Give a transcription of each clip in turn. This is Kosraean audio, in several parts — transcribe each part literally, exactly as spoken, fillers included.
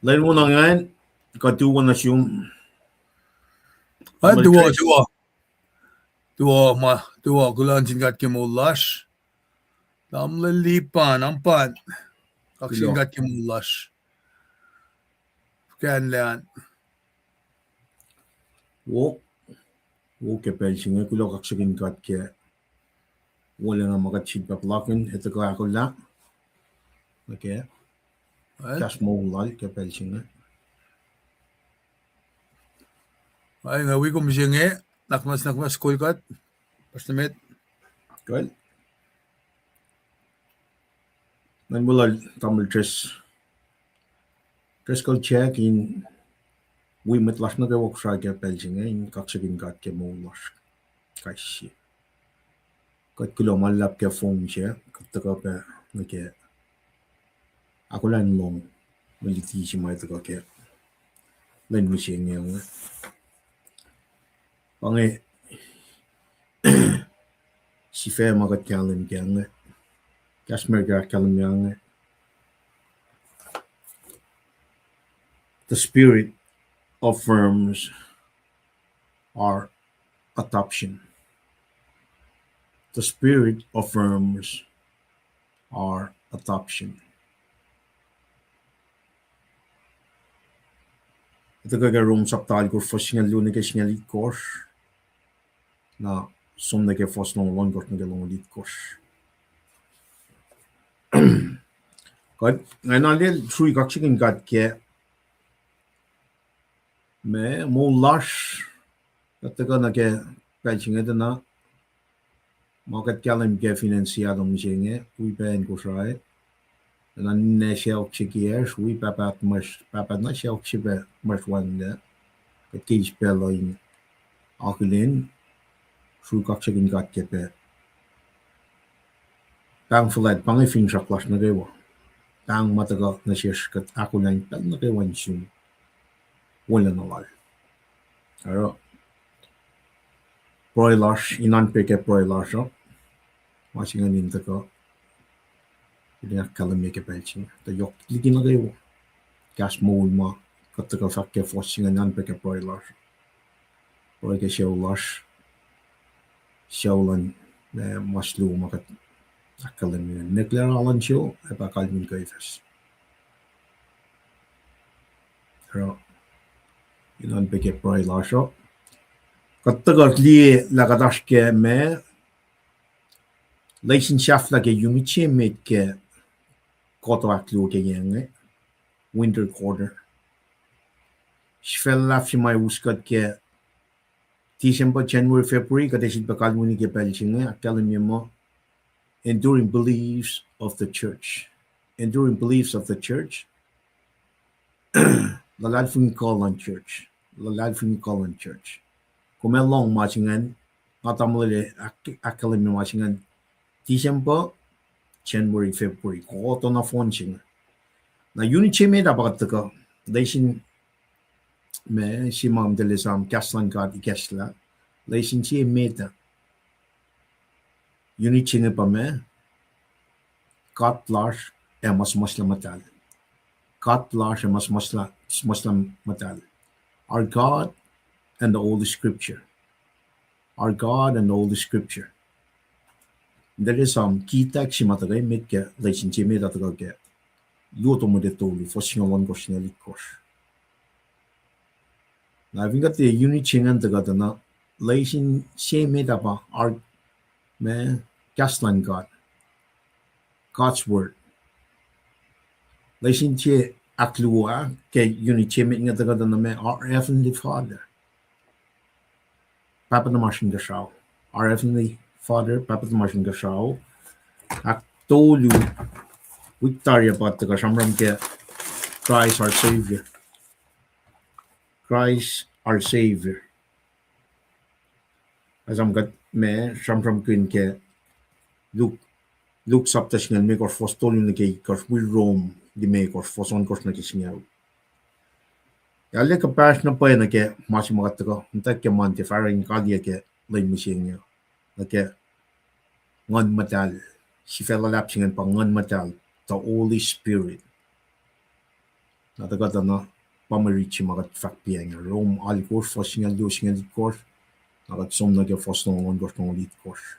Lwen wo na ingacn, kuht tuwo nuh sum. An tuwo, tuwo. Tuwo ma, tuwo, kuloh nuh sin God ke moul lasr. Tamuhlwel Lipan, am pan. Kaksakihn God ke moul lasr. Fuhkah an. Wo, wo ke pacl se inge, kuloh kaksakihn God ke wolacna ma kuht sifilpac puhlakihn, etuh kuh ahkolah nuh ke kahs moul lal ke pacl se inge. Ai, nga wi kom se inge, nakmas, nakmas kol kuht, Pastor Matt. Kol. Ngan muh lal tamuhlwel Dres-, Driscoll Jack in wi mwet lasr nuh kwewa Kosrae ke pacl se inge in kaksakihn God ke moul lasr kais sie. Kuht kuloh ma luhlahp ke fong se, kuht tuhkuh pac nuh ke ahkolah in lohng mwe luti se ma tuhkuh ke lwen mihsenge inge. Pa inge sifac ma kuht kahlwem ke inge. Kahs Merika ahkkahlwemye inge. The Spirit affirms our adoption. The Spirit affirms our adoption. Etuh kuh ke Rom sapta alkosr fuhs singucul luo nuh ke singucul itkohsr. Na som nuh ke fuhs longoul ohnkohsr nuh ke longoul itkohsr. Kuht, nga na lel srui kaksakihn God ke ma moul lasr, kuht tuhkuh nuh ke pacl se inge tuh na, ma kuht kahlwem ke fin acn Seattle mihsenge, wi pac acn Kosrae, na ninac sacohk se kiyacsr, wi pahpah, pahpah na sacohk se pac muhsr wacngihnlac, kuht ke eis pacl uh in akihlen, srui kaksakihn God ke pac pahng fuhlwact, pahng finsrak lasr nuh kwewa. Pahng ma tuhkuh nuh sesr kuht ahkolah in pacl nuh kwewa in sun wolacna lal. Oruh pruhe lasr, in oan pac ke pruhe lasr uh, ma se ingacn in tuhkuh in ahkkahlwemye ke pacl se inge. Tuh yohk liki nuh kwewa, kahs moul ma kuht tuhkuh fahk ke fuhs se inge in oan pac ke pruhe lasr. Pruhe ke sucu lasr, sucu luhn, eh, mas luo ma kuht ahkkahlwemye. Nekla alu luhn sucu, ac pa kalmacn kuhfahs. Oruh in oan pac ke pruhe lasr uh, kuht tuhkuh liye lah kuht oasr ke ma, lesin sahflah ke unit se met ke quarter ahkluo ke yac inge, winter quarter. Sifac luhlahp se ma us kuht ke December, January, February, kuht ac sifilpac kalweni ke pacl se inge, ahkkahlwemye muh Enduring Beliefs of the Church. Enduring Beliefs of the Church. Luhlahlfongi kuh luhn church. Luhlahlfongi kuh luhn church. Kom ac lohng ma se ingacn, nga tamuhlwel ac ahk-, ahkkahlwemye ma se ingacn December, January, February, kuhtuh nohfohn se inge. Na unit se met ah pa kuht tuhkuh, lesin ma se ma kom tuh esam kahs luhn God ikacslah, lesin se met ah. Unit se inge pa ma, God lasr ac ma suhmuhslah muhtahl. God lasr ac ma suhmuhslah, suhmuhslah muhtahl. Our God and the Holy Scripture. Our God and the Holy Scripture. Tuh esam kitak se ma tuhkuh met ke lesin se met ah tuhkuh ke Luo Timothy tolu, fuhs singucul ohnkohsr nuh ke itkohsr. Na fin kuht tiac unit se ingacn tuhkuh tuh na, lesin se met ah pa, ar-, ma, kahs luhn God, God's Word. Lesin se ahkluo ah ke unit se met inge tuhkuh tuh na ma, Our Heavenly Father. Pahpah tuhmasr Inkuhsrao. Our Heavenly Father, Pahpah tuhmasr Inkuhsrao. Ahktolu, wik tari ah pa tuhkuh sramsram ke Christ our Savior. Christ our Savior. Esam kuht ma sramsramkihn ke Luke, Luke sapta singucul limekohsr fuhs tolu nuh ke itkohsr, wi Rom limekohsr fuhs ohnkohsr nuh ke singucul. Ac arlac kuhpahsr na pwacye nuh ke ma se ma kuht tuhkuh muhta ke Monday, fahsrweni kaliyac ke lwen mihsenge, nuh ke Nguhn Muhtahl. Sifac luhlahp se ingacn pa Nguhn Muhtahl, the Holy Spirit. Na tuh kuht na pa mwe rit se ma kuht fahk piacng ah, Rom alkosr, fuhs singucul luo, singucul itkohsr, na kuht som nuh ke fuhs longoul ohnkohsr, longoul itkohsr.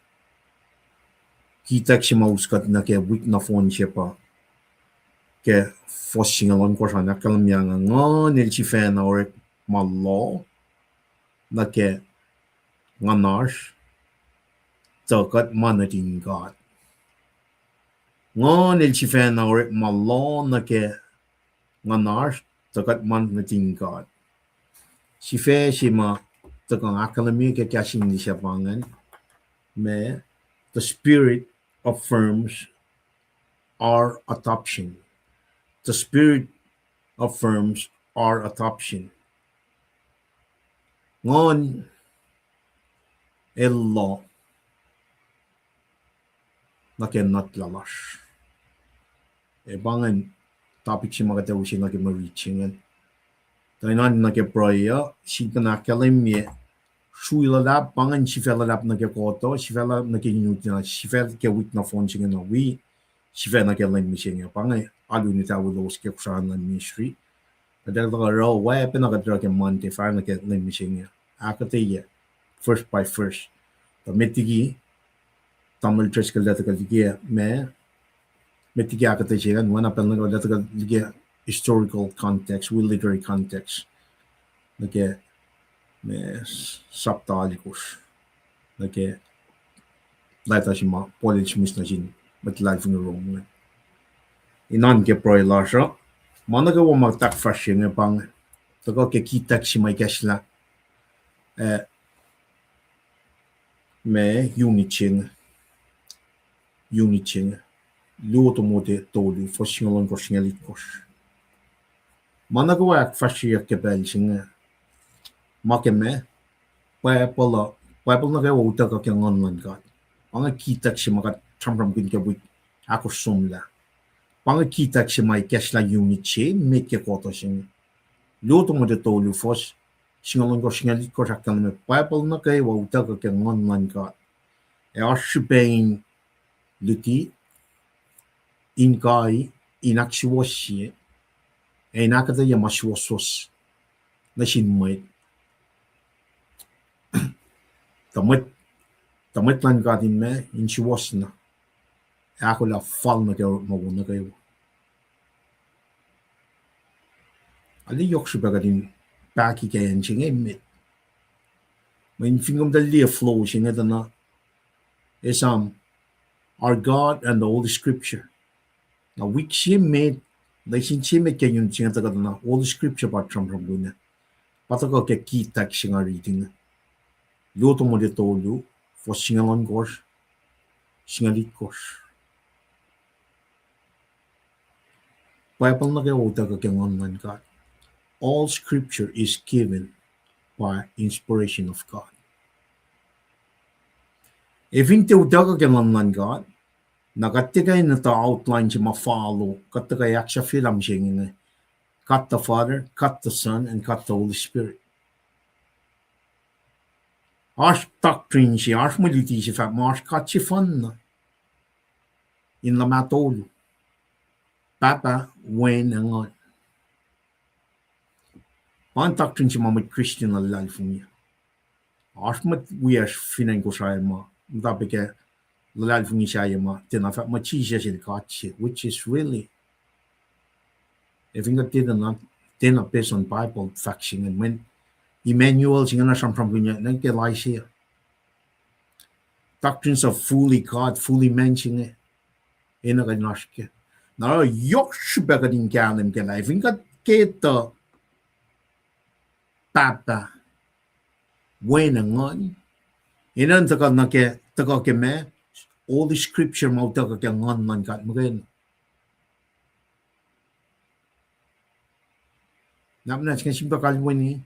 Kitack se ma us kuht nuh ke wik nohfohn se pa ke fuhs singucul ohnkohsr an ahkkahlwemye, Nguhn el sifacna orek ma loh nuh ke nguhnasr, tuh kuht ma nuhtin God. Nguhn el sifacna orek ma loh nuh ke nguhnasr, tuh kuht ma nuhtin God. Sifac se ma tuhkuh ahkkahlwemye ke kahs English ah pa ingacn, ma, the Spirit affirms our adoption. The Spirit affirms our adoption. Nguhn el loh nuh ke nuhtlahlasr. Ac pa ingacn topic se ma kuht ac use nuh ke mwe rit se ingacn. Tuh in oan nuh ke pruhe uh, sifilpacna ahkkahlwemye, sui luhlahp, pa ingacn sifac luhlahp nuh ke kohtuh, sifac luhlahp nuh ke unit, sifac ke wik nohfohn se inge na wi, sifac nuh ke lwen mihsenge. Pa inge alu in etawi lowos ke Kosrae Online Ministry. Kuht ac tuhkuh oruh oacpacna kuht oruh ke Monday fahsr nuh ke lwen mihsenge. Ahkuhtweyac, verse by verse. Tuh met liki Tamuhlwel Driscoll el tuhkuh liki ma, met liki ahkuhtweyac se ingacn, oacna pacl nuh kwewa el tuhkuh liki historical context, wi literary context. Nuh ke, ma, sapta alkosr. Nuh ke leta se ma Paul el sihmihs nuh sin mwet luhlahlfongi Rom inge. In oan ke pruhe lasr uh, ma nuh kwewa ma kuht ahkfahsrye inge pa inge, tuhkuh ke kitack se ma ikacslah, eh, ma, unit se inge. Unit se inge. Luo Timote tolu, fuhs singucul ohnkohsr, singucul itkohsr. Ma nuh kwewa ahkfahsryeyuck ke pacl se inge, ma ke ma, Bible uh, Bible nuh kwewa utuckuh ke Nguhn luhn God. Pa inge kitack se ma kuht sramsramkihn ke wik ahkosr somlah. Pa inge kitack se ma ikacslah unit se met ke kohtuh se inge. Luo Timote tolu, fuhs singucul ohnkohsr, singucul itkohsr ahkkahlwemye, Bible nuh kwewa utuckuh ke Nguhn luhn God. Ac oasr srihpac in luti, in kai, in ahksuwohsye, ac in ahkuhtweyac ma suwohswohs nuh sin mwet. Tuh mwet, tuh mwet luhn God in ma, in suwohs na, ac ahkolah fal nuh ke orekma wo nuh kwewa. Arlac yohk srihpac kuht in pahki ke acn se inge met. Mweyen fin kom tuh liye flow se inge tuh na, esam, Our God and the Holy Scripture. Na wik se met, lesin se met ke unit se inge tuhkuh tuh na Holy Scripture pa sramsramkihn ah. Pa tuhkuh ke kitack se nga riti inge. Luo Timote tolu, fuhs singucul ohnkohsr, singucul itkohsr. Bible nuh kwewa utuckuh ke Nguhn luhn God. All scripture is given by inspiration of God. Ac fin tiac utuckuh ke Nguhn luhn God, na kuht tiac kuh in etuh outline se ma follow, kuht tuhkuh ahksahfyelah mihsenge inge, God the Father, God the Son, and God the Holy Spirit. Oasr doctrine se, oasr mwe luti se fahk muh oasr God sefanna in luhmah tolu: Pahpah, Wen, ac Nguhn. Pa ingacn doctrine se ma mwet Christian uh luhlahlfongi. Oasr mwet wiyacsr fin acn Kosrae ma muhta pac ke luhlahlfongi sahyac ma tiacna fahk muh Jisus el God se, which is really, ac fin kuht tiacna, tiacna based on Bible fahk se ingacn, mweyen Emmanuel se inge na sramsramkihnyuck nuh ke Isaiah. Doctrines of fully God, fully man se inge, enenuh kuh in oasr ke. Na yohk srihpac kuht in kahlwem kac lah fin kuht ke tuh Pahpah, Wen, ac Nguhn, enenuh tuhkuh nuh ke, tuhkuh ke ma, Holy Scripture ma utuckuh ke Nguhn luhn God muhkwena. Na muhnahs nga sifilpac kalweni,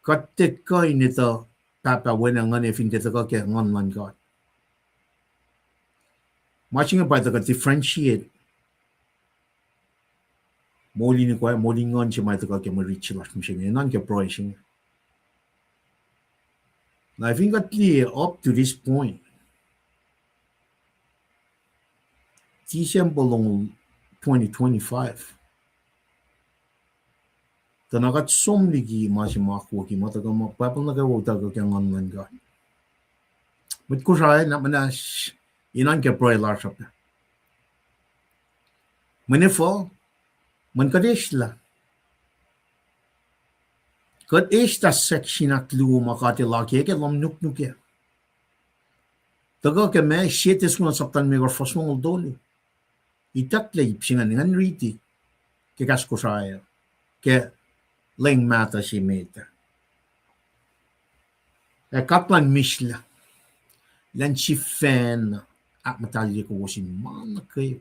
kuht tiac kuh in etuh Pahpah, Wen, ac Nguhn ac fin tiac tuhkuh ke Nguhn luhn God. Ma se inge pa tuhkuh differentiate molin ikoac, molin nguhn se ma tuhkuh ke mwe rit se lasr mihsenge, enenuh ke pruhe se inge. Na fin kuht liye up to this point, December longoul twenty twenty-five, Tuh na kuht som liki ma se ma akwucki ma tuhkuh muh Bible nuh kwewa utuckuh ke Nguhn luhn God. Mwet Kosrae na muhnahs, inuh ke pruhe lasr uh pac. Mweyen efuh, mweyen kuht eslah, kuht eslah section ahkluo ma God El ake ke lohm nuknuk ah. Tuhkuh ke ma, Sie Tessalonians sapta limekohsr fuhs longoul tolu. Itucklac ip se ingacn, ngan riti ke kahs Kosrae uh, ke lwen mahtuh se met ah. Ac God luhn mihslac, elan sifacna ahkmuhtahlye kowos in ma nuh kwewa,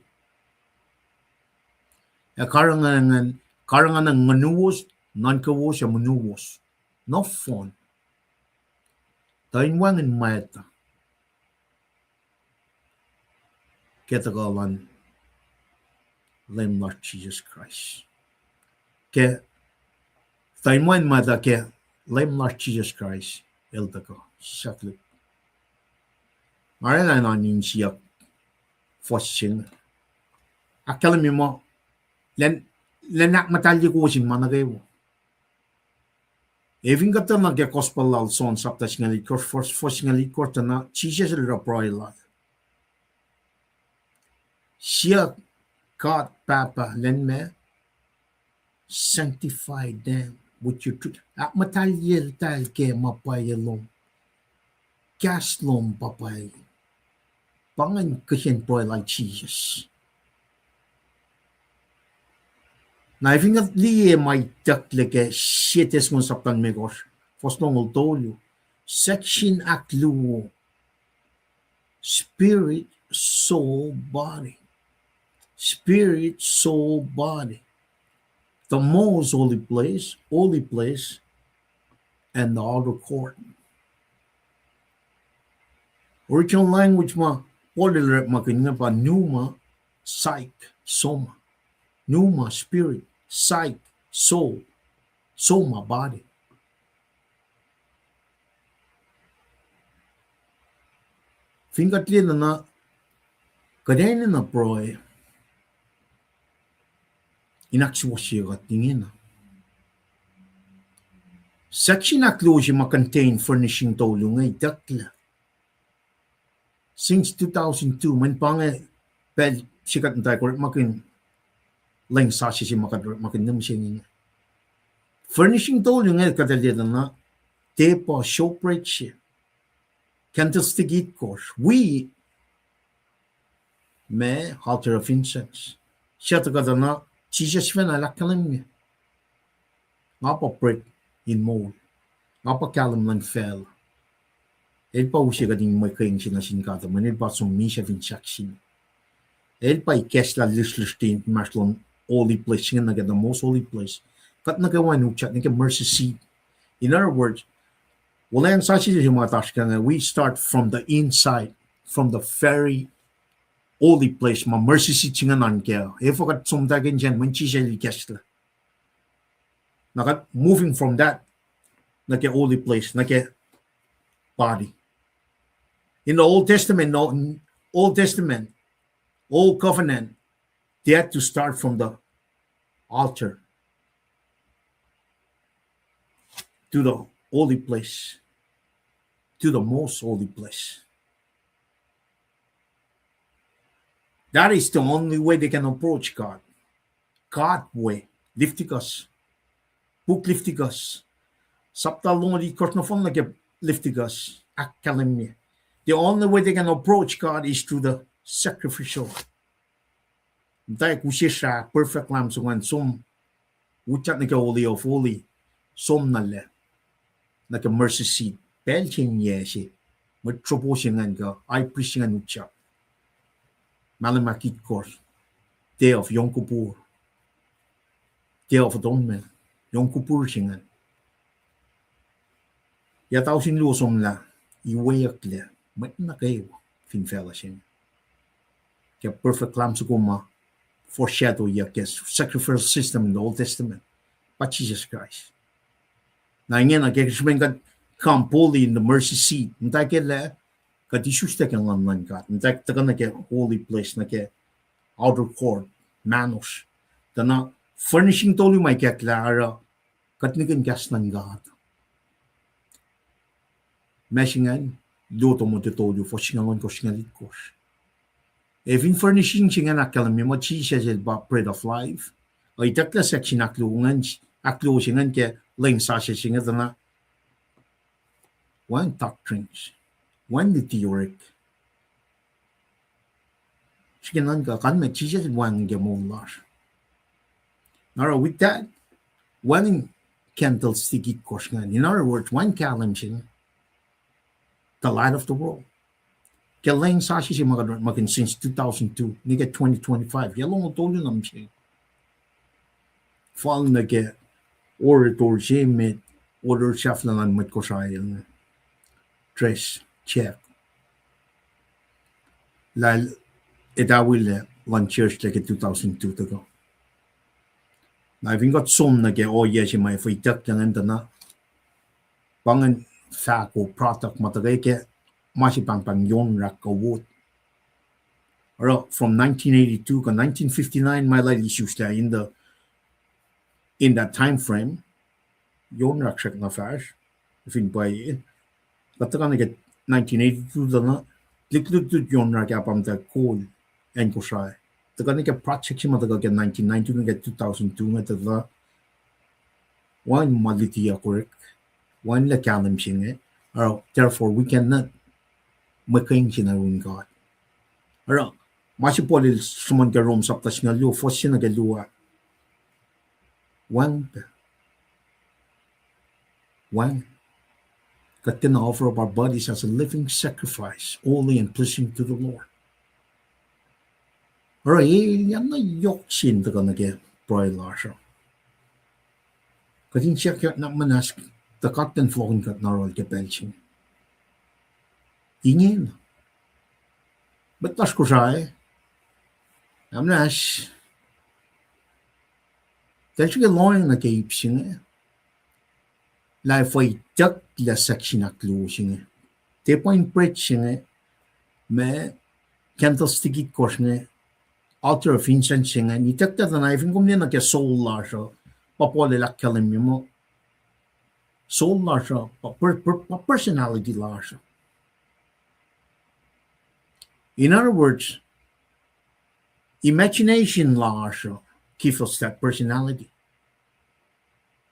ac karihngihn, karihngihn ngunuwos, nuhnkowos ac monuwos nohfohn, tuh in wacngihn mwacta ke tuhkuh luhn Leum lasr Jisus Kraist. Ke tuh in wacngihn mwacta ke Leum lasr Jisus Kraist El tuhkuh. Sahk luhk. Nga arulacna insiyuck fuhs se inge, ahkkahlwemye muh, elan, elan ahkmuhtahlye kowos in ma nuh kwewa. Ac fin kuht tuh nuh ke Gospel lal John sapta singucul itkohsr, fuhs, fuhs singucul itkohsr, tuh na Jisus El oruh pruhe lal. Siyuck God Pahpah Leum ma, sanctify them with your truth. Ahkmuhtahlye eltahl ke ma pwacye lom. Kahs lom pa pwacye. Pa ingacn kihsen pruhe lal Jisus. Na fin kuht liye ma itucklac ke Sie Tessalonians sapta limekohsr, fuhs longoul tolu, section ahkluo, spirit, soul, body. Spirit, soul, body. The most holy place, holy place, and the outer court. Original language ma Paul el orekmakihn inge pa pneuma, psyche, soma. Pneuma, spirit, psyche, soul, soma, body. Fin kuht liye na, kuht enenuh pruhe in ahksuwohsye kuht ingena. Section ahkluo se ma contain furnishing tolu inge itucklac since two thousand two, mweyen pa inge pacl se kuht muhta orekmakihn lwen sasuc se ma kuht orekmakihn nuh mihsenge inge. Furnishing tolu inge kuht liye na, tepuh, showbread se, candlestick itkohsr, wi, ma, altar of incense. Suc tuhkuh tuh na, Jisus sifacna El ahkkahlwemye, Nga pa bread in moul. Nga pa kahlwem luhn facluh. El pa use kuht in mwe keng se nuh sin God, mweyen El pa som misac fin sahk se. El pa ikacslah lihsrlihsr inmahsrlon holy place inge nuh ke the most holy place. Kuht nuh kwewa in utyak nuh ke mercy seat. In other words, wuhlweacng sasuc se ma oasr kac inge, we start from the inside, from the very holy place ma mercy seat se inge nuhnkuh. Efuh kuht som tuh ke insiyacn, mweyen Jisus El ikacslah. Na kuht moving from that nuh ke holy place, nuh ke body. In the Old Testament, no, Old Testament, Old Covenant, they had to start from the altar to the holy place, to the most holy place. That is the only way they can approach God. God way, Leviticus. Puk Leviticus sapta longoul itkohsr nohfohn nuh ke Leviticus ahkkahlwemye, the only way they can approach God is through the sacrificial. Muhtwacwacack use srah perfect lamb se ingacn som, utyak nuh ke Holy of Holy, som na lac, nuh ke mercy seat, pacl se inyac se, mwet sropo se ingacn kuh high priest se ingacn utyak. Mahlwem ahkitkohsr, Day of Yom Kippur, Day of Atonement, Yom Kippur se ingacn. Yac tausin luo somlah, iweyucklac mwet nuh kwewa fin facluh se inge ke perfect lamb soko ma foreshadowyak ke sacrificial system in the Old Testament, pa Jisus Kraist. Na ingena ke srihpen kuht come boldly in the mercy seat, muhtwacwacack lah kuht isuslac ke Nguhn luhn God, muhtwacwacack tuhkuh nuh ke holy place, nuh ke outer court, mahnosr. Tuh na furnishing tolu ma ikacklah oruh Kuht nihkihn kahs luhn God. Ma se ingacn, luo Timothy tolu, fuhs singucul ohnkohsr, singucul itkohsr. Ac fin furnishing se ingacn ahkkahlwemye muh Jisus El pa bread of life, ac itucklac section ahkluo ingacn, ahkluo se ingacn ke lwen sasuc se inge tuh na wacngihn doctrines, wacngihn luti orek. Srihke nuhnkuh, kalmac Jisus El wacngihn ke moul lasr. Na oruh with that, wacngihn candlestick itkohsr ingacn. In other words, wacngihn kahlwem se inge, the light of the world. Ke lwen sasuc se ma kuht orekmakihn since two thousand two, nuh ke twenty twenty-five, yac longoul tolu na mihsenge. Fal nuh ke orator se met, orator sahflah luhn mwet Kosrae inge, dress, check. Lah el etawilac luhn church lac ke two thousand two tuhkuh. Na fin kuht som nuh ke ohiyac se ma fah ituckyang an tuh na, pa ingacn fahko product ma tuhkuh ke ma se pahngpahng Yonrak kuh wot. Oruh from nineteen eighty-two kuh nineteen fifty-nine ma lal isuslah in the, in that time frame, Yonrak srackna fahsr, fin pwacye. Kuht tuhkuh nuh ke nineteen eighty-two tuh na, lihk lutlut Yonrak ah pa muhta kol acn Kosrae. Tuhkuh nuh ke project se ma tuhkuh ke nineteen ninety-two nuh ke two thousand two inge tuh na, wacngihn ma lutiyuck orek, wacngihnlac kahlwem se inge, oruh therefore we cannot mwe keng se nuh yurin God. Oruh ma se Paul el sruhmuhn ke Rom sapta singucul luo, fuhs se nuh ke luo ah, wacngihn pac. Wacngihn. Kuht tiacna offer up our bodies as a living sacrifice, holy and pleasing to the Lord. Oruh elyah na yohk se in tuhkuh nuh ke pruhe lasr uh. Kuht in siyuck na muhnahs tuh God El fohlohkihn kuht na yohrohl ke pacl se inge. Ingena, mwet lasr Kosrae, na muhnahs, tahl srihke lohacng nuh ke ip se inge, lah fah itucklac section ahkluo se inge. Tiac pa in bread se inge, ma candlestick itkohsr inge, altar of incense se inge, itucklac tuh na fin kom liye nuh ke soul lasr uh, pa Paul el ahkkahlwemye muh soul lasr uh, pa per-, per-, pa personality lasr uh. In other words, imagination lasr uh give us that personality.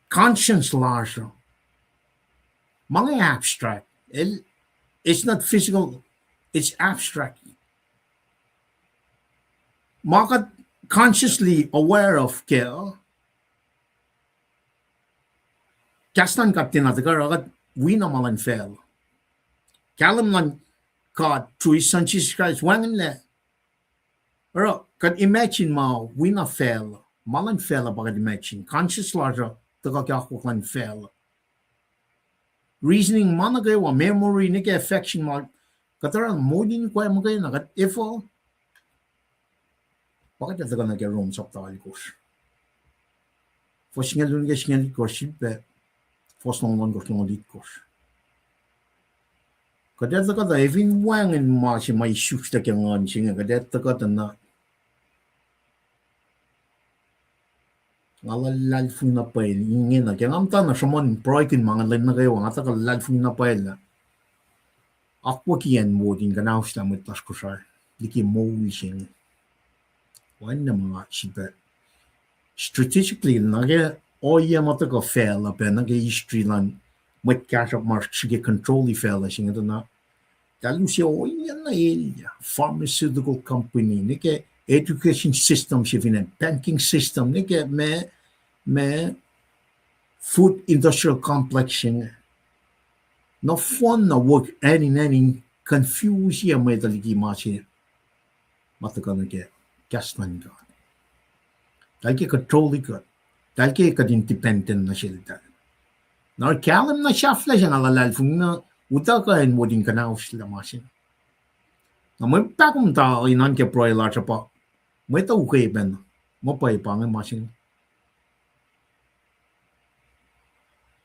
Conscience lasr uh, ma inge abstract. El, it's not physical, it's abstract. Ma kuht consciously aware of kac, kahs luhn God tiacna tuhkuh oruh kuht wi na ma luhn facluh. Kahlwem luhn God through His Son Jesus Christ wacngihnlac. Oruh kuht imagine ma wi na facluh, ma luhn facluh pa kuht imagine. Conscious lasr uh tuhkuh ke akwuck luhn facluh. Reasoning ma nuh kwewa, memory, nuh ke affection ma kuht oruh moul in kwacna muhkwena kuht efuh. Pa kuht ac tuhkuh nuh ke Rom sapta alkosr, fuhs singucul luo nuh ke singucul itkohsr, srihpac fuhs longoul ohnkohsr, longoul itkohsr. Kuht ac tuhkuh tuh, ac fin wacngihn ma se ma isuslac ke nguhn se inge, kuht ac tuhkuh tuh na, nga luhlahlfongi na pwacye ingena, ke nga muhta na sruhmuhn pruhekihn ma inge lwen nuh kwewa, nga tuhkuh luhlahlfongi na pwacye lah akwucki acn wo in kuhnauslah mwet lasr Kosrae liki moul se inge. Oacna ma nga srihpac strategically nuh ke ohiyac ma tuhkuh facluh pac nuh ke history luhn mwet kahsruhp ma srihke control-i facluh se inge tuh na, tahl use ohiyac na elyah, pharmaceutical company, nuh ke education system se fin acn, banking system, nuh ke ma, ma food industrial complex se inge. Nohfohn na work hand in hand in confuse-i mwet uh liki ma se ma tuhkuh nuh ke kahs luhn God. Tahl ke control-i kuht. Tahl ke kuht independent nuh seltahl. Na kahlwem na sahflah se nga luhlahlfongi na utuckuh acn wo in kuhnauslah ma se. Na mwe pahkomuhta in oan ke pruhe lasr uh pa mwet uh ukwe pacna, muh pwacye pa inge ma se inge.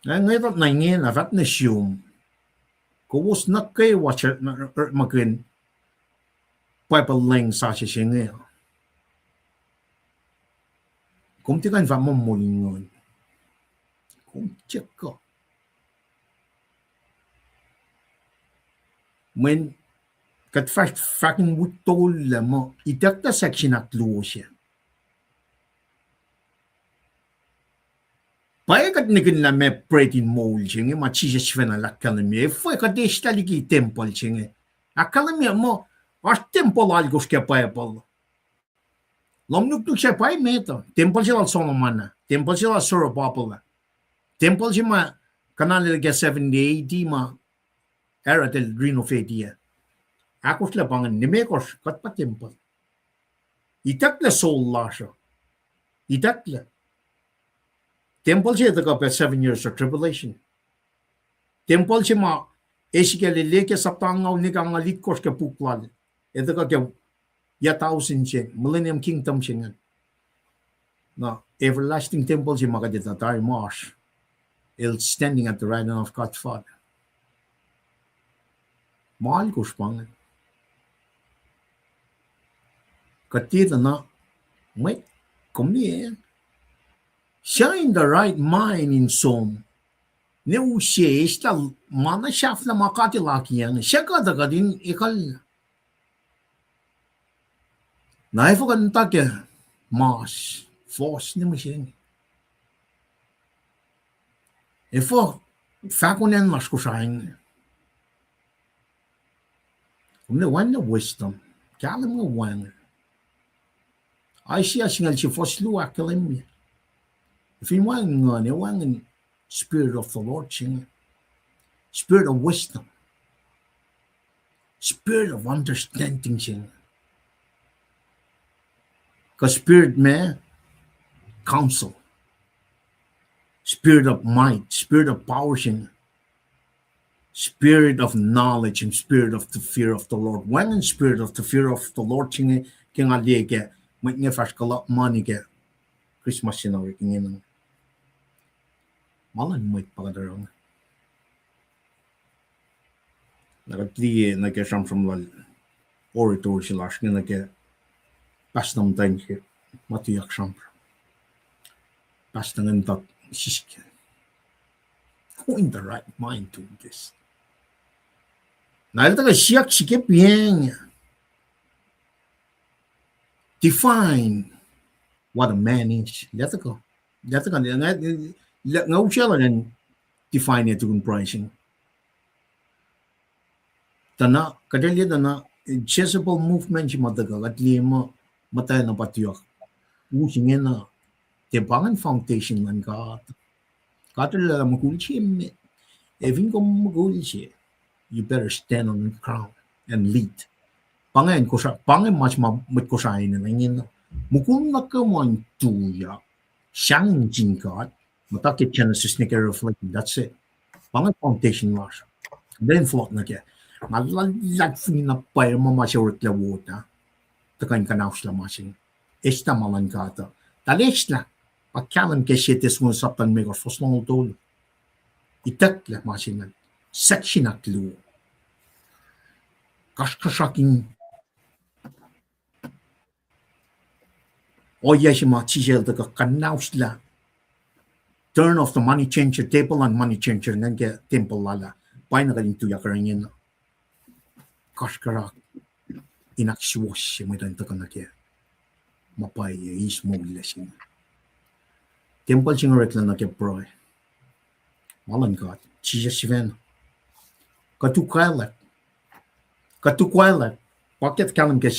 Ac ngetah na ingena fahk nuh sum, kowos nuh kwewa orekmakihn Bible leng sasuc se inge, kom tiac kuh in fahk muh moul in nguhn. Kom check kuh. Mweyen kuht fahsr fahk in wik tolu lah muh itucklac section ahkluo se. Pwacye kuht nihkihn lah meac bread in moul se inge ma Jisus sifacna ahkkahlwemye. Efuh kuht eislah liki tempuhl se inge? Ahkkahlwemye muh oasr tempuhl alkosr ke Bible. Lohm nuknuk sac pa emet uh, tempuhl se lal Solomon ah, tempuhl se lal Zerubbabel ah, tempuhl se ma kuhnalel ke seventy A D ma Herod el renovate ah. Ahkosr lah pa ingacn, limekohsr kuht pa tempuhl. Itucklac soul lasr uh. Itucklac. Tempuhl se tuhkuh pac seven years of tribulation. Tempuhl se ma Ezekiel el liye ke sapta angngaul, nuh ke angngaul itkohsr ke puk lal, el tuhkuh ke yac tausin se, millennium kingdom se ingacn. Na everlasting tempuhl se ma kuht etuh tari muh oasr, el standing at the right hand of God Father. Ma alkosr pa ingacn. Kuht tiac etuh na, mwet, kom liye, suc in the right mind in som, ne use eislah ma na sahflah ma God El akiyac, suc kuht uh kuht in ekuhllah? Na efuh kuht muhta ke mas, fohs ne mihsenge? Efuh fahko nacn lasr Kosrae inge? Kom liye, wacngihn wisdom. Kahlwem inge wacngihn. Isaiah singucul sie fuhs luo ahkkahlwemye, fin wacngihn nguhn, ac wacngihn Spirit of the Lord se inge. Spirit of wisdom. Spirit of understanding se inge. Kuh spirit ma counsel. Spirit of might, spirit of power se inge. Spirit of knowledge and spirit of the fear of the Lord. Wacngihn spirit of the fear of the Lord se inge ke nga liye ke mwet inge fahsr kuhluhk mani ke Christmas se na orekma inge. Ma luhn mwet pa kuht oruh inge. Na kuht liye nuh ke sramsram lal orator se lasr inge nuh ke pastor muhtwacn se, ma tuyak sramsram. Pastor ingacn tuh sisken, who in the right mind doing this? Na el tuhkuh siyuck sike piacng, define what a man is. Lah tuhkuh, lah tuhkuh, nga, nga usaclah in define ac tukun pricing. Tuh na kuht liye tuh na Jezebel movement se ma tuhkuh, kuht liye muh muhtwacn uh pa tuyak. Us ingena, tiac pa ingacn foundation luhn God. God El lah mukul se met, ac fin kom mukul se, you better stand on the ground and lead. Pa ingacn Kosra-, pa ingacn ma se ma mwet Kosrae enenuh ingena. Mukul nuh kwewa in tuyak, sahngweng sin God, muhta ke Genesis nuh ke Revelation, that's it. Pa ingacn foundation lasr. Then flood nuh ke, nga luhlahlfongi na pwacye ma ma se oreklac wot ah, tuhkuh in kuhnaoslah ma se inge. Eslah ma luhn God uh. Tahl eslah, pa kahlwem ke Sie Thessalonians sapta limekohsr fuhs longoul tolu. Itucklac ma se inge, section ahkluo. Kasrkuhsrak in ohiyac se ma Jisus El tuhkuh kuhnaoslah, turn off the money changer, table luhn money changer ingacn ke tempuhl lal ah. Pa na kuht in tuyak oruh ingena. Kasrkuhsrak in ahksuwohsye mwet uh in tuhkuh nuh ke ma pwacye, eis moul lac se inge. Tempuhl se inge oreklac nuh ke pruhe. Ma luhn God, Jisus sifacna. Kuht ukwaclah, kuht ukwaclah, pa kuht kahlwem ke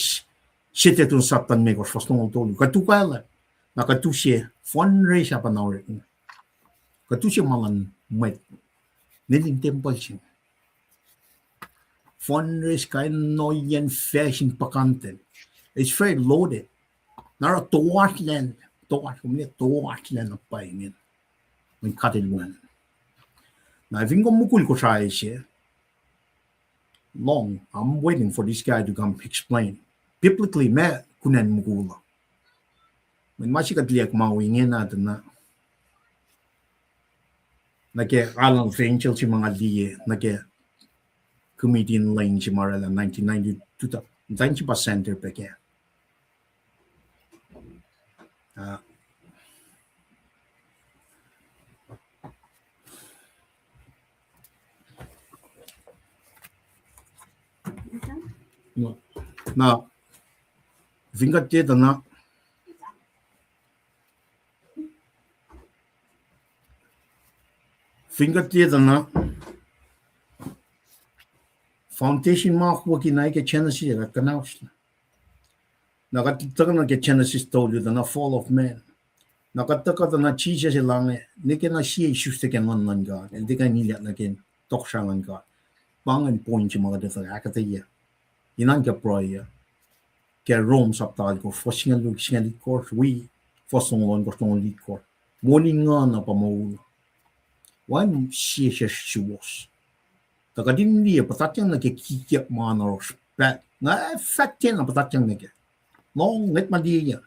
Sie Thessalonians sapta limekohsr fuhs longoul tolu. Kuht ukwaclah, na kuht use fundraise ah pa na orekma. Kuht use ma luhn mwet, nel in tempuhl se inge. Fundraise, kain ohiyacn facsr in puhkantwen. It's very loaded. Na oruh toasrlac, toasr, kom liye, toasrlac na pwacye ingacn. Mweyen God El wacngihn. Na fin kom mukul Kosrae se, lohng, I'm waiting for this guy to come explain biblically ma kunacn mukul uh. Mweyen ma se kuht liye ma ingena tuh na, nuh ke Island of Angels se ma nga liye, nuh ke Committee in Lane se ma orwaclah nineteen ninety-two, tuh, tuh in se pa center pac kac. Ah, Na, fin kuht tiac tuh na, fin kuht tiac tuh na, foundation ma akwucki na ke Genesis ah, kuht kuhnaoslah. Na kuht tuhkuh nuh ke Genesis tolu tuh na fall of man. Na kuht tuhkuh tuh na Jisus el ange, nwe ke na sie isuslac ke Nguhn luhn God, el tiac kuh in ilyak nuh ke tohkohsrahi luhn God. Pa ingacn point se ma kuht etuh ahkuhtweyac. Inan ke pruhe uh, ke Rom sapta alkosr, fuhs singucul luo, singucul itkohsr, wi fuhs longoul ohnkohsr, longoul itkohsr. Molin Nguhn uh pa moul. Wacngihn sie sesr suwohs. Tuh kuht in liye puhtatyang nuh ke kikiap ma na oasr pac. Nga fahk tiacna puhtatyang nuh ke. Lohng ngwet ma liye.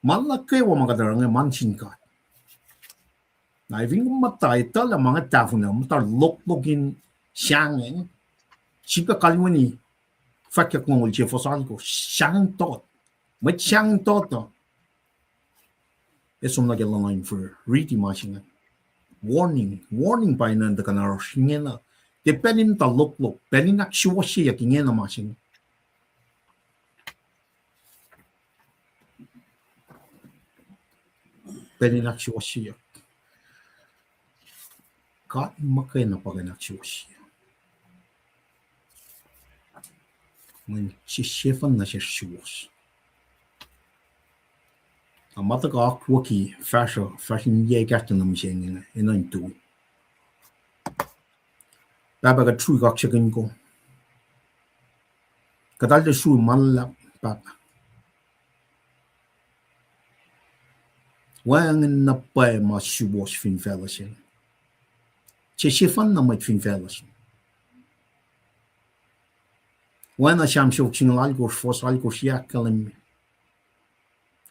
Ma nuh kwewa ma kuht oruh inge ma sin God. Na fin kom muhta etuh lah ma inge tahfonglac, muhta loklok in sahngweng, sifilpac kalweni fwackyuck longoul sie fuhs alkosr, sahngweng tot. Mwet sahngweng tot uh, e som nuh ke luhngse in fihrihr, riti ma se inge. Warning, warning pa inen tuhkuh na oasr ingena. Tiac pacl in muhta loklok, pacl in ahksuwohsyeyuck ingena ma se inge. Pacl in ahksuwohsyeyuck. God muhkwena pa kuh in ahksuwohsye. Mweyen se sefanna sesr suwohs. Na ma tuhkuh akwucki fahsruh, fahsruh in yac ekahsr nuh mihsenge, enenuh in tui. Pahpah, kuht srui kaksakihn kom. Kuht arlac srui ma luhlahp, Pahpah. Wacngihn na pwacye ma suwohs fin facluh se inge. Se sefanna mwet fin facluh se inge. Oacna Sam siofok singucul alkosr, fuhs alkosr, ahkkahlwemye,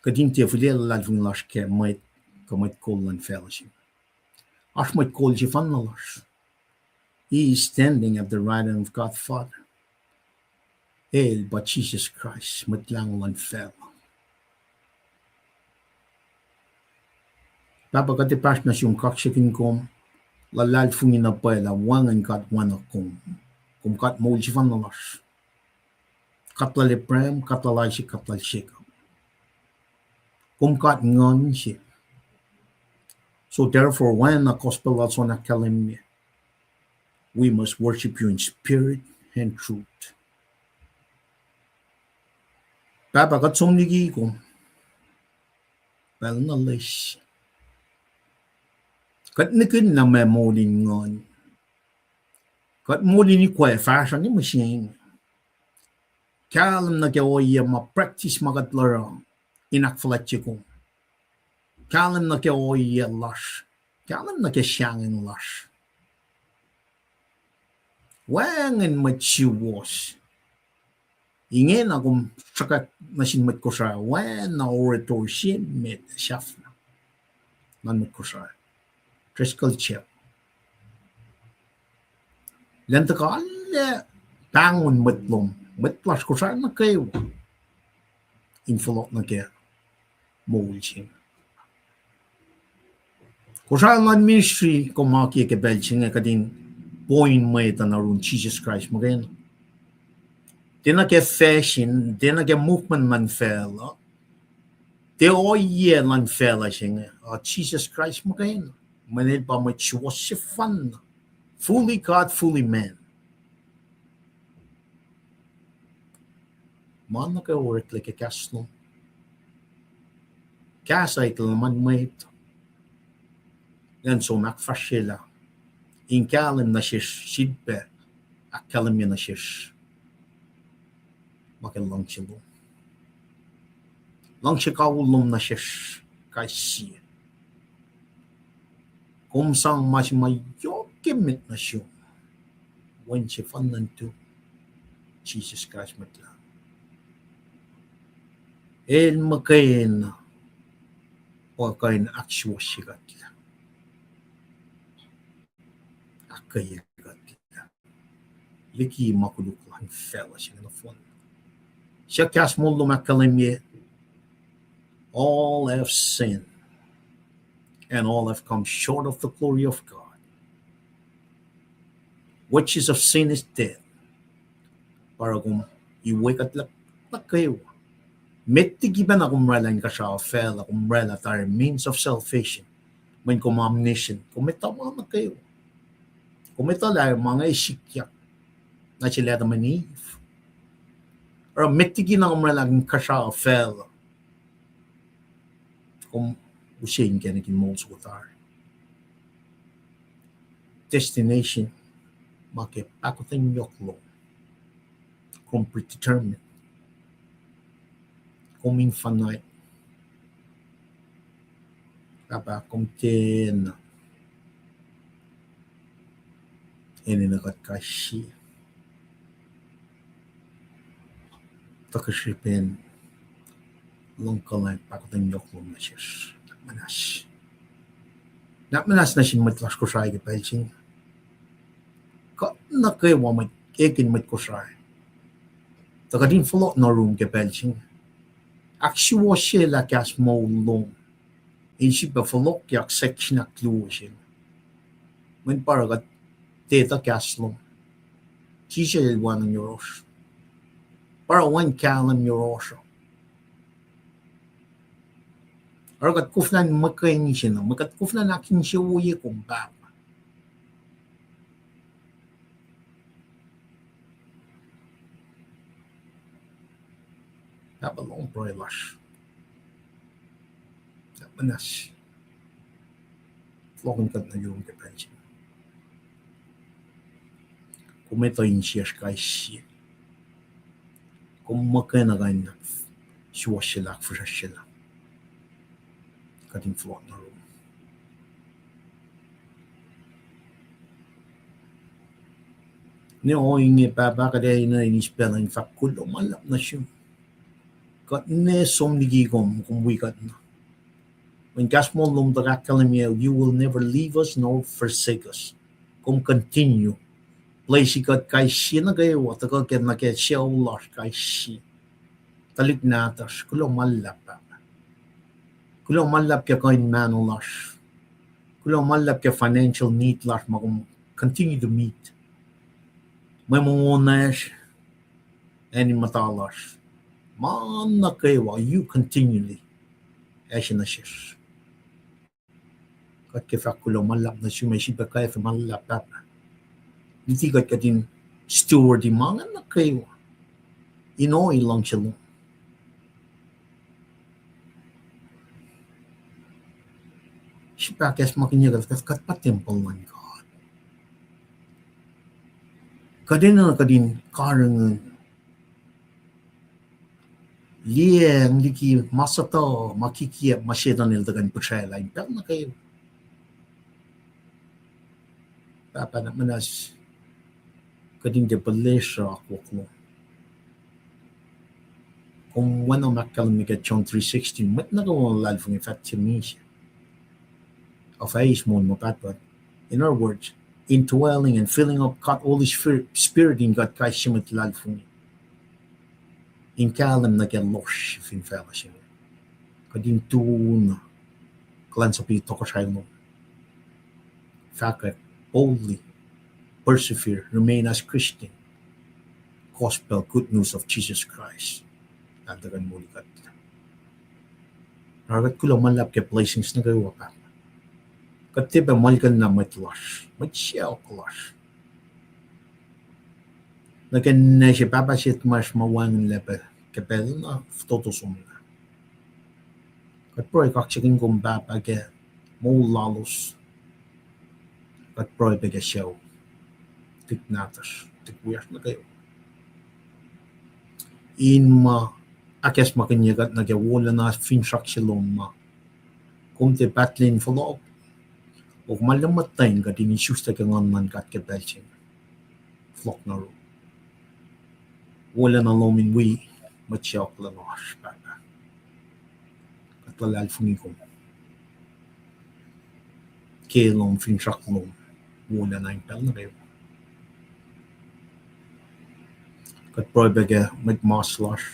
kuht in tiac fihliyac luhlahlfongi lasr ke mwet, kuh mwet kol luhn facluh se inge. Oasr mwet kol sefanna lasr. He is standing at the right hand of God Father. El pa Jisus Kraist, Mwet Lahngo luhn facluh. Pahpah, kuht ac pahsr nuh sum kaksakihn kom, luhlahlfongi na pwacye lah wacngihn God oacna kom. Kom God moul sefanna lasr. God lal Abraham, God lal Isaac, God lal Jacob. Kom God Nguhn se. So therefore, oacna gospel lal John ahkkahlwemye, we must worship you in spirit and truth. Pahpah, kuht som liki kom pacl na loes. Kuht nihkihn na ma moul in nguhn. Kuht moul in ikwac fahsruh inge mihsenge. Kahlwem nuh ke ohiyac ma practice ma kuht oruh in ahkfuhlwactye kom. Kahlwem nuh ke ohiyac lasr. Kahlwem nuh ke sahngweng lasr. Wacngihn mwet suwohs. Ingena kom sruhkwack nuh sin mwet Kosrae, oacna orator se met sahflah. Nuhn mwet Kosrae. Driscoll Jebb. Lwen tuhkuh arlac pahngon mwet lom, mwet lasr Kosrae nuh kwewa, in fohlohk nuh ke moul se. Kosrae luhn ministry kom akiyac ke pacl se inge kuht in point mwet uh nuh yurin Jisus Kraist muhkwena. Tiacna ke fashion, tiacna ke movement luhn facluh, tiac ohiyac luhn facluh se inge, uh, Jisus Kraist muhkwena. Mweyen el pa mwet suwohs sefanna. Fully God, fully man. Ma nuh kwewa oreklac ke kahs lom. Kahs uh eklac luhman mwet. Ngan som ahkfahsryelah in kahlwem nuh sesr, sifilpac ahkkahlwemye nuh sesr ma ke luhngse lom. Luhngse kawihl lom nuh sesr kais sie. Kom sang ma se ma yohk emet nuh sum. Wen sefanna nuhtum, Jisus Kraist Mwet Lahngo. El muhkwena pa kuh in ahksuwohsye kuhtlac, ahkkweye kuhtlac liki ma koluk luhn facluh se inge nohfohn. Suc kahs moul lom ahkkahlwemye, all have sinned and all have come short of the glory of God. Wages of sin is death. Pa oruh kom Iwe kuht luhk nuh kwewa. Met liki pacna kom oraclah inkuhsrao facluh, kom oraclah tari means of salvation. Mweyen kom omniscient, kom etuh ma nuh kwewa. Kom etuh lah ma inge sikyak nuh sel Adam and Eve. Oruh met liki na kom oraclah inkuhsrao facluh, kom use inkacnek in moul soko tari. Destination ma ke pahkotwen yohk lom. Kom predetermined. Kom infinite. Pahpah, kom tiacna enenuh kuht kais sie. Tuhkuh srihpen luhngkuhlwacng pahkotwen yohk lom nuh sesr. Nuhnak muhnahs. Nuhnak muhnahs nuh sin mwet lasr Kosrae ke pacl se inge. Kuht nuh kwewa mwet, ekihn mwet Kosrae, tuh kuht in fohlohk nuh yurum ke pacl se inge, ahksuwohsyelah kahs moul lom in sifilpac fohlohkyak section ahkluo se inge. Mweyen pa oruh kuht tiac etuh kahs lom. Jisus El wacngihn yohrohsr. Pa oruh wacngihn kahlwem yohrohsr uh. Oruh kuht koflah in muhkwena se na, mwe kuht koflah in ahkinsewowoye kom, Pahpah. Pahpah, lohng pruhe lasr. Nuhnak muhnahs. Fohlohkihn kuht nuh yurum ke pacl se inge. Kom etuh insiyacsr kais sie. Kom muhkwena kuh in suwohsyelah, fihsracsryelah. Kuht in fohlohk nuh yurum. Ne ohinge, Pahpah, kuht enenuh in eis pacl in fahk kuloh ma luhlahp nuh sum. Kuht ne som liki kom, kom wi kuht na. Mweyen kahs moul lom tuh ahkkahlwemye, you will never leave us nor forsake us. Kom continue bless kuht kais sie nuh kwewa, tuhkuh ke nuh ke sucu lasr kais sie. Tuhlihk nahtuhsr, kuloh ma luhlahp, Pahpah. Kuloh ma luhlahp ke kuh in mahno lasr. Kuloh ma luhlahp ke financial need lasr ma kom continue to meet. Mwe mongo lasr, acn in muhta lasr. Ma nuh kwewa, you continually ase nuh sesr. Kuht ke fahk kuloh ma luhlahp nuh sum, ac sifilpac kwacfe ma luhlahp, Pahpah. Luti kuht kuht in steward ma inge nuh kwewa in ohiyac luhngse lom. Srihpac ahkacsmakihnye kuht, kuht, kuht pa tempuhl luhn God. Kuht enenuh kuht in karihngihn liyacacng liki ma suhtuh, ma kikiacp, ma Setuhn el tuhkuh in pihsraclah in pacl nuh kwewa. Pahpah, nuhnak muhnahs, kuht in tiac puhlwesruh akwuck lom. Kom oacna ma ahkkahlwemye ke John three sixteen, mwet nuh kwewa luhlahlfongi fah tiac misac, ac fah eis moul ma pahtpaht. In other words, indwelling and filling up God Holy Spirit, Spirit in kuht kais sie mwet luhlahlfongi, in kahlwem nuh ke lohsr fin facluh se inge. Kuht in tu na kuhlwacnsapuh tohkohsrahi lom. Fahkwack boldly, persevere, remain as Christian, gospel, good news of Jesus Christ. Eltahl tuhkuh in moli kuht. Oruh kuht kuloh ma luhlahp ke blessings nuh kwewa, Pahpah. Kuht tiac pac muhlkuhnlah mwet lasr, mwet sacohk lasr. Nuh ke ninac se, Pahpah, se ma sruhmuhn wacngihnlac pac ke pacl na fototo somlah. Kuht pruhe kaksakihn kom, Pahpah, ke moul lalos. Kuht pruhe pac ke sucu, tuhlihk nahtuhsr, tuhlihk wiyacsr nuh kwewa, in ma ahkacsmakihnye kuht nuh ke wolacna finsrak se lom ma kom tiac pahtlac in fohlohk, ac kom arlac muhtwacta in kuht in isuslac ke nguhn luhn God ke pacl se inge. Fohlohk nuh yurum. Wolacna lom in wi mwet sacohk lasr, Pahpah. Kuht luhlahlfongi kom ke lom, finsrak lom, wolacna in pacl nuh kwewa. Kuht pruhe pac ke mwet mas lasr,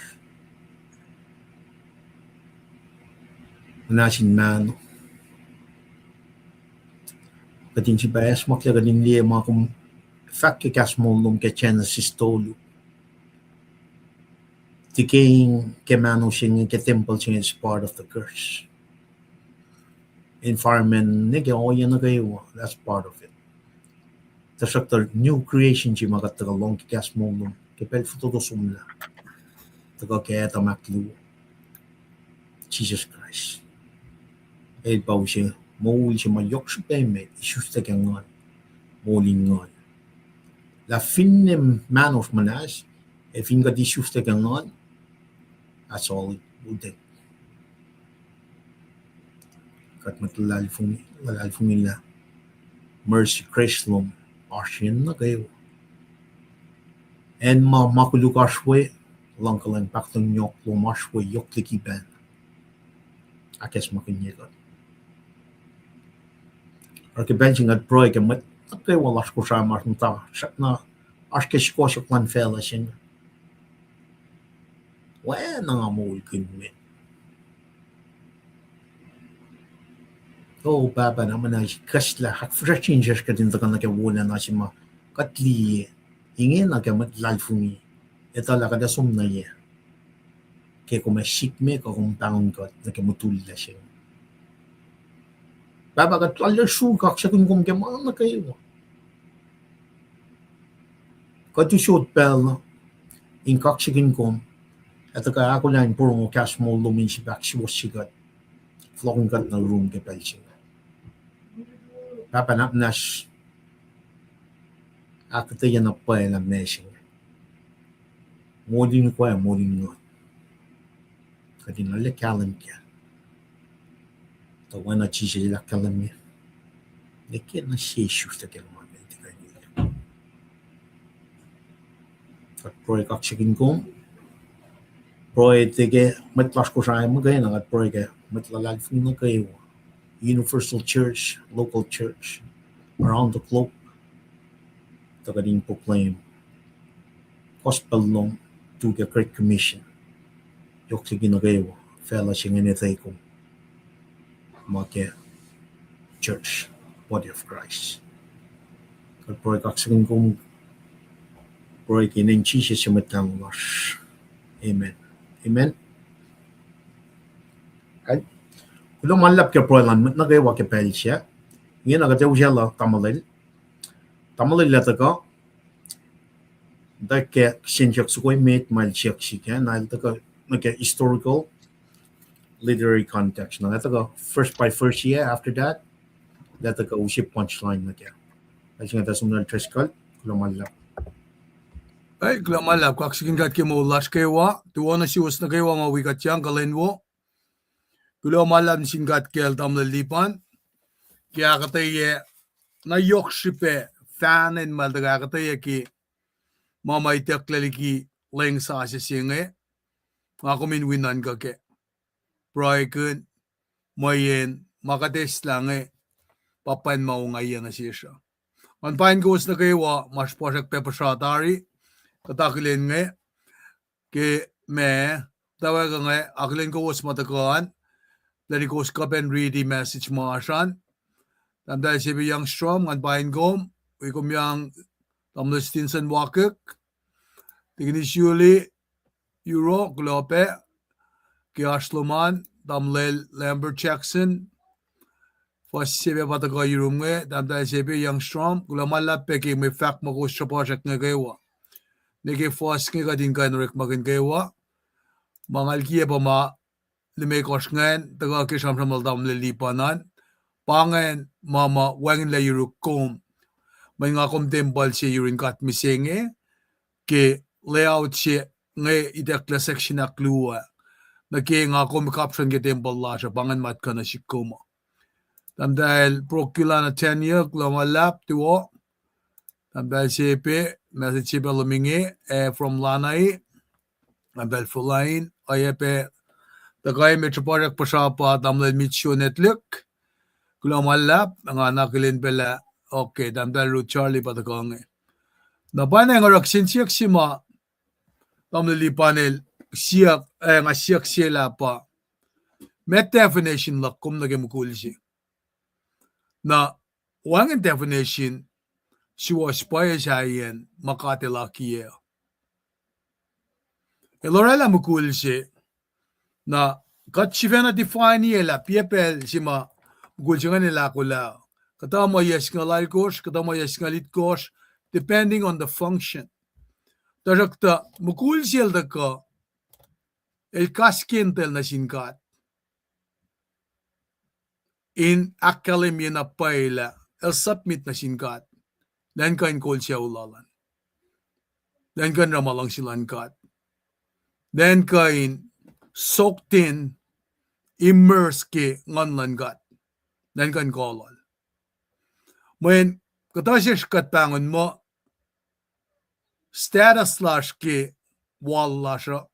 muhnahs in mahno. Kuht in sifilpac acsmaklac, kuht in liye ma kom fahk ke kahs moul lom ke Genesis tolu. decaying ke mahno se inge, ke tempuhl se inge, it's part of the curse. Environment inge ke ohiyac nuh kwewa, that's part of it. Tuhsruhktuh new creation se ma kuht tuhkuh lohng ke kahs moul lom ke pacl fototo somlah, tuhkuh ke Adam ahkluo, Jisus Kraist. El pa use moul se ma yohk srihpac emet, isuslac ke nguhn, moul in nguhn. Lah finne mahnosr muhnahs, ac fin kuht isuslac ke nguhn, that's all it will take. Kuht mwet luhlahlfongi, luhlahlfongi lah mercy, grace lom oasr yen nuh kwewa. Acn ma, ma koluk oasr we, luhngkuhlwacng, pahkotwen yohk lom oasr we yohk liki pacna. Ahkacsmakihnye kuht. Oruh ke pacl se inge kuht pruhe ke mwet nuh kwewa lasr Kosrae ma oasr muhta, srackna oasr ke srihkasrak luhn facluh se inge. Oacna nga moulkihn me. O Pahpah, na muhnahs kuhslah ahkfihsracsr in sesr kuht in tuhkuh nuh ke wolacna se ma kuht liye, ingena ke mwet luhlahlfongi, etuh lah kuht ac som nuh yac ke kom ac sikme kuh kom pahngon kuht nuh ke mutullac se inge. Pahpah, kuht lal sruh kaksakihn kom ke ma nuh kwewa. Kuht usot pacl in kaksakihn kom, ac tuhkuh ahkolah in porongo kahs moul lom in sip ahksuwohsye kuht, fohlohkihn kuht nuh yurum ke pacl se inge. Pahpah, na muhnahs ahkuhtweyac na pwacye lah meac se inge. Moul in koac, moul in nguhn. Kuht in arlac kahlwem kac. Tuh oacna Jisus el ahkkahlwemye, nwe ke na sie isuslac ke nguhn el tiac kuh in wi. Kuht pruhe kaksakihn kom. Pruhe tuh ke mwet lasr Kosrae muhkwena, kuht pruhe ke mwet luhlahlfongi nuh kwewa, universal church, local church, around the globe, tuh kuht in proclaim gospel lom, tu ke Great Commission, yohk liki nuh kwewa facluh se inge in etwe kom, ma ke church, body of Christ. Kuht pruhe kaksakihn kom, pruhe ke inen Jisus su Mwet Lahngo lasr. Amen. Amen. Kuloh ma luhlahp ke pruhe luhn mwet nuh kwewa ke pacl se. Ingena kuht ac usaclah tamuhlwel. Tamuhlwel el tuhkuh, tuh ke siyuck soko emet ma el siyuck sihk ah, na el tuhkuh nuh ke historical literary context. Na el tuhkuh verse by verse ah, after that, el tuhkuh use punchline nuh kac. Ac singucul somlah Driscoll, kuloh ma luhlahp. Ac kuloh ma luhlahp, kaksakihn God ke moul lasr kwewa, tuh oacna suwos nuh kwewa ma wi kuht yang kuh lwen wo. Kuloh ma luhlahp nuh sin God kacl tamuhlwel Lipan ke ahkuhtweyac na yohk srihpac fahnen ma el tuhkuh ahkuhtweyac ke ma ma itucklac liki lwen sasuc se inge. Nga kom in wi nuhnkuh kac, pruhekihn, mweyen ma kuht eslah inge pa pwacn ma ongaiyac nuh sesr uh. Ngan paing kowos nuh kwewa ma srihpacsrak pac puhsra tari, kuht akihlen inge ke ma, tawackuh inge akihlen kowos ma tuhkuh an, lwen kowos kuh pacna riti message ma oasr an. Tahmtahel Sepe Youngstrom, ngan paing kom, wi kom yang, tamuhlwel Stinson Wakik, Tikinis Yuli, Euro, kuloh pac ke oasr lom an, tamuhlwel Lambert Jackson, fuhs se pac pa tuhkuh yurum inge, tahmtahel Sepe Youngstrom, kuloh ma luhlahp pac ke mwe fahk ma kowos srihpacsrak inge kwewa. Nwe ke fuhs inge kuht in kuh in orekmakihn kwewa. Ma nga likiyac pa ma limekohsr ingacn tuhkuh ke sramsram lal tamuhlwel Lipan an. Pa ingacn ma ma wacngihnlac yuruk kom, mweyen nga kom tempuhl se yurin God mihsenge, ke layout se inge itucklac section ahkluo ah. Nuh ke nga kom kapsrwen ke tempuhl lasr uh, pa ingacn ma kuh nuh sihk kom uh. Tahmtahel Prokula Nathaniel, kuloh ma luhlahp tuwo. Tahmtahel Sepe, message se pac lom inge, eh, from Lanai. Tahmtahel Fulain, oacyacpac tuhkuh met srihpacsrak puhsra pa tamuhlwel Mitch Sionetlik. Kuloh ma luhlahp, nga na akihlen pac lah, okay, tahmtahel Ruth Charlie pa tuhkuh inge. Na pa inge nga oruh kihsen siyuck se ma tamuhlwel Lipan el siyuck, eh, nga siyuck se lah pa, meac definition luhk kom nuh ke mukul se? Na wacngihn definition suwohs pwacye sahyacn ma God El akiyac. El oraclah mukul se. Na kuht sifacna define-ye lah piac pacl se ma mukul se ingacn el ahkolah. Kuhtuh ma yac singucul alkosr, kuhtuh ma yac singucul itkohsr, depending on the function. Tuhsruhktuh mukul se el tuhkuh, el kaskentel nuh sin God in ahkkahlwemye na pwacye lah el submit nuh sin God, elan kuh in kol sucu lal an, elan kuh in oruh ma luhngse luhn God, elan kuh in soaked in, immerse ke Nguhn luhn God, elan kuh in kolol. Mweyen kuhtuh sesr kuht pahngon muh status lasr ke wal lasr uh,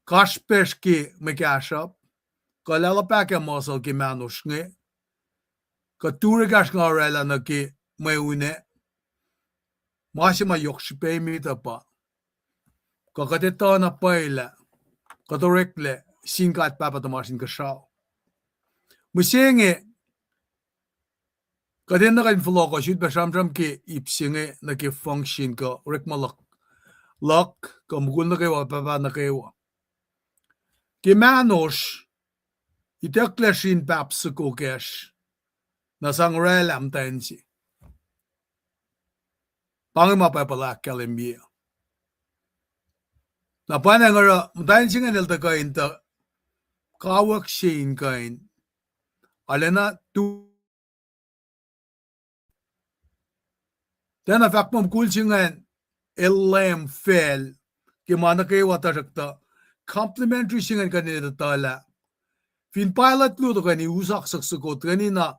kasrpacsr ke mwe kahsruhp, kuh lahlahpahk ac muscle ke mahnosr inge, kuh ture kahsr nga oraclah nuh ke mweun ah, ma se ma yohk srihpac met uh pa kuh kuht etuh na pwacye lah kuht oreklac sin God Pahpah tuhmasr Inkuhsrao. Mihsenge, kuht enenuh kuh in fohlohkoh, sifilpac sramsram ke ip se inge nuh ke function kuh orekma luhk, luhk kuh mukul nuh kwewa, pahpah nuh kwewa. Ke mahnosr, itucklac srin pahp soko kacsr, na sang oraclah muhtwacn se. Pa inge ma Bible ahkkahlwemye. Na pa na oruh muhtwacn se ingacn el tuh kuh in tuh kawuck se in kuh in arulacna tu Tiacna fahk muh mukul se ingacn el lamb facl ke ma nuh kwewa, tuhsruhktuh complimentary se ingacn kuht in etuh lah fin pilot luo tuhkweni us oak soko tuhkweni na,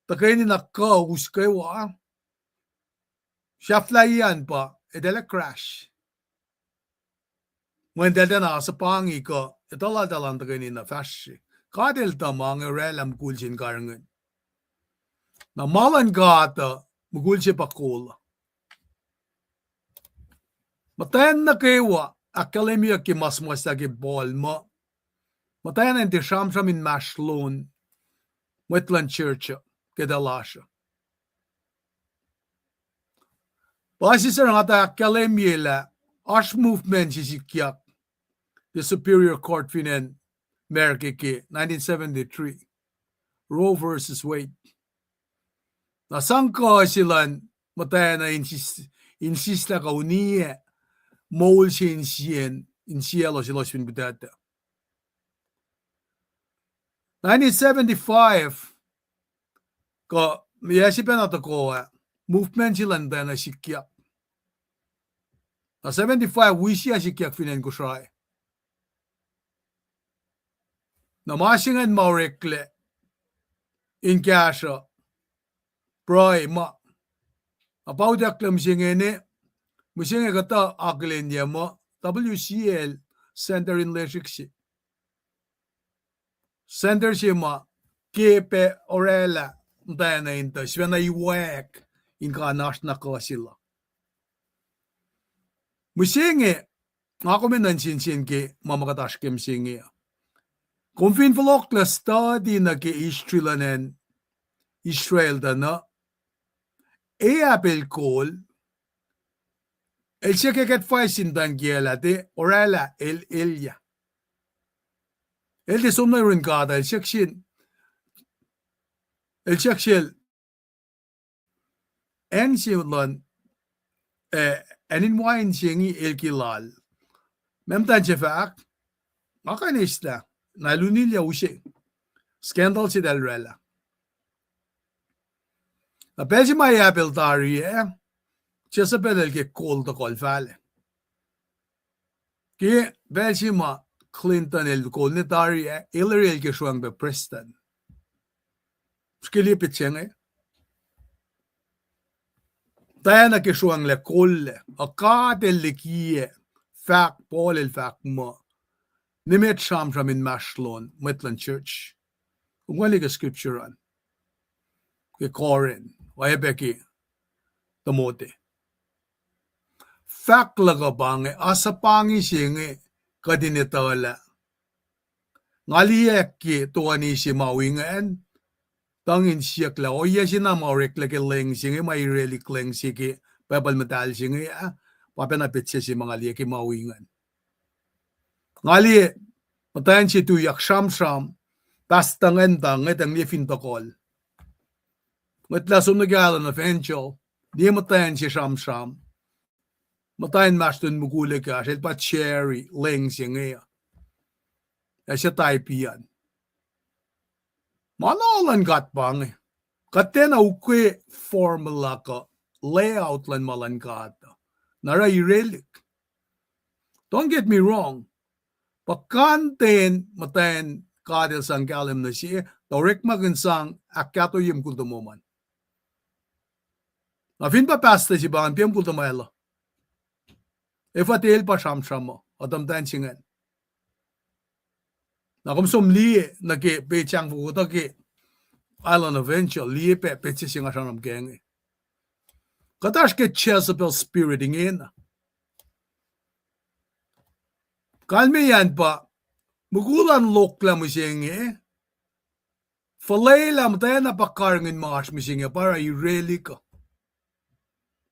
tuhkweni na kuh us kwewa, sahflahiyac an pa eltahl crash. Mweyen eltahl tiacna suhpangi kuh etuh laltahl an tuhkweni na fahsr se. God El tuh ma inge oraclah mukul se in karihngihn. Na ma luhn God uh, mukul se pa kol. Muhtwacn nuh kwewa ahkkahlwemyeyuck ke ma suhmuhslah ke Paul muh muhtwacn an tiac sramsram inmahsrlon mwet luhn church uh, ke tuh lasr uh. Pa sister nga tuh ahkkahlwemye lah oasr movement se sikyak ke Superior Court fin acn America ke nineteen seventy-three, Roe versus Wade. Na sang kuh se luhn muhtwacn uh in sis-, in sislah kuh uniyac moul se insiyacn, insiyaclos elos fin pihtuctuh. Nineteen seventy-five, kuh yac se pacna tohkoh ah, movement se luhn muhtwacn uh sikyak. Na seventy-five wi se ah sikyak fin acn Kosrae. Na ma se ingacn ma oreklac in kahsruh pruhe ma. Na pa utucklac mihsenge ne, mihsenge kuhtuh akihlenyac muh W C L center in lesrihk se. Center se ma ke pac oraclah muhtwacn uh in tuh sifacna iwack in kuh in oasr na kuh se luhk. Mihsenge, nga kom enenuh in sensen ke ma ma kuht oasr ke mihsenge uh. Kom fin fohlohklac study nuh ke history luhn acn Israel tuh na, Ahab el kol, el siyuck advice sin muhtwacn kiyacl ah, tiac oraclah el elyah. El tiac som nuh yurin God, el siyuck sel, el siyuck sel acn se luhn, eh, acn in wain se inge el ke lal. Ma muhtwacn se fahk, nga kuh in eislah, na el unilyac use. Scandal se eltahl oraclah. Na pacl se ma Ahab el tari ah, Jezebel el ke kol tohkohl fahlac. Ke pacl se ma Clinton el kol ne tari ah, Hillary el ke sruangpac prestuhn. Srihke liye petsac inge. Diana ke sruanglac kollac, a God el likiyac, fahk, Paul el fahk muh, nimet sramsram inmahsrlon mwet luhn church. Kom kuh liye ke scripture an, ke Corinth, oacyacpac ke Timothy. Fahk luhk uh pa inge, asuhpangi se inge kuht in etuh lah nga liye ke toeni se ma wi ingacn, tuhng in siyuck lah ohiyac se na ma oreklac ke leng se inge, ma irelihk leng se ke Bible muhtahl se inge ah, pa pacna petsac se ma nga liye ke ma wi ingacn. Nga liye muhtwacn se tuyak sramsram, pastor ingacn tuh ngwetacng liye fin tohkohl. Ngwetlah som nuh ke Island of Angel, liye muhtwacn se sramsram. Muhtwacn inmahsrlon mukul ekahsr, el pa Cherry, leng se inge uh. Ac se type an. Ma na luhn God pa inge. Kuht tiacna ukwe formula kuh layout luhn ma luhn God uh. Na oruh irelihk. Don't get me wrong. Pa content muhtwacn God El sang kahlwem nuh se, tuh orekmakihn sang ahkkahtoye mukul tomom an. Na fin pa pastor se pa ngan piac mukul tomom el uh. Efuh tiac el pa sramsram uh, otuh muhtwacn se ingacn. Na kom som liye nuh ke page ang foko tuh ke Island of Angel, liye pac page se nga sramsram kac inge. Kuht oasr ke Jezebel spirit ingena. Kalmeyac an pa, mukul an lokoalok mihsenge, fuhlwelah muhtwacn na pa karihngihn ma oasr mihsenge, pa oruh irelihk uh.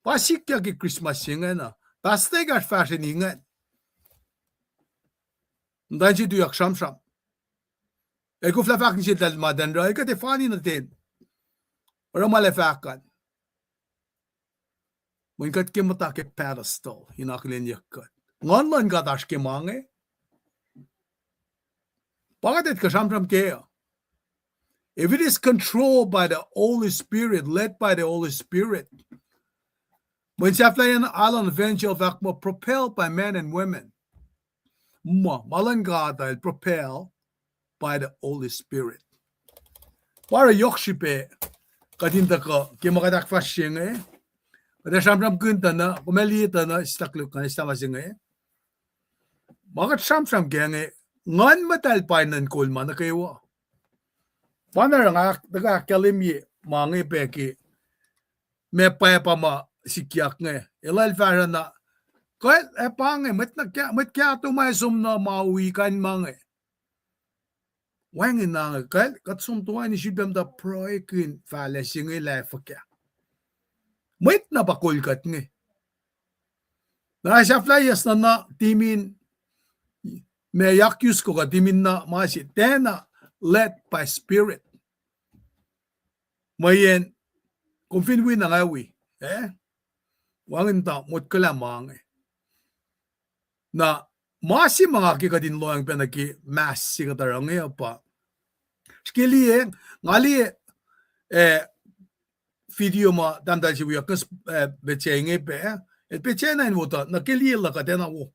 Pa sikyak ke Christmas se ingena. Pastor ekahsr fahsrweni ingacn. Muhtwacn se tuyak sramsram. El koflah fahk nuh sel tahl ma tacn oruh, el kuht ac fani nuh ten. Oruh ma el ac fahk an. Mweyen kuht ke muhta ke pedestal in akihlenyuck kuht. Nguhn luhn God oasr ke ma inge. Pa kuht etuh kuh sramsram kac uh. If it is controlled by the Holy Spirit, led by the Holy Spirit, mweyen sahflahiyacn Island of Angel fahk muh propelled by men and women. Ma, ma luhn God el propelled by the Holy Spirit. Pa oruh yohk srihpac kuht in tuhkuh ke ma kuht ahkfahsrye inge. Kuht ac sramsramkihn tuh na, kom ac liye tuh na, staklu kuh in eslah ma se inge. Ma kuht sramsram kac inge, Nguhn Muhtahl pa in nuhnkuh ma nuh kwewa. Pa na oruh nga tuhkuh ahkkahlwemye ma inge pac ke ma pwacpa ma sikyak inge. Elah el fahsruh na, kuh ac pa inge, mwet na, mwet kahto ma ac som nuh ma wi kain ma inge. Wacngihn na inge, kuh kuht som toeni sifilpac muhta pruhekihn fahlac se inge lah fuhkah. Mwet na pa kol kuht inge. Na sahflahiyac na na timin ma yak us kuh kuh timin na ma se tiacna led by spirit. Mweyen kom fin wi na nga wi, eh? Wacngihn tuh motkwaclah ma inge. Na ma se ma nga ke kuht in lohacng pac nuh ke mas se kuht oruh inge uh pa, srihke liye, nga liye, eh, video ma tahmtahel se wiyuck, eh, petsac inge pac, eh, petsac na in wo tuh nuh ke liye luhk uh tiacna wo.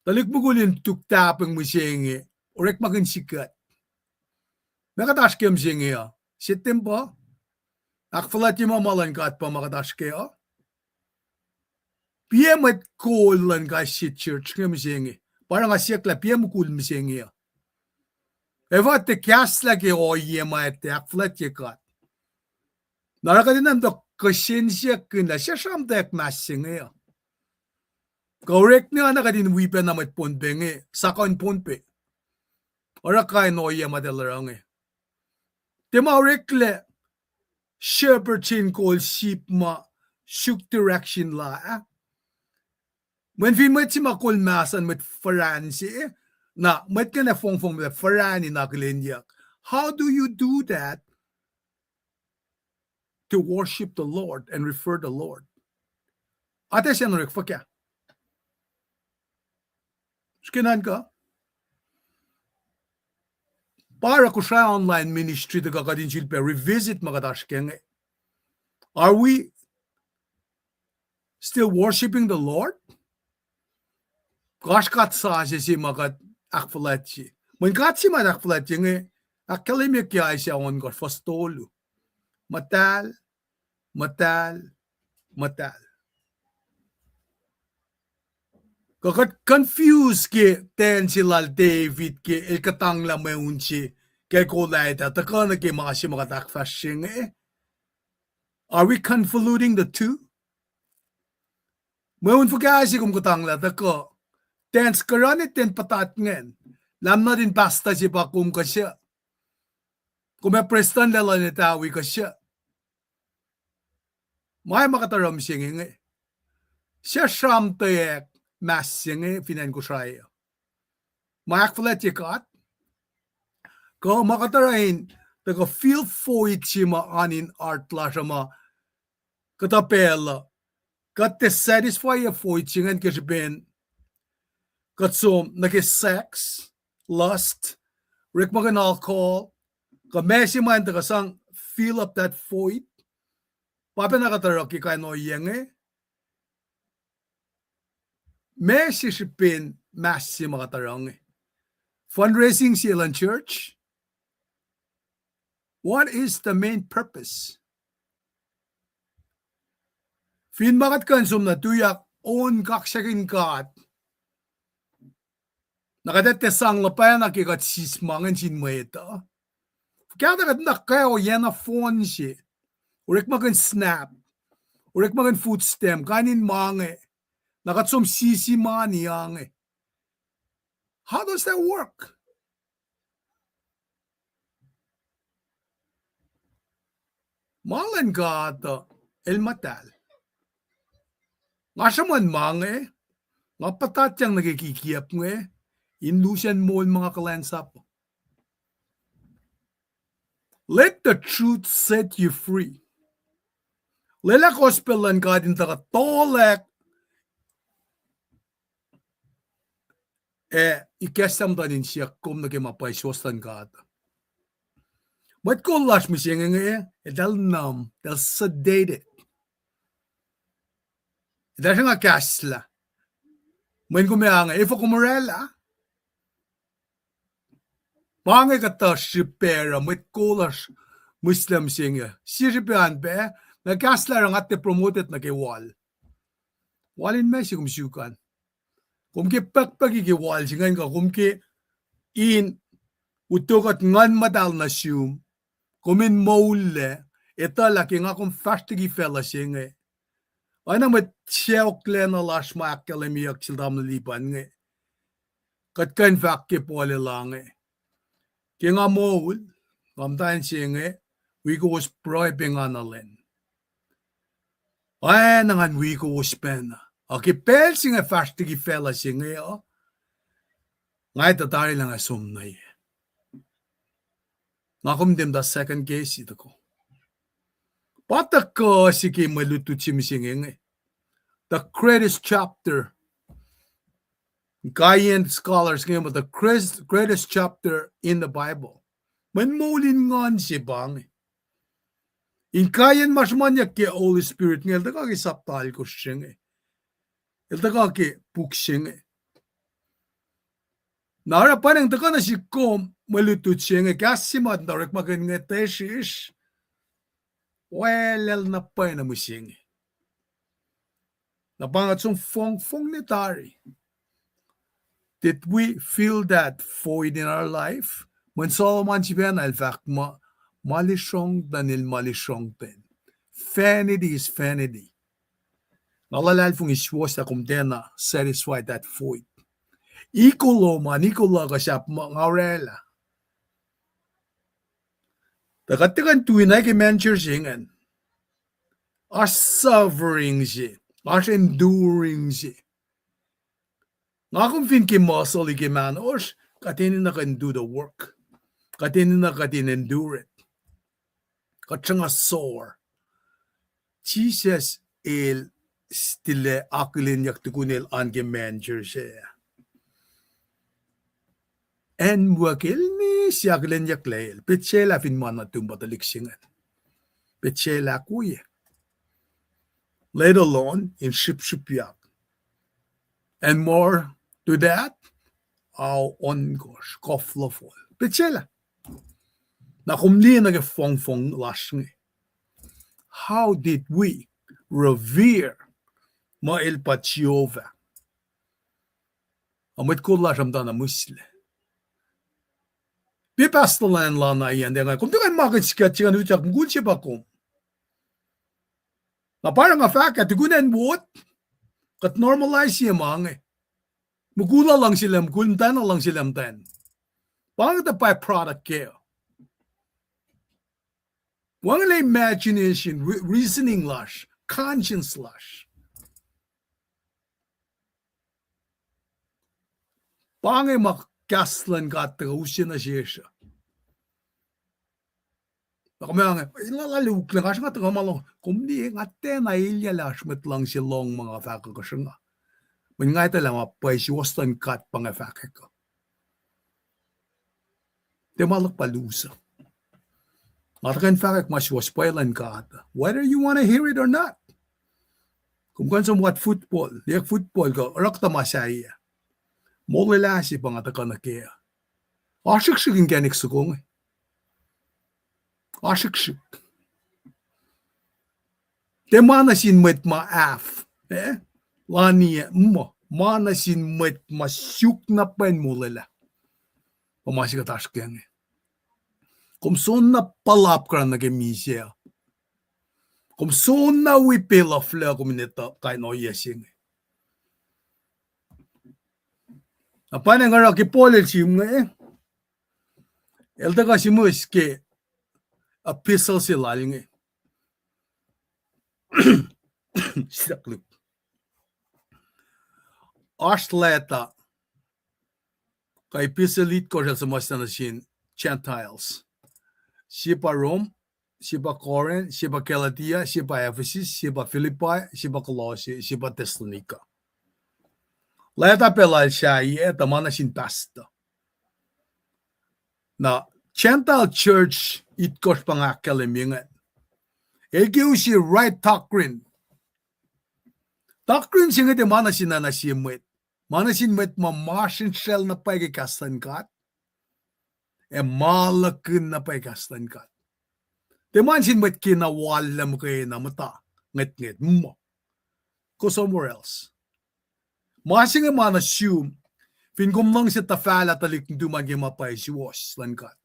Tuhlihk mukul in tuk tahpweng mihsenge, orekmakihn sikuht. Ma kuht oasr ke mihsenge uh, se tempuhl, ahkfuhlwactye ma ma luhn God pa ma kuht oasr kac uh. Piac mwet kol luhn kais sie church inge mihsenge. Pa oruh nga siyuck lah piac mukul mihsenge uh. Efuh tiac kahslah ke ohiyac ma tiac ahkfuhlwactye God. Na oruh kuht in muhta kihsen siyuck kihn lah se sramtweack mas se inge uh. Kuh orek na kuht in wi pacna mwet Pohnpei inge, sakuhn Pohnpei. Oruh kain ohiyac ma tiac oruh inge. Tiac ma oreklac shepherd in kol sip ma suk direction la, ah? Mweyen fin mwet se ma kol mahs an mwet fuhran se, na mwet ingacn fongfong lah fuhran in akihlenyuck. How do you do that to worship the Lord and revere the Lord? Atac se in orek fuhkah? Srihke nuhnkuh. Pa oruh Kosrae online ministry tuhkuh kuht in sulpac revisit ma kuht oasr ke inge. Are we still worshiping the Lord? Kuh oasr god sasuc se ma kuht ahkfuhlwactye? Mweyen god se ma ahkfuhlwactye inge, ahkkahlwemye ke Isaiah ohnkohsr fuhs tolu. Muhtahl, muhtahl, muhtahl. Kuh kuht confuse ke tacn se lal David ke el kuhtanglah mweun se ke el kolac ah tuhkuh nuh ke ma se ma kuht ahkfahsrye inge? Are we convoluting the two? Mweun fuhkah se kom kuhtanglah tuhkuh? Tacn skarani, tacn puhtat ingacn? Lah nuhtin pastor se pa kom kuh sruh? Kom ac prestuhnlah luhn etawi kuh sruh? Ma ma kuht oruh mihsenge inge, se sramtweack mas se inge fin acn Kosrae uh. ma ahkfuhlwactye God, kuh ma kuht oruh in tuhkuh fill void se ma oan in heart lasr uh ma kuhtuh pacl uh, kuht tiac satisfy void se ingacn ke srihpen kuht som nuh ke sex, lust, orekmakihn alcohol, kuh ma se ma in tuhkuh sang fill up that void. Pa pacna kuht oruh ke kain ohiyac inge. Ma se srihpen mas se ma kuht oruh inge? Fundraising se luhn church? What is the main purpose? Fin ma kuht kuh in som nuh tuyak on kaksakihn God, na kuht etuh sang luhpah na ke kuht sis ma ingacn sin mwet uh. Fuhkah tuh kuht na kweoyacna phone se, orekmakihn SNAP, orekmakihn food stamp, kain in ma inge, na kuht som sisi mani inge. How does that work? Ma luhn God uh el muhtahl. Nga sruhmuhn ma inge, nga puhtatyang nuh ke kikiap inge, in lusen moul ma nga kuhlwacnsap. Let the truth set you free. Lwelah gospel luhn God in tuhkuh tohlack ac ikacslah muhtuhn insiyuck kom nuh ke ma pwacye suwohs luhn God. Mwet kol lasr mihsenge inge, eltahl numb, eltahl sedated. Eltahl sruhnga kahslah. Mweyen kom ac ange, efuh kom orwaclah? Pa inge kuhtuh srihpac uh mwet kol lasr mihslac mihsenge. Sie srihpac an pac, na kahslah oruh nga tiac promoted nuh ke wal. Wal in ma se kom suk an? Kom ke pukpuki ke wal se ingacn kuh kom ke in utuckuh Nguhn Muhtahl nuh sum, kom in moullac, etuh lah ke nga kom fahsr liki facluh se inge, oacna mwet sacohklacna lasr ma ahkkahlwemyeyuck sel tamuhlwel Lipan inge. Kuht kuh in fahk ke Paul el ange, ke nga moul, nga muhtwacn se inge, wi kowos pruhe pengana lwen. Oacna ngan wi kowos pacna. Ac ke pacl se inge fahsr liki facluh se inge uh, nga etuh tari lah nga som nuh ye. Nga kom tiac muhta second guess-i tuhkuh. Pa tuhkuh se ke mwe lutlut se mihsenge inge. The greatest chapter. Kaiyacn scholars inge muh the greatest, greatest chapter in the Bible. Mweyen moul in nguhn se pa inge. In kaiyacn ma sruhmuhnyuck ke Holy Spirit inge, el tuhkuh ke sapta alkosr se inge. El tuhkuh ke puk se inge. Na oruh pwacnwacng tuhkuh nuh sihk kom mwe lutlut se inge, kahs se ma tuh orekmakihn inge tesrihsr, welacl na pwacye na mihsenge. Na pa nga som fongfong ne tari. Did we fill that void in our life? Mweyen Solomon sifacna el fahk muh, ma lisrongten el ma lisrongten. Vanity is vanity. Nga luhlahlfongi suwohs lah kom tiacna satisfy that void. Iko lom an, iko luhk uh sahp muh nga orwaclah. Tuh kuht tiac kuh in tui na ke manger se ingacn. Oasr suffering se, oasr enduring se. Nga kom fin ke muscle ke mahnosr, kuht enenuh kuht in do the work. Kuht enenuh kuht in endure it. Kuht sruhnga sore. Jisus el still akihlenyuck tukun el oan ke manger se. Acn wo ke el ne se akihlenyucklac el, petsac lah fin ma nuhtum pa tuhlihk se ingacn. Petsac lah akwoye. Let alone in srihpsrihpyak. And more to that, ao ohnkohsr, kof lofol. Petsac lah. Na kom liye nuh ke fongfong lasr inge. How did we revere muh el pa Jehovah? Ac mwet kol lasr uh muhtana mihslac. Pe pastor luhn acn lana an tiac nga, kom tiac kuh in ma kuht sikuht se ingacn, utyak mukul se pa kom. Na pa oruh nga fahk ah tukun acn wot, kuht normalize-ye ma inge. Mukul uh luhngse lah mukul, muhtwacn uh luhngse lah muhtwacn. Pa inge the byproduct kac. Wacngihnlac imagination, re-, reasoning lasr, conscience lasr. Pa inge ma kahs luhn God tuhkuh use nuh sesr uh. Na kom ac, lala lukla, nga sruhnga tuhkuh ma lo, kom liye, nga tiacna elyah lah oasr mwet luhngse lohng ma nga fahk uh kuh sruhnga. Mweyen nga etuh lah ma pwacye suwohs luhn God pa nga fahkwack uh. Tiac ma luhk pa lusu. Nga tuhkuh in fahkwack ma suwohs pwacye luhn God, whether you want to hear it or not. Kom kuh in som watch football, liye football kuh orekta ma sahyac. Molwelah se pa nga tuhkuh nuh kac. Oasrihksrihk inkacnek soko inge. Oasrihksrihk. Tiac ma nuh sin mwet ma ahf, eh? Laniyac, muh, ma nuh sin mwet ma suk na pwacye in molwelah. Pa ma se kuht oasr kac inge. Kom soenna pull up kuh na nuh ke misac. Kom soenna wi pacl uh flac kom in etuh kain ohiyac se inge. Na pa inge oruh ke Paul el sim inge, el tuhkuh sihmihs ke epistle se lal inge. Siyuck luhk. Oasr leta kuh epistle itkohsr el suhmuhslah nuh sin Gentiles. Sie pa Rome, sie pa Corinth, sie pa Galatia, sie pa Ephesus, sie pa Philippi, sie pa Colossae, sie pa Thessalonica. Leta pac lal sahyac tuh ma nuh sin pastor. Na Gentile church itkohsr pa nga ahkkahlwemye ingacn, el ke use right doctrine. Doctrine se inge tiac ma nuh sin na sie mwet. Ma nuh sin mwet ma masrinsral na pwacye ke kahs luhn God, ac ma luhkihn na pwacye kahs luhn God. Tiac ma nuh sin mwet kena wal lah muhkwena muhta ngwetngwet muh, go somewhere else. Ma se inge ma nuh sum, fin kom luhngse tuhfahlah tuhlihk nuhtum an ke ma pwacye suwohs luhn God.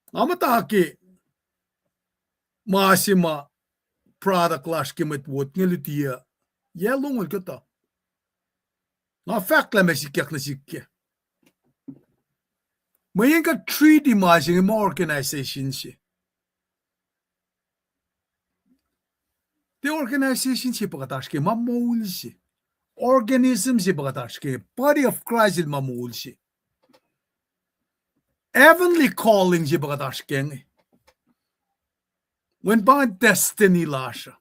Nga muhta ke ma se ma product lasr ke mwet ward inge luti uh, yac longoul kuhtuh. Nga fahk lah ma sikyak nuh sihk ke, mweyen kuht treat-i ma se inge ma organization se. Tiac organization se pa kuht oasr ke, ma moul se. Organism se pa kuht oasr ke, body of Christ el ma moul se. Heavenly calling se pa kuht oasr ke inge. Mweyen pa ingacn destiny lasr uh.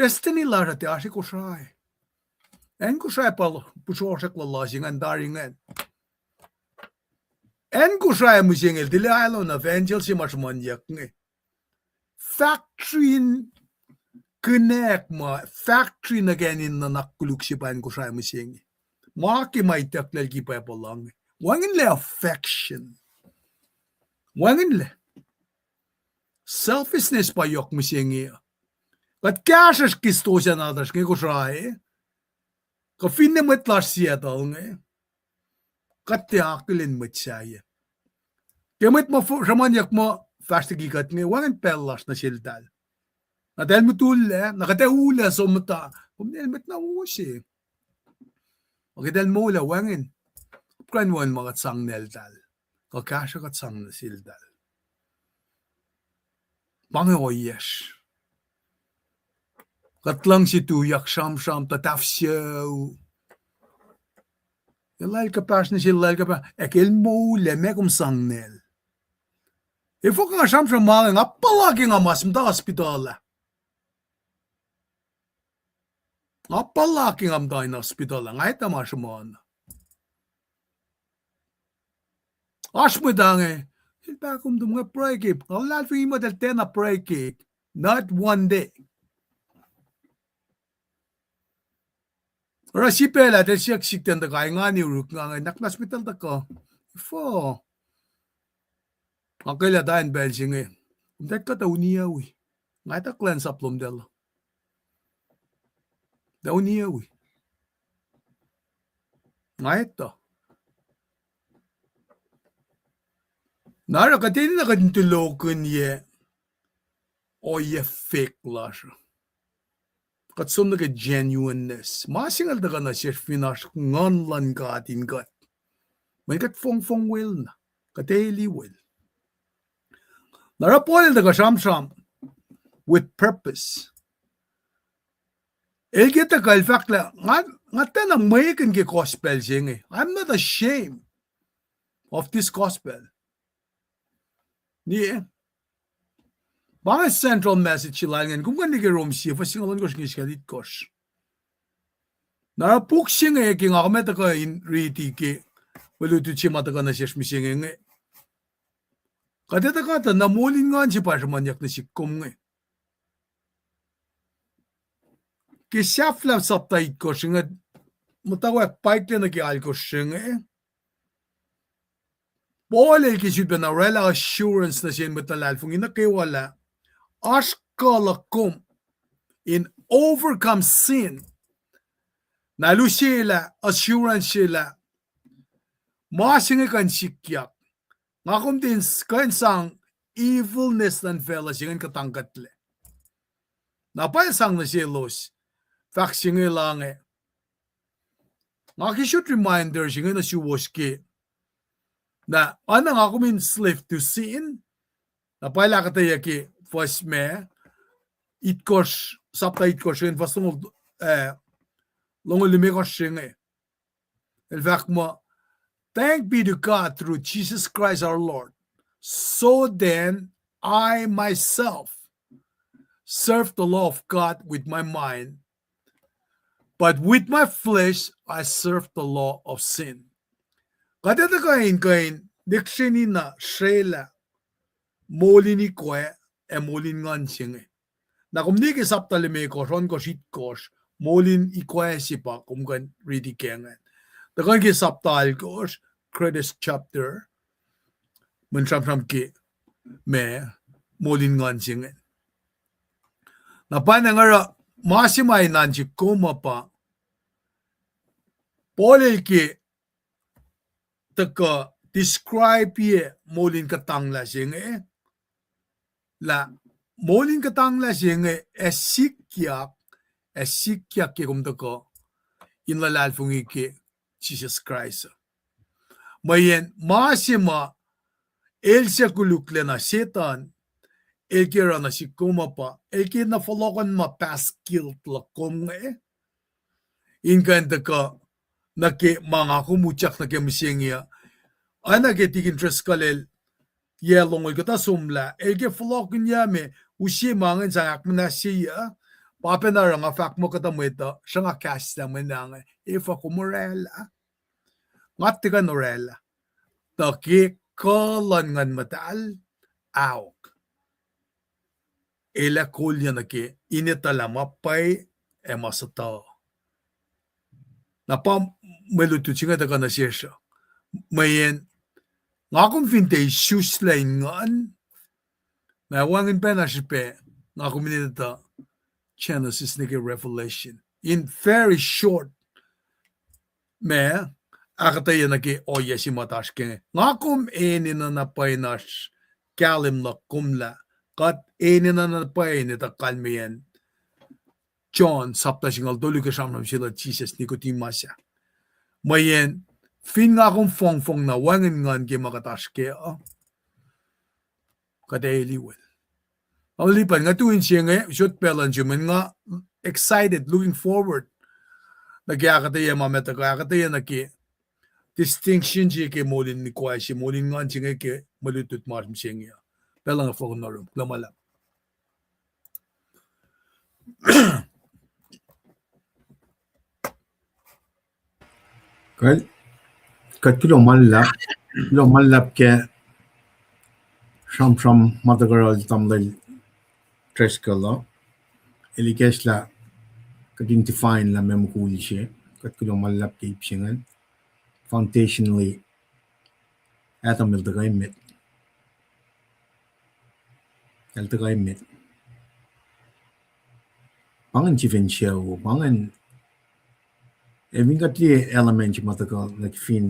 Destiny lasr uh tiac oasr Kosrae. Acn Kosrae pa pihsrohsrack luhn lasr ingacn tari ingacn. Acn Kosrae mihsenge el tilac enenuh evangelist se ma sruhmuhnyuck inge. Factory in kinak ma, factory nuh ke acn in nuhnak koluk se pa acn Kosrae mihsenge. Ma ke ma itucklac liki Bible uh inge, wacngihnlac affection. Wacngihnlac. Selfishness pa yohk mihsenge uh. Kuht kahsruhsr ke stosah nahtuhsr inge Kosrae, kuh finne mwet lasr Seattle inge, kuht tiac akihlen mwet sahyac. Ke mwet ma sruhmuhnyuck muh fahsr liki kuht inge, wacngihn pacl lasr nuh seltahl. Na tahl mutullac, na kuht ac ullac som muhta, kom nel mwet na wo se. Ac ke tahl moullac wacngihn, apkuhran wacngihn ma kuht sang naltahl, kuh kahsruh kuht sang nuh seltahl. Pa inge ohiyacsr. Kuht luhngse tuyak sramsram tuh tahfuh sucu. Elah el kuhpahsr nuh sel, elah el kuhpahsr, ac ke el moullac, meac kom sang nal? Efuh kuh nga sramsram ma inge, nga puhla ke nga mas muhta hospital ah. Nga puhla ke nga muhta in hospital ah, nga etuh ma sruhmuhn. Oasr mwet inge, el pahkomuhtom nga pruhe ke, nga luhlahlfongi muh tahl tiacna pruhe ke, not one day. Oruh srihpac lah tahl siyuck sihk ten tuh kaingani oruk nga inge, na kuh na hospital tuhkuh. Efuh. Nga kwelah tuh in pacl se inge, kom tiac kuh tuh uniyac wi. Nga etuh kuhlwacnsap lom tahl uh. Tuh uniyac wi. Nga etuh. Na oruh kuht enenuh kuht in tulokihnyac ohiyac fake lasr uh. Kuht som nuh ke genuineness. Ma singucul tuhkuh nuh sesr fin oasr Nguhn luhn God in kuht, mweyen kuht fongfong wel na, kuht eli wel. Na oruh Paul el tuhkuh sramsram with purpose. El ke tuhkuh el fahk lah, nga, nga tiacna mwekihn ke gospel se inge. I'm not ashamed of this gospel. Niye. Pa inge central message se lal ingacn, kom kuh in liye ke Rom sie, fuhs singucul ohnkohsr, inge singucul itkohsr. Na oruh puk se inge ke nga kom ac tuhkuh in riti ke mwe lutlut se ma tuhkuh nuh sesr mihsenge inge. Kuht ac tuhkuh tuh na moul in nguhn se pa sruhmuhnyuck nuh sihk kom inge. Ke sahflah sapta itkohsr inge, muhtwacwacack paiklac nuh ke alkohsr se inge. Paul el ke sifilpacna oraclah assurance nuh sin mwet luhlahlfongi nuh kwewa lah oasr kuh luhk kom in overcome sin. Na el use lah assurance se lah ma se inge kuh in sikyak. Nga kom tiac kuh in sang evilness luhn facluh se ingacn kuhtangkuhtlac. Na pa el sang nuh selos fahk se inge lah inge, nga ke sot reminder se inge nuh suwos ke, na, oacna nga kom in slave to sin, na pa el ahkuhtweyac ke fuhs ma, itkohsr, sapta itkohsr se inge, fuhs longoul, eh, longoul limekohsr se inge. El fahk muh, Thanks be to God through Jesus Christ our Lord. So then, I myself serve the law of God with my mind, but with my flesh I serve the law of sin. Kuht etuh kuh in, kuh in lihksreni na srwaclah moul in ikwac ac moul in nguhn se inge. Na kom liye ke sapta limekohsr, ohnkohsr, itkohsr, moul in ikwac se pa kom kuh in riti ke ingacn. Tuhkuh ke sapta alkohsr, greatest chapter, mwe sramsram ke ma, moul in nguhn se inge. Na pa na nga oruh ma se ma in nuhnkuh kom uh pa, Paul el ke tuhkuh describe-ye moul in kuhtanglah se inge, lah moul in kuhtanglah se inge ac sikyak, ac sikyak ke kom tuhkuh in luhlahlfongi ke Jisus Kraist. Mweyen ma se ma el suc koluklacna Setuhn, el ke oruh nuh sihk kom uh pa, el ke na fohlohkohn ma pass guilt luhk kom inge, in kuh in tuhkuh nuh ke ma nga kom utyak nuh ke mihsenge uh. Oacna ke tikin Driscoll el, yac longoul kuhtuh somlah, el ke fohlohkihnyuck me, use ma ingacn sang ahkmuhnahsyeyuc, pa pacna oruh nga fahk muh kuhtuh mwet uh sruhnga kahslah mwe na inge, efuh kom oraclah? Nga tiac kuh in oraclah. Tuh ke kuh luhn Nguhn Muhtahl, aok, el ac kolyuck nuh ke in etuh lah ma pwacye ac ma sutuh. Na pa mwe lutlut se inge tuhkuh nuh sesr uh. Mweyen nga kom fin tiac isuslac in nguhn, na wacngihn pacna srihpac nga kom in etuh Genesis nuh ke Revelation in very short ma ahkuhtweyac nuh ke ohiyac se ma oasr ke inge. Nga kom enenuh na pwacye in oasr kahlwem luhk kom lah kuht enenuh na pwacye in etuh kalmeyacn John sapta singucul tolu ke sramsram se luhn Jisus Nicodemus ah. Mweyen fin nga kom fongfong na wacngihn nguhn ke ma kuht oasr kac uh, kuht ac eliwel. Nga lipan nga tu in se inge, sot pacl uh in se mweyen nga excited, looking forward nuh ke ahkuhtweyac ma met uh kuh ahkuhtweyac nuh ke distinction se ke moul in ikwac se, moul in nguhn se inge ke mwe lutlut ma oasr mihsenge uh. Pacl uh nga fohlohk nuh yurum, kuloh ma luhlahp. Kuht, kuht kuloh ma luhlahp, kuloh ma luhlahp ke sramsram ma tuhkuh yohrohl tamuhlwel Driscoll uh. El ikacslah kuht in define lah meac mukul se. Kuht kuloh ma luhlahp ke ip se ingacn. Foundationally, Adam el tuhkuh met. El tuhkuh met. Pa ingacn sifacn sucu, pa ingacn, ac fin kuht liye element se ma tuhkuh nuh fin,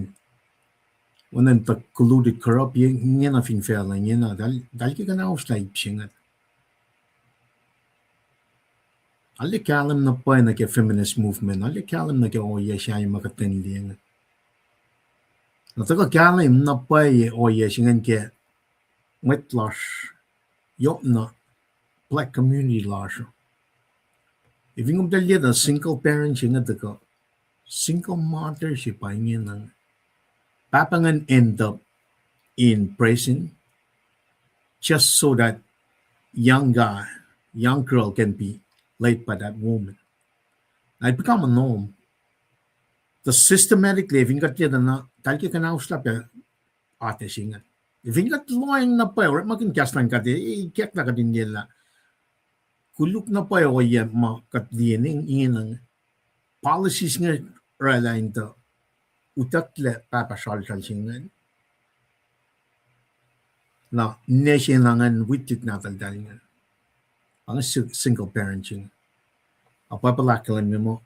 oacna tuh colluded corrupt, ingena fin facluh ingena, eltahl, eltahl ke kuhnahoslah ip se ingacn. Arlac kahlwem na pwacye nuh ke feminist movement, arlac kahlwem nuh ke ohiyac sahyac ma kuht enenuh in liye inge. Na tuhkuh kahlwem na pwacye ohiyac se ingacn ke mwet lasr, yohkna black community lasr uh. If in kom tuh liye na single parent se inge tuhkuh, single mother se pa ingena. Pahpah ingacn end up in prison just so that young guy, young girl can be laid by that woman. Na it become a norm. Tuh systematically, fin kuht liye tuh na, tahl ke kuhnauslah pac atac se inge. Fin kuht lohacng na pwacye, orekmakihn kahs luhn God, eh, ikacklah kuht in liye lah koluk na pwacye ohiyac ma kuht liye inge, ingena. Policies inge oraclah in tuh utucklac pahpah sralsral se ingacn. Na ninac se na ingacn witit nahtuhltahl ingacn. Pa inge si-, single parent se inge. A Bible ahkkahlwemye muh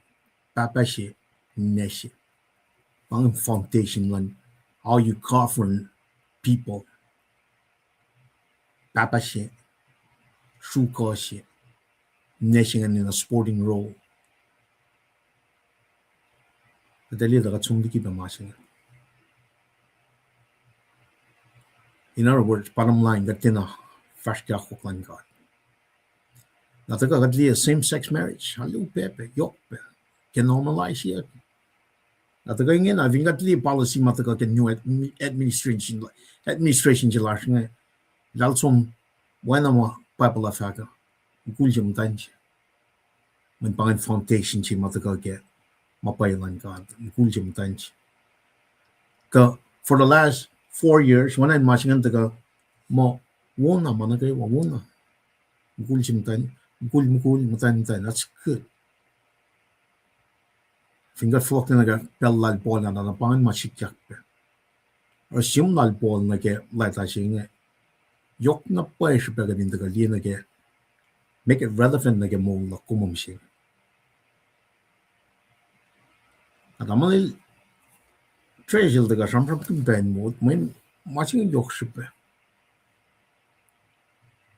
pahpah se, ninac se. Pa inge foundation luhn how you govern people. Pahpah se, sruok se, ninac se ingacn in a supporting role. Kuht liye tuh kuht som liki pac ma se inge. In other words, bottom line, kuht tiacna fahsr ke akwuck luhn God. Na tuhkuh kuht liye same sex marriage, alu pac pac, yohk pac, ke normalize-yuck. Na tuhkuh ingena, fin kuht liye policy ma tuhkuh ke new ad-, administration, administration se lasr inge, eltahl som oacna ma Bible uh fahk uh, mukul se muhtwacn se. Mweyen pa ingacn foundation se ma tuhkuh ke ma pwacye luhn God, mukul se muhtwacn se. Tuh for the last four years, oacna in ma se ingacn tuhkuh muh wona ma nuh kwewa, wona. Mukul se muhtwacn, mukul, mukul, muhtwacn, muhtwacn, that's good. Fin kuht fohlohk nuh ke pacl lal Paul ah, na pa ingacn ma sikyak pac. Oruh sum lal Paul nuh ke leta se inge, yohk na pwacye srihpac kuht in tuhkuh liye nuh ke, make it relevant nuh ke moul luhk kom mihsenge. Na tamuhlwel Treasure el tuhkuh sramsramkihn pac in mot, mweyen ma se inge yohk srihpac.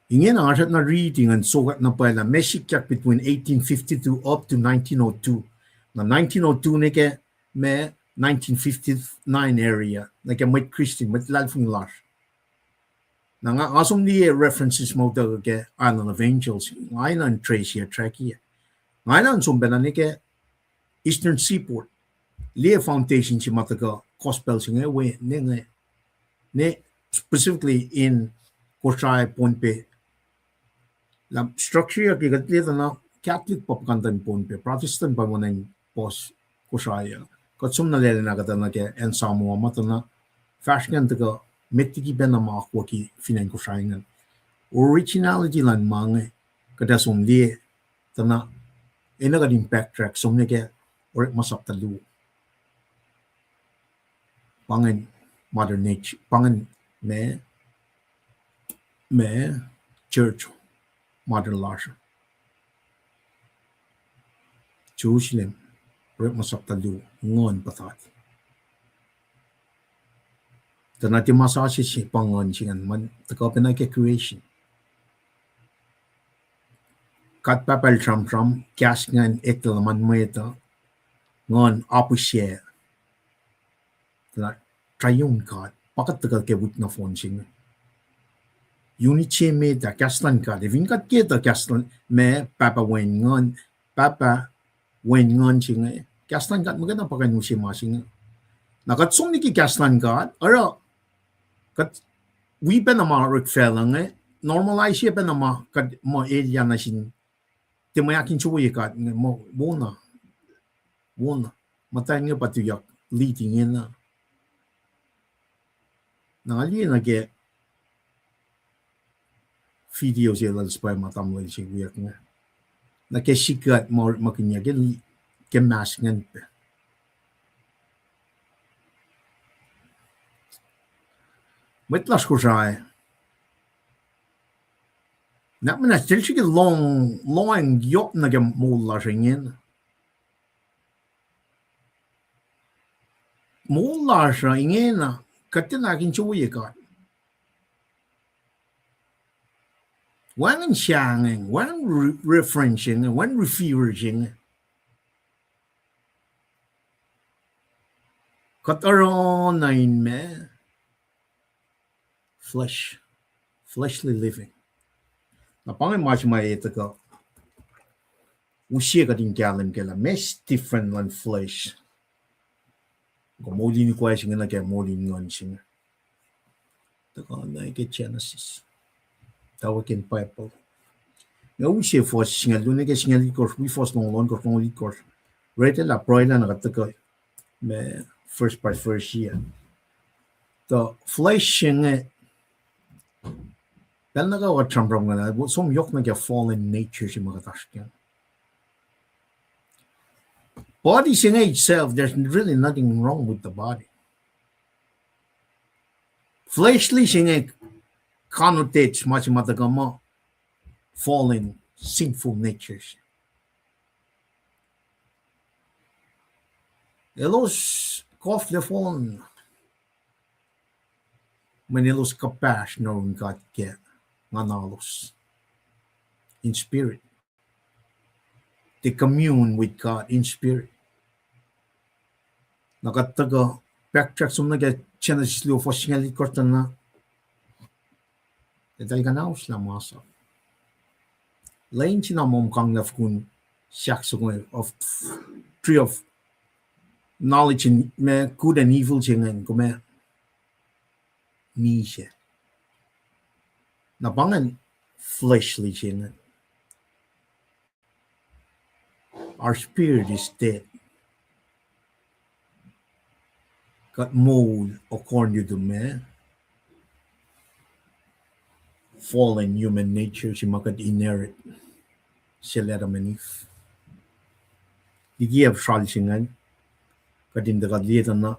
Ingena nga srackna riti ngan sokwack na pwacye lah meac sikyak between eighteen fifty-two up to nineteen oh two. Na nineteen oh two nuh ke ma nineteen fifty-nine area, nuh ke mwet Christian, mwet luhlahlfongi lasr. Na nga, nga som liye references ma utuckuh ke Island of Angels, nga enenuh in trace-i, track-i. Nga enenuh in som pacna nuh ke Eastern Seaboard, liye foundation se ma tuhkuh gospel se inge we, ne inge, ne specifically in Kosrae, Pohnpei. Lah structure-yuck ke kuht liye tuh na Catholic pa puhkantwen Pohnpei, Protestant pa oacna in puhs Kosrae uh. Kuht som na lwelah na kuhtuh nuh ke acn Samoa ma tuh na fahsr ingacn tuhkuh met liki pacna ma akwucki fin acn Kosrae ingacn. Originality luhn ma inge kuht ac som liye tuh na enenuh kuht in backtrack som nuh ke Orekma sapta luo. Pa ingacn modern age, pa ingacn ma, ma church modern lasr uh. Jerusalem, Orekma sapta luo, nguhn puhtat. Tuh na tiac ma sasuc se pa nguhn se ingacn, ma tuhkuh pacna ke creation. God Pahpah el sramsram, kahs ingacn eklac luhman mwet uh, nguhn apihsye. Tuh na triune God, pa kuht tuhkuh ke wik nohfohn se inge. Unit se met ah, kahs luhn God. Fin kuht ke tuh kahs luhn ma, Pahpah, Wen, Nguhn, Pahpah, Wen, Nguhn se inge, kahs luhn God muhkwena pa kuh in use ma se inge. Na kuht som liki kahs luhn God, oruh kuht wi pacna ma orek facluh inge, normalize-ye pacna ma kuht muh elyah nuh sin, tiac mwe ahkinsewowoye God inge, muh wona, wona, muhtwacn inge pa tuyak leading ingena. Na nga liye nuh ke video se lal Spy ma tamuhlwel se wiyuck inge, nuh ke sikuht ma orekmakihnyuck ke, ke mask ingacn pac. Mwet lasr Kosrae, na mena sel srihke lohng, lohacng yohk nuh ke moul lasr ingena. Moul lasr uh ingena, kuht tiacna ahkinsewowoye God. Wacngihn sahngweng, wacngihn re-, reference inge, wacngihn reference inge. Kuht oruh na in ma, flesh, fleshly living. Na pa inge ma se ma etuh kuh use kuht in kahlwem ke lah meac difference luhn flesh, kom moul in ikoac se inge nuh ke moul in nguhn se inge. Tuhkuh na ke Genesis, tawek in Bible. Nga use fuhs singucul luo nuh ke singucul itkohsr, wi fuhs longoul ohnkohsr, longoul itkohsr. Read lah pruhe lah na kuht tuhkuh ma first by first se. Tuh flesh se inge, pacl nuh kwewa kuht sramsram ingacn, som yohk nuh ke fallen nature se ma kuht oasr ke. Body se inge itself, there's really nothing wrong with the body. Fleshly se inge connotates ma se ma tuhkuh muh fallen, sinful natures. Elos koflah fohn, mweyen elos kuhpahsr nuh yurin God ke nguhnalos in spirit. They commune with God in spirit. Na kuht tuhkuh backtrack som nuh ke Genesis luo fuhs singucul itkohsr tuh na, eltahl kuhnahoslah masap. Lwen se na muh kom kanglah fokun sahk soko of tree of knowledge in, ma, good and evil se ingacn, kom ac misac. Na pa ingacn fleshly se ingacn. Our spirit is dead. Kuht moul according to ma, fallen human nature se ma kuht inherit sel Adam and Eve. Liki ac sral se ingacn, kuht in tuhkuh liye tuh na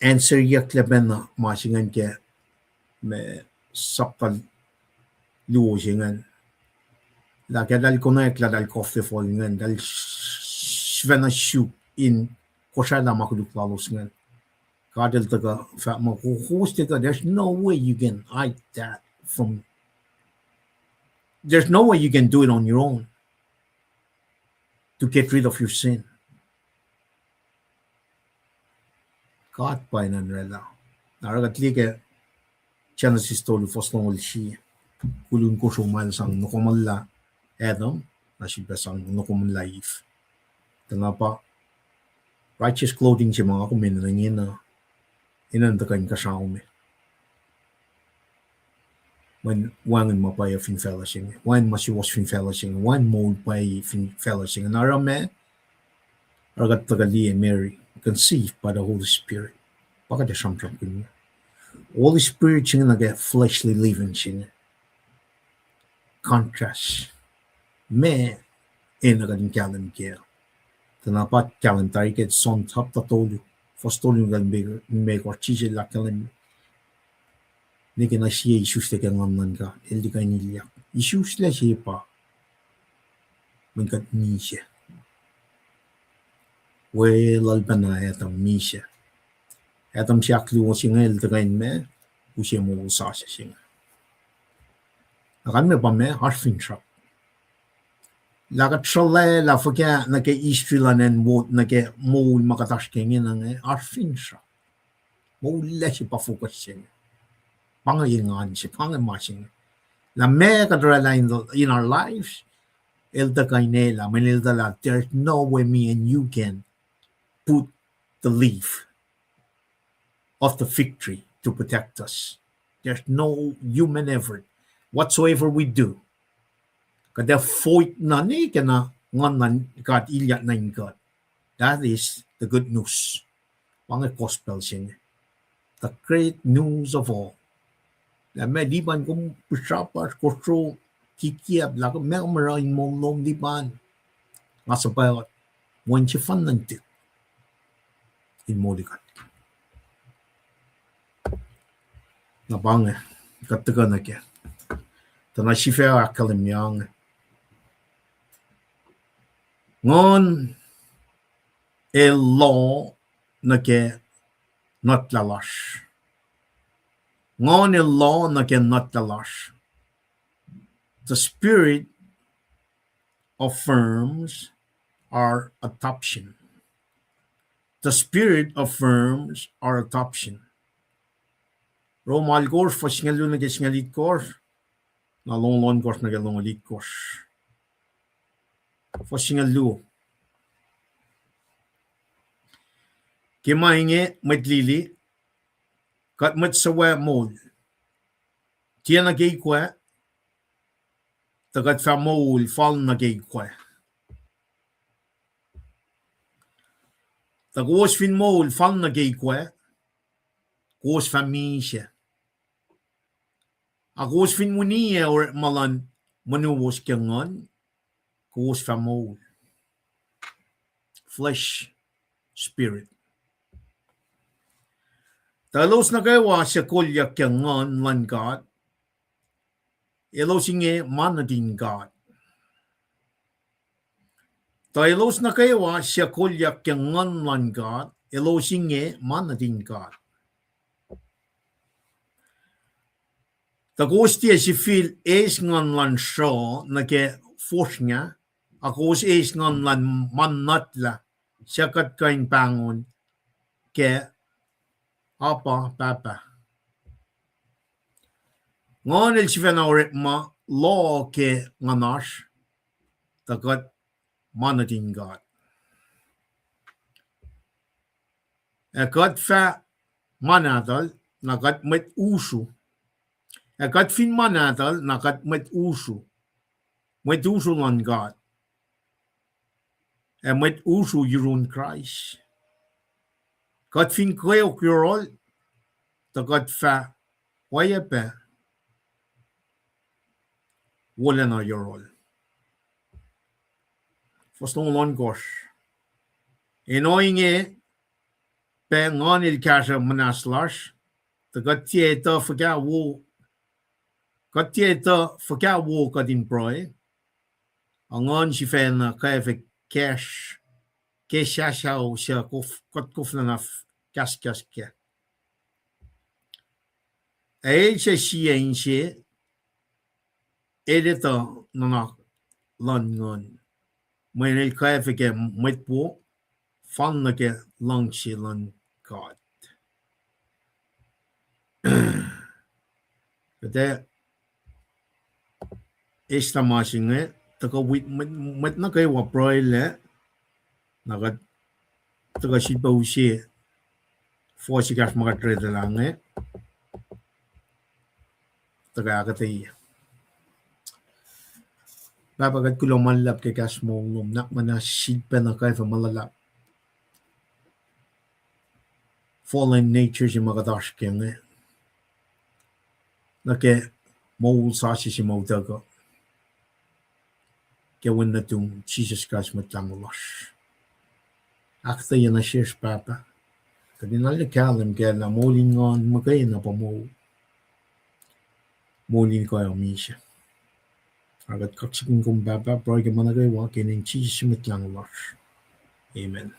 answeryucklac pacna ma se ingacn ke ma sapta luo se ingacn. Lah ke eltahl konwacack lah eltahl koflah fohn ingacn, eltahl sifacna suk in kosraclah ma koluk lalos ingacn. God el tuhkuh fahk muh, kowos tiac kuh, there's no way you can hide that from, there's no way you can do it on your own to get rid of your sin. God pa in oraclah. Na oruh kuht liye ke Genesis tolu fuhs longoul sie, koluk in kosro ma el sang nohkomuhllah Adam, na sifilpac sang nohkomuhllah Eve. Tuh na pa righteous clothing se ma nga kom enenuh ingena, enenuh in tuhkuh inkuhsrao me. Mweyen wacngihn ma pwacye fin facluh se inge, wacngihn ma suwohs fin facluh se inge, wacngihn moul pwacye fin facluh se inge. Na oruh ma, oruh kuht tuhkuh liye Mary conceived by the Holy Spirit. Pa kuht ac sramsramkihn inge. Holy Spirit se inge nuh ke fleshly leaven se inge. Contrast. Ma enenuh kuht in kahlwem kac. Tuh na pa kahlwem tari ke John sapta tolu, fuhs tolu nuh ke limekohsr, Jisus el ahkkahlwemye, nwe ke na sie isuslac ke Nguhn luhn God, el tiac kuh in ilyak. Isuslac se pa mweyen kuht misac. Weluhl pacna Adam misac. Adam se ahkluo se inge el tuhkuh in ma, use moul sasuc se inge. Na kalmac pa ma oasr finsrak. Lah kuht sruhlwaclah fuhkah nuh ke history luhn acn wo nuh ke moul ma kuht oasr ke ingena inge, oasr finsrak. Moul lac se pa focus se inge. Pa inge engan se, pa inge ma se inge. Lah ma kuht oraclah in, in our lives, el tuhkuh in elah, mweyen el tuh lah, there's no way me and you can put the leaf of the fig tree to protect us. There's no human effort whatsoever we do. Kuht ac foit na ne ke na Nguhn luhn God ilyak nuh in kuht. That is the good news. Pa inge gospel se inge. The great news of all. Lah ma Lipan kom pihsrapasr kosro kikiap lah kom ma kom oruh in moul lom Lipan. Nga suhpwacot, wen sefanna nuhtihk in moli kuht. Na pa inge, kuht tuhkuh nuh ke, tuh na sifac ahkkahlwemye inge. Nguhn el loh nuh ke nuhtlah lasr. Nguhn el loh nuh ke nuhtlah lasr. The Spirit affirms our adoption. The Spirit affirms our adoption. Rom alkosr, fuhs singucul luo nuh ke singucul itkohsr, na longoul ohnkohsr nuh ke longoul itkohsr. Fuhs singucul luo. Ke ma inge mwet lili, kuht mwet suc moul, tiacna keikwac, tuh kuht fah moul fal nuh keikwac. Tuh kowos fin moul fal nuh keikwac, kowos fah misac. Ac kowos fin winiyac orekma luhn monuwos ke nguhn, kowos fah moul. Flesh, spirit. Tuh elos nuh kwewa suc kolyuck ke nguhn luhn God, elos inge ma nuhtin God. Tuh elos nuh kwewa suc kolyuck ke nguhn luhn God, elos inge ma nuhtin God. Tuh kowos tiac sifil eis nguhn luhn sruoh nuh ke fosrngah, ac kowos eis nguhn luhn ma nuhtlah, suc kuht kuh in pahngon ke Abba, Pahpah. Nguhn el sifacna orekma loh ke nguhnasr, tuh kuht ma nuhtin God. Ac kuht fah ma nahtuhl, na kuht mwet usru. Ac kuht fin ma nahtuhl, na kuht mwet usru, mwet usru luhn God, ac mwet usru yurun Kraist. Kuht fin kweok yohrohl, tuh kuht fah oacyacpac wolacna yohrohl. Fuhs longoul ohnkohsr. Ac ohinge pac nguhn el kahsruh muhnahs lasr, tuh kuht tiac etuh fuhkah wo, kuht tiac etuh fuhkah wo kuht in pruhe, ac nguhn sifacna kwacfe kacsr ke sasuc suc kof-, kuht koflana kahskahs kac. Ac el suc sie inse, el etuh nuhnak luhn nguhn, mweyen el kwacfe ke mwet wo, fal nuh ke luhngse luhn God. Kuht ac eslah ma se inge, tuhkuh wi-, mwet, mwet nuh kwewa pruhelac, na kuht tuhkuh sifilpac use fuhs ekahsr ma kuht retelah inge, tuhkuh ahkuhtweyac. Pahpah, kuht kuloh ma luhlahp ke kahs moul lom, nuhnak muhnahs, sifilpac nuh kwewa ma luhlahp fallen nature se ma kuht oasr ke inge, nuh ke moul sasuc se ma utuckuh, ke wen nuhtum Jisus Kraist Mwet Lahngo lasr. Ahkuhtweyac nuh sesr Pahpah, kuht in arlac kahlwem kac lah moul in nguhn muhkwena pa moul, moul in kuh ac misac. Ac kuht kaksakihn kom Pahpah, pruhe ke ma nuh kwewa ke inen Jisus Mwet Lahngo lasr. Amen.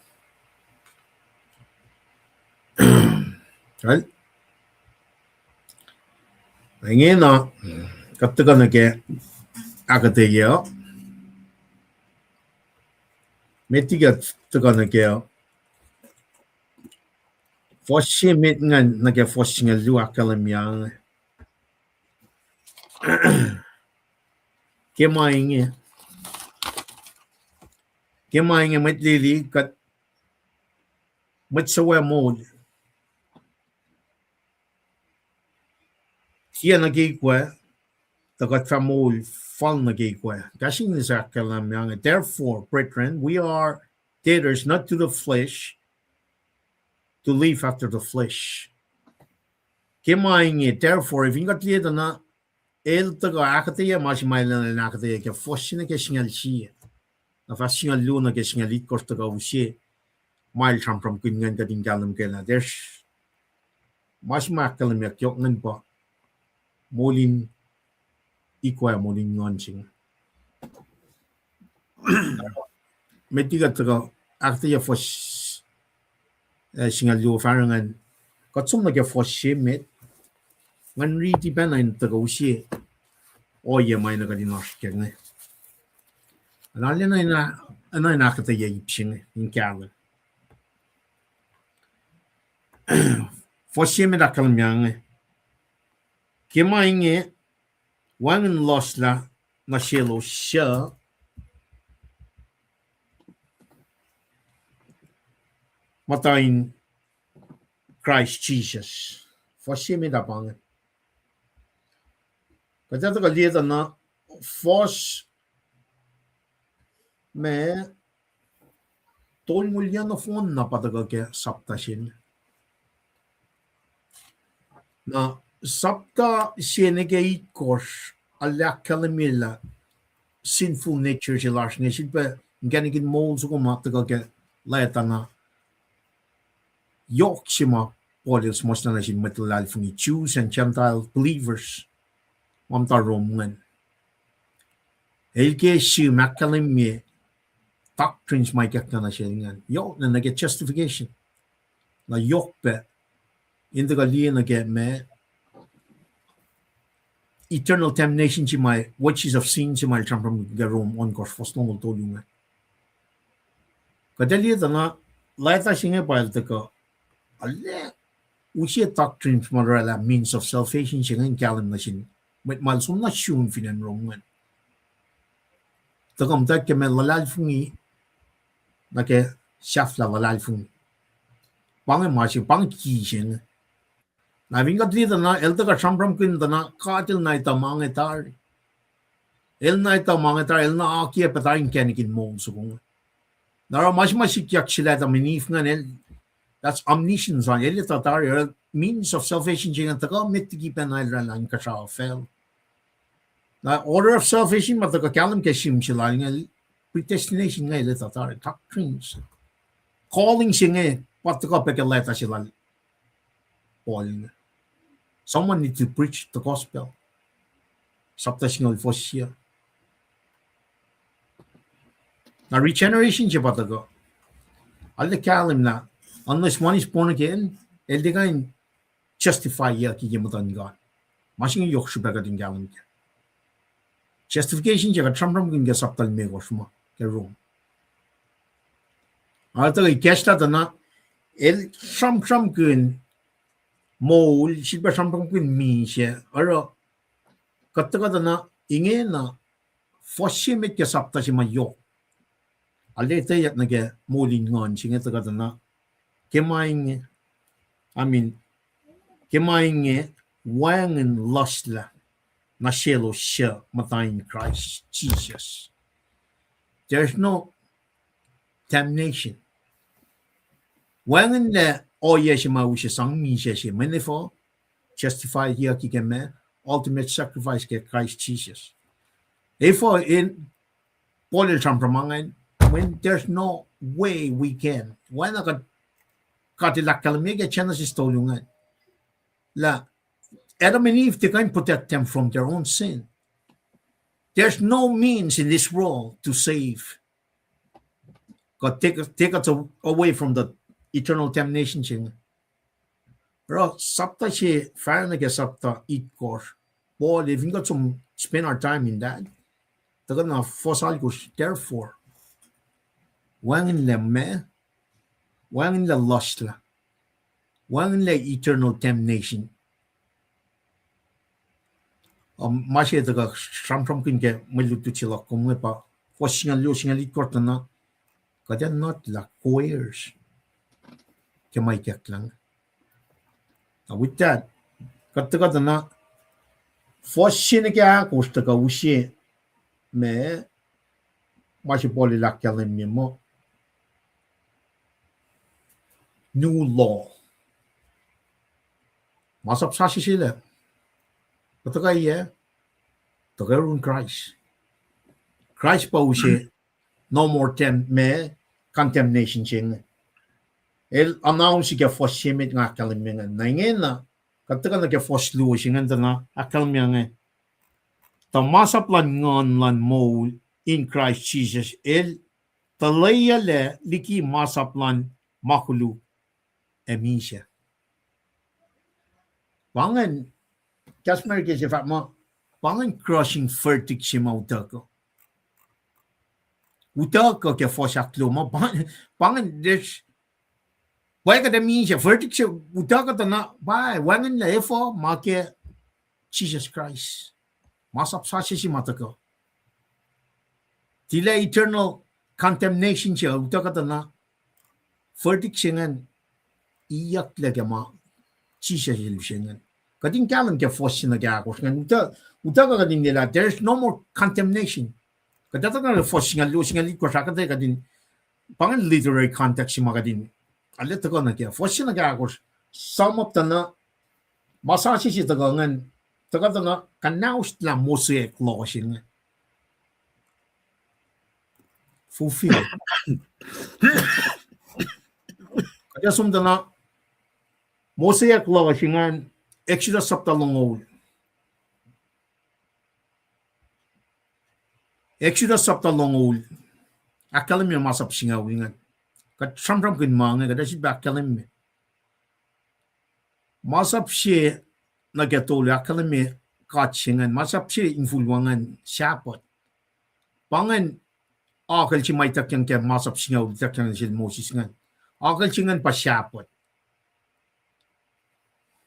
Well, ingena, kuht tuhkuh nuh ke ahkuhtweyac. Met liki kuht tuhkuh nuh ke fuhs se met ingacn nuh ke fuhs singucul luo ahkkahlwemye inge. Ke ma inge, ke ma inge mwet lili kuht, mwet suc moul, tiac nuh keikwac, tuh kuht fah moul fal nuh keikwac. Kahs English ahkkahlwemye inge, therefore, brethren, we are debtors not to the flesh, to live after the flesh. Ke ma inge, therefore, fin kuht liye tuh na, el tuhkuh ahkuhtweyac ma se ma el enenuh in ahkuhtweyac ke fuhs se nuh ke singucul sie, na fuhs singucul luo nuh ke singucul itkohsr tuhkuh use ma el sramsramkihn ingacn, kuht in kahlwem kac lah tiac, ma se ma ahkkahlwemyeyuck yohk ingacn pa moul in ikwac, moul in nguhn se inge. Met liki kuht tuhkuh ahkuhtweyac fuhs, eh, singucul luo fahsr ingacn, kuht som nuh ke fuhs se met, ngan riti pacna in tuhkuh use ohiyac ma enenuh kuht in oasr kac inge. Na arulacna, na arulacna ahkuhtweyac ip se inge in kahlwem. Fuhs se met ahkkahlwemye inge, ke ma inge wacngihn lohsrlah nuh selos suc muhta in Christ Jesus. Fuhs se met ah pa inge. Kuht ac tuhkuh liye tuh na fuhs ma tolngoul yac nohfohn na pa tuhkuh ke sapta se inge. Na sapta se nuh ke itkohsr, arlac ahkkahlwemye lah sinful nature se lasr inge, sifilpac inkacnek in moul soko ma tuhkuh ke leta na yohk se ma Paul el suhmuhslah nuh sin mwet luhlahlfongi, Jews and Gentile believers, ma muhta Rome ingacn. El ke sihm ahkkahlwemye doctrines ma ikackna nuh sel ingacn. Yohk na nuh ke justification. Na yohk pac in tuhkuh liye nuh ke ma eternal damnation se ma, wages of sin se ma el sramsramkihn ke Rome ohnkohsr fuhs longoul tolu inge. Kuht ac liye tuh na leta se inge pa el tuhkuh, arlac use doctrines ma oraclah means of salvation se inge in kahlwem nuh sin mwet ma el som na sun fin acn Rome ingacn. Tuhkuh muhtwacta ke ma luhlahlfongi nuh ke sahflah luhlahlfongi. Pa inge ma se, pa inge ki se inge. Na fin kuht liye tuh na el tuhkuh sramsramkihn tuh na God el na etuh ma inge tari. El na etuh ma inge tari, el na akiyac pac tari inkacnek in moul soko inge. Na oruh ma se ma sikyak se lah Adam ac Eve ingacn, el, that's omniscience an, el etuh tari, oruh means of salvation se ingacn tuhkuh met liki pacna el oraclah inkuhsrao facluh. Na order of salvation ma tuhkuh kahlwem ke sihm se lal inge, predestination inge el etuh tari, doctrines. Calling se inge pa tuhkuh pac ke leta se lal Paul inge. Someone need to preach the gospel. Sapta singucul fuhs se. Na regeneration se pa tuhkuh. Arlac kahlwem lah unless one is born again, el tiac kuh in justifyyucki ke muhtuhn God. Ma se inge yohk srihpac kuht in kahlwem kac. Justification se kuht sramsramkihn ke sapta limekohsr ma ke Rome. Arlac tuhkuh ikacslah tuh na el sramsramkihn moul, sifilpac sramsramkihn misac, oruh kuht tuhkuh tuh na ingena fuhs se met ke sapta se ma yohk. Arlac etweyuck nuh ke moul in nguhn se inge tuhkuh tuh na ke ma inge, I mean, ke ma inge wacngihn luhslah nuh selos suc muhta in Christ Jesus. There's no damnation. Wacngihnlac ohiyac se ma use sang misac se, mweyen efuh? Justifyyucki ke ma, ultimate sacrifice ke Christ Jesus. Efuh el, Paul el sramsram ingacn, mweyen there's no way we can. Oacna kuht, kuht el ahkkahlwemye ke Genesis tolu ingacn lah Adam and Eve, they can't protect them from their own sin. There's no means in this world to save God, take, take us a-, away from the eternal damnation se inge. Oruh sapta se fahsr nuh ke sapta itkohsr, Paul, if we got some, spend our time in that, tuhkuh na fuhs alkosr, therefore, wacngihnlac ma, wacngihnlac luhslah, wacngihnlac eternal damnation. Um, ma se tuhkuh sramsramkihn ke mwe lutlut se luhk kom inge pa, fuhs singucul luo, singucul itkohsr tuh na, kuht ac not lah co-heirs ke ma ikacklah. Now with that, kuht tuhkuh tuh na fuhs se nuh ke ahkosr tuhkuh use ma, ma se Paul el ahkkahlwemye muh new law. Masap sasuc se lac, kuht tuhkuh yac? Tuhkuh yurin Kraist. Kraist pa use no more tem-, ma, condemnation se inge. El announce ke fuhs se met nga ahkkahlwemye ingacn. Na ingena, kuht tuhkuh nuh ke fuhs luo se ingacn tuh na ahkkahlwemye inge. Tuh masap luhn nguhn luhn moul in Kraist Jisus el tuhleyuclac liki masap luhn ma koluk ac misac. Pa ingacn, kahs America se fahk muh, pa ingacn crushing verdict se ma utuckuh. Utuckuh ke fuhs ahkluo ma, pa, pa ingacn, there's, pa kuht ac misac, verdict se utuckuh tuh na, pa, wacngihnlac efuh ma ke Jisus Kraist. Masap sasuc se ma tuhkuh. Tilac eternal condemnation se utuckuh tuh na, verdict se ingacn iyucklac ke ma Jisus el use ingacn. Kuht in kahlwem ke fuhs se nuh ke ahkosr ingacn, utuckuh kuht in liye lah there is no more condemnation. Kuht etuh na ke fuhs singucul luo, singucul itkohsr, ahkuhtweyac kuht in, pa ingacn literary context se ma kuht in, arlac tuhkuh nuh ke fuhs se nuh ke ahkosr, sum up tuh na, ma sasuc se tuhkuh ingacn, tuhkuh tuh na kuhnahoslah Mosaic law se ingacn fulfill. Kuht ac som tuh na Mosaic law se ingacn, Exodus sapta longoul. Exodus sapta longoul. Ahkkahlwemye masap singucul ingacn. Kuht sramsramkihn ma inge, kuht ac sifilpac ahkkahlwemye. Masap se nuh ke tolu ahkkahlwemye God se ingacn. Masap se infulwacn ingacn Sabbath. Pa ingacn akucl se ma ituckyang ke masap singucul ituckyang sel Moses ingacn. Akucl se ingacn pa Sabbath.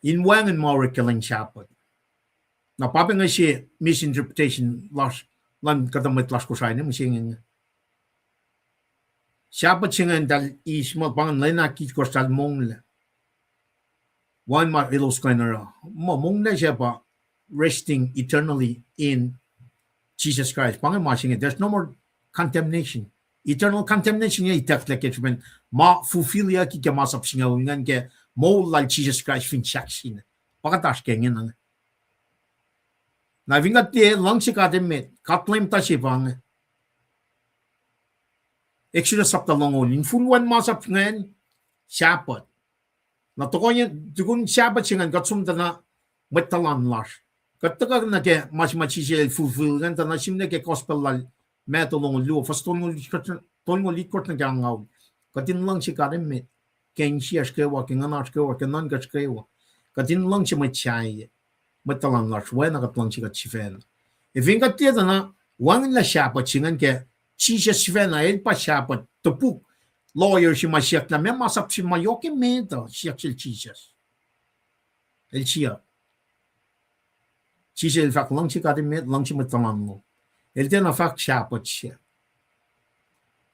In wacngihn ma orek ke lwen Sabbath. Na pa pa inge se misinterpretation lasr, luhn kuhtuh mwet lasr Kosrae inge, mihsenge inge. Sabbath se ingacn eltahl eis muh pa ingacn lwen ahkitkohsr eltahl monglac. Wacngihn ma elos kuh in oruh. Muh monglac se pa resting eternally in Jesus Christ. Pa inge ma se inge, there's no more condemnation. Eternal condemnation inge itucklac ke srihpen ma fulfillyucki ke masap singucul ingacn ke moul lal Jisus Kraist fin sahk sina. Pa kuht oasr ke ingena inge. Na fin kuht tiac luhngse God emet, God Leum ta se pa inge. Exodus sapta longoul, infulwacn masap ingacn, Sabbath. Na tohkoh, tukun Sabbath se ingacn kuht som tuh na mwet tuhlan lasr. Kuht tuhkuh nuh ke ma se ma Jisus el fulfill ingacn tuh na sihmlac ke gospel lal Matthew longoul luo, fuhs tolngoul itkohsr nuh ke angngaul. Kuht in luhngse God emet ke insiyacsr kwewa, ke nguhnasr kwewa, ke nuhnkacsr kwewa. Kuht in luhngse mwet sahyac, mwet tuhlan lasr, oacna kuht luhngse kuht sifacna. Ac fin kuht tiac tuh na wacngihnlac Sabbath se ingacn ke Jisus sifacna el pa Sabbath, topuk lawyer se ma siyuck lah meac masap se ma yohk emet uh, siyuck sel Jisus. El siyuck. Jisus el fahk luhngse God emet, luhngse mwet tuhlan lom. El tiacna fahk Sabbath se.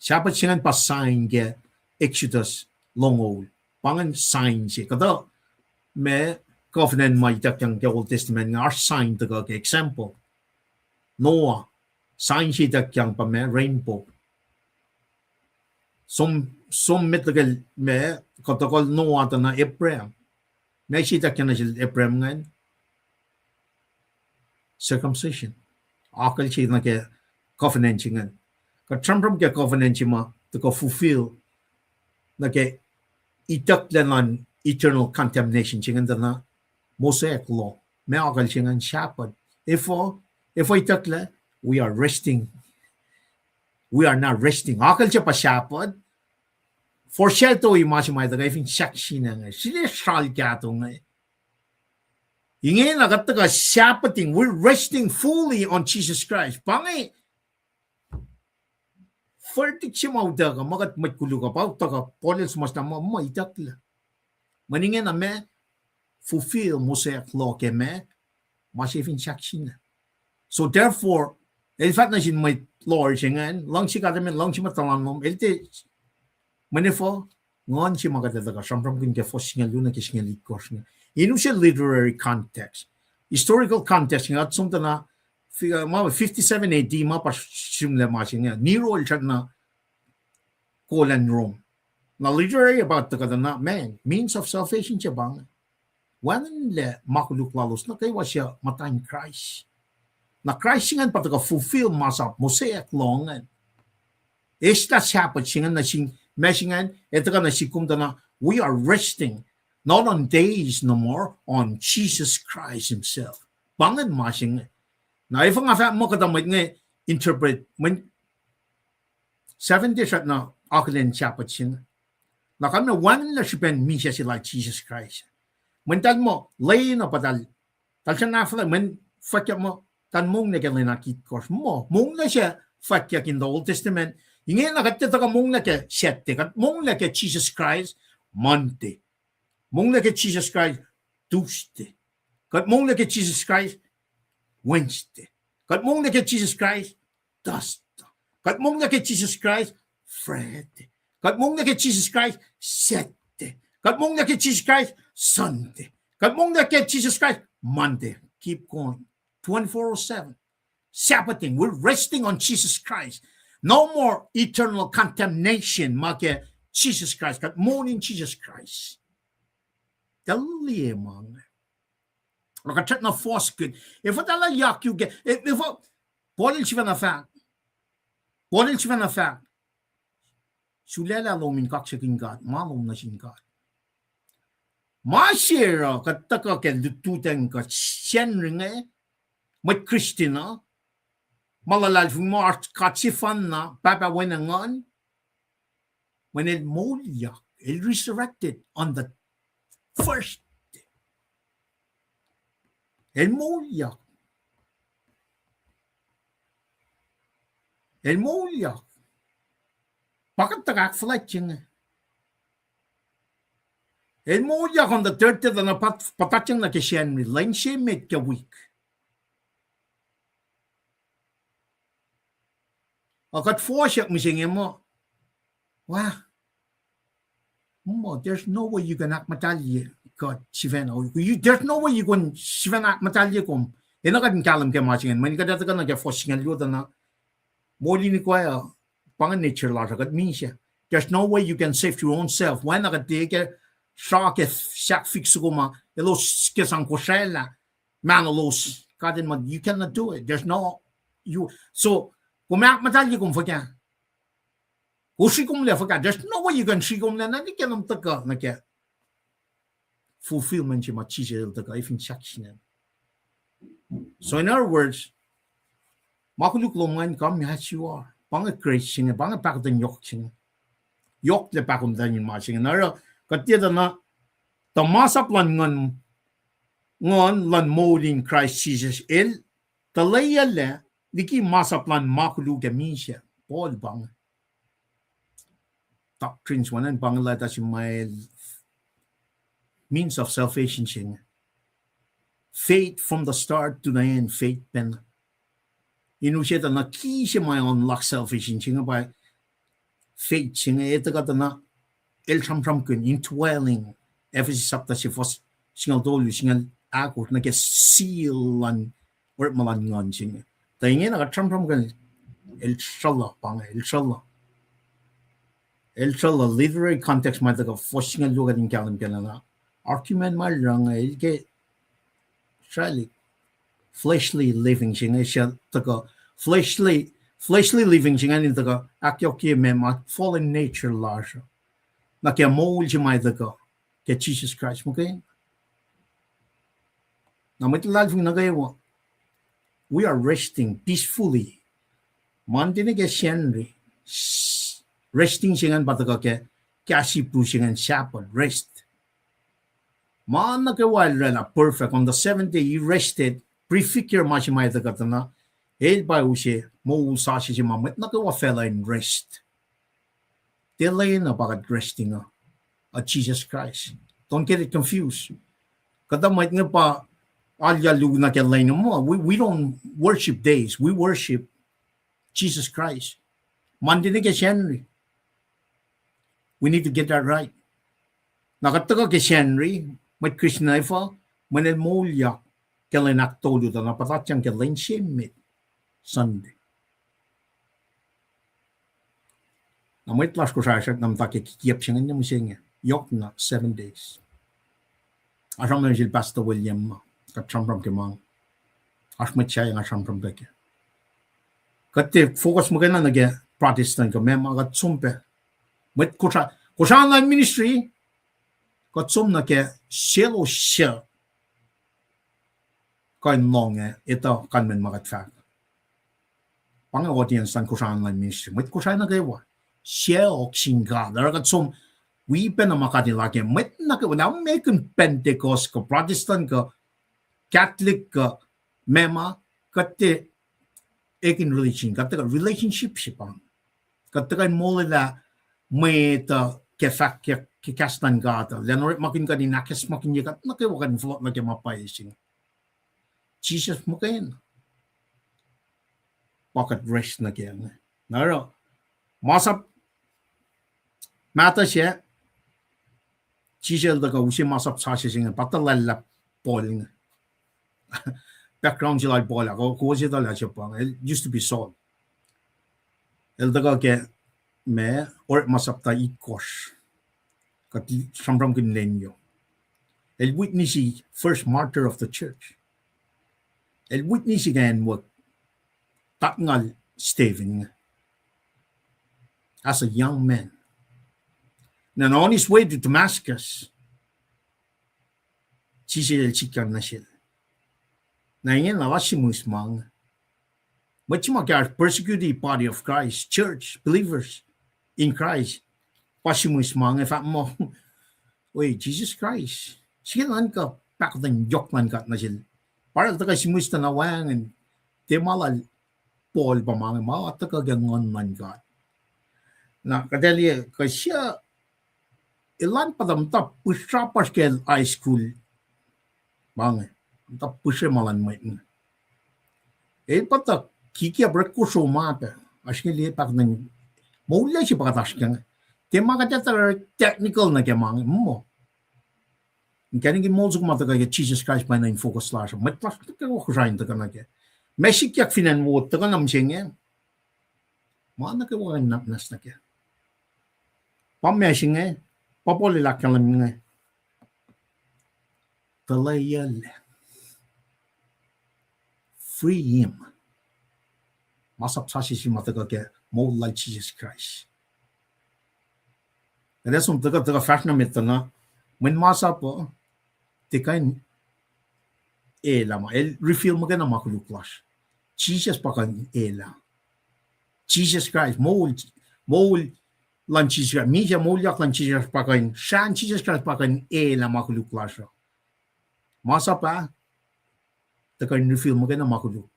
Sabbath se ingacn pa sign ke Exodus longoul. Pa ingacn sign se. Kuhtuh ma covenant ma ituckyang ke Old Testament inge oasr sign tuhkuh ke, example, Noah, sign se ituckyang pa ma rainbow. Som, som met lihkacl ma, kuhtuh kol Noah tuh na Abraham. Ma se ituckyang nuh sel Abraham ingacn circumcision. Akucl se nuh ke covenant se ingacn. Kuht sramsram ke covenant se ma tuhkuh fulfill nuh ke itucklac luhn eternal condemnation se ingacn tuh na Mosaic law. Ma akucl se ingacn Sabbath. Efuh, efuh itucklac, we are resting. We are now resting. Akucl se pa Sabbath. Foreshadow-i ma se ma tuhkuh fin sahk sina inge. Sile sral kahto inge. Ingena kuht tuhkuh Sabbathing, we're resting fully on Jesus Christ. Pa inge verdict se ma utuckuh, ma kuht mwet koluk uh, pa utuckuh, Paul el suhmuhslah muh, muh itucklac. Mweyen ingena ma fulfill Mosaic law ke ma, ma se fin sahk sina. So therefore, el fahk nuh sin mwet lawyer se ingacn, luhngse God emet, luhngse mwet tuhlan lom, el tiac, mweyen efuh, nguhn se ma kuht etuh kuh sramsramkihn ke fuhs singucul luo nuh ke singucul itkohsr inge, in use literary context, historical context inge, kuht som tuh na, ma fifty-seven A D ma pa sihmlac ma se inge, Nero el srackna kol acn Rome. Na literary pa tuhkuh tuh na, man, means of salvation se pa inge. Wacngihnlac ma koluk lalos nuh kwewa suc muhta in Kraist. Na Kraist se ingacn pa tuhkuh fulfill masap Mosaic law ingacn. Eslah Sabbath se ingacn nuh sin, ma se ingacn, ac tuhkuh nuh sin kom tuh na, we are resting, not on days no more, on Jesus Christ himself. Pa ingacn ma se inge. Na efuh nga fahk muh kuhtuh mwet inge interpret, mweyen Seventh day srackna akihlen Sabbath se inge. Na kalmac wacngihnlac srihpen misac se lal Jisus Kraist. Mweyen eltahl muh lwen uh pa eltahl, eltahl srackna ahflah, mweyen fwackyuck muh eltahl monglac ke lwen ahkitkohsr. Muh, monglac se fwackyuck in the Old Testament. Ingena kuht tiac tuhkuh monglac ke Saturday, kuht monglac ke Jisus Kraist Monday. Monglac ke Jisus Kraist Tuesday. Kuht monglac ke Jisus Kraist Wednesday. Kuht monglac ke Jisus Kraist Thursday. Kuht monglac ke Jisus Kraist Friday. Kuht monglac ke Jisus Kraist Saturday. Kuht monglac ke Jisus Kraist Sunday. Kuht monglac ke Jisus Kraist Monday. Keep going. Twenty-four oh seven. Sabbathing. We're resting on Jesus Christ. No more eternal condemnation. Ma ke Jisus Kraist. Kuht moul in Jisus Kraist. Tuh liye ma inge. Ac kuht srackna fohs kuht. Efuh tuh lah yak yu ke, e-, efuh, Paul el sifacna fahk. Paul el sifacna fahk. Sulaclah lom in kaksakihn God, ma lom nuh sin God. Ma se oruh kuht tuhkuh ke lututacng kuh Sacnri inge, mwet Christian uh, ma luhlahlfongi muh oasr God sefanna, Pahpah Wen ac Nguhn, mweyen el moulyak, el resurrected on the first day. El moulyak. El moulyak. Pa kuht tuhkuh ahkfuhlwactye inge. El moulyak on the third day, tuh na pat-, puhtatyang nuh ke Sacnri, lwen se met ke wik. Ac kuht fohsyak mihsenge muh, wa, muh, there's no way you can ahkmuhtahlye kuht sifacna. You, there's no way you can sifacna ahkmuhtahlye kom. Enenuh kuht in kahlwem ke ma se ingacn, mweyen kuht etuh kuh nuh ke fuhs singucul luo tuh na, molin ikoac uh, pa inge nature lasr uh, kuht misac. There's no way you can save your own self. Oacna kuht liye ke sra ke sahk fik soko ma elos ke sang kosraclah mahnolos, God in muh, you cannot do it. There's no, you, so, kom ahkmuhtahlye kom fuhkah? Kom srikomlac fuhkah? There's no way you can srikomlac, na nwe ke nom tuhkuh nuh ke fulfillment se ma Jisus el tuhkuh, e fin sahk sina. So in other words, ma koluk lom ingacn, come as you are. Pa inge grace se inge, pa inge pahkotwen yohk se inge. Yohklac pahkotwen in ma se inge. Na oruh, kuht tiac tuh na, tuh masap luhn Nguhn, Nguhn luhn moul in Kraist Jisus, el tuhleyuclac liki masap luhn ma koluk ac misac. Paul pa inge. Doctrines, wacngihn pa inge lah tuh se ma el means of salvation se inge. Faith from the start to the end, faith pacna. In use tuh na key se ma unlock salvation se inge pa faith se inge, etuh kuht tuh na el sramsramkihn indwelling, Ephesus sapta se fuhs singucul tolu, singucul ahkosr, nuh ke seal luhn orekma luhn Nguhn se inge. Tuh ingena kuht sramsramkihn el sruhluh, pa inge, el sruhluh. El sruhluh, literary context ma tuhkuh fuhs singucul luo kuht in kahlwem kac na, argument ma el oruh inge, el ke sralik fleshly living se inge, se tuhkuh fleshly, fleshly living se inge in tuhkuh ahkyohkye ma, ma fallen nature lasr uh nuh ke moul se ma tuhkuh ke Jisus Kraist muhkwena. Na mwet luhlahlfongi nuh kwewa, we are resting peacefully. Monday nuh ke Sacnri, resting se ingacn pa tuhkuh ke kahs Hebrew se ingacn Sabbath, rest. Ma nuh kwewa el oraclah perfect. On the seventh day he rested, prefigure ma se ma tuhkuh tuh na, el pa use moul sasuc se ma mwet nuh kwewa facluh in rest. Tiac lwen uh pa kuht resting uh, uh, Jisus Kraist. Don't get it confused. Kuhtuh mwet inge pa alu nuh ke lwen uh muh, we, we don't worship days, we worship Jesus Christ. Monday nuh ke Sacnri. We need to get that right. Na kuht tuhkuh ke Sacnri, mwet Christian efuh, mweyen el moulyak ke lwen ahktolu tuh na puhtatyang ke lwen se met, Sunday. Na mwet lasr Kosrae srackna muhta ke kikiap se inge mihsenge, yohkna seven days. Oasr sramsram sel Pastor William ma, kuht sramsram ke ma inge. Oasr mwet sahyac nga sramsram pac ke. Kuht tiac focus muhkwena nuh ke Protestant kuh meac ma, kuht som pac. Mwet Kosrae, Kosrae online ministry, kuht som nuh ke selos suc kuh in lohng ac etuh kalmacn ma kuht fahk. Pa inge audience luhn Kosrae online ministry. Mwet Kosrae nuh kwewa. Sacohk sin God. Oruh kuht som wi pacna ma kuht in lake. Mwet nuh kwewa, lah meac, Pentecost kuh Protestant kuh Catholic kuh meac ma, kuht tiac ekihn religion, kuht tuhkuh relationship se pa inge. Kuht tuhkuh in molwelah mwet uh ke fahk ke, ke kahs luhn God uh. Lah in orekmakihn kuht in ahkacsmakihnye kuht nuh kwewa kuht in fohlohk nuh ke ma pwacye se inge. Jisus muhkwena pa kuht rest nuh kac inge. Na oruh, masap Mahtuh sac, Jisus el tuhkuh use masap sasuc se inge, pa tuhlacllah Paul inge. Background se lal Paul ah, kowos etuh lah se pa, el used to be Saul. El tuhkuh ke ma, Orekma sapta itkohsr. Kuht sramsramkihn lwen yo. El witness first martyr of the church. El witness ke acn wo tatngal Stephen inge. As a young man. Na on his way to Damascus, Jisus el sikyak nuh sel. Na ingena lasr sihmihs ma inge. Mwet se ma ke persecute body of Christ, church, believers in Christ. Pa sihmihs ma inge fahk muh, we, Jesus Christ. Sike nuhnkuh pahkotwen yohk luhn God nuh sel. Pa el tuhkuh sihmihs tuh na wacngihn, tiac ma lal Paul pa ma inge, ma tuhkuh ke nguhn luhn God. Na kuht ac liye kuh sie, elan pa tuh muhta pihsrapasr ke high school. Ma inge, muhta pihsre ma luhn mwet inge. El pa tuh kikiap orekma kosro ma pac. Oasr inge liye pahkotwen, moul lal se pa kuht oasr ke inge. Tiac ma kuht etuh technical nuh ke ma inge, muh. Inkacnek in moul soko ma tuhkuh ke Jesus Christ pa enenuh in focus lasr uh. Mwet lasr nuh kwewa Kosrae in tuhkuh nuh kac. Ma sikyak fin acn wo tuhkuh na mihsenge. Ma nuh kwewa kuh in nwacsnwacs nuh kac. Pa ma se inge, pa Paul el ahkkahlwemye inge. Tuhlac. Free him. Masap sasuc se ma tuhkuh ke moul lal Jesus Christ. Kuht ac som tuhkuh, tuhkuh fahsr nuh met tuh na, mweyen masap uh, tiac kuh in elah ma, el reveal muhkwena ma koluk lasr. Jesus pa kuh in elah. Jesus Christ, moul, moul luhn Jesus Christ, misac moulyak luhn Jesus Christ pa kuh in, srahn Jesus Christ pa kuh in elah ma koluk lasr uh. Masap ah, tuhkuh in reveal muhkwena ma koluk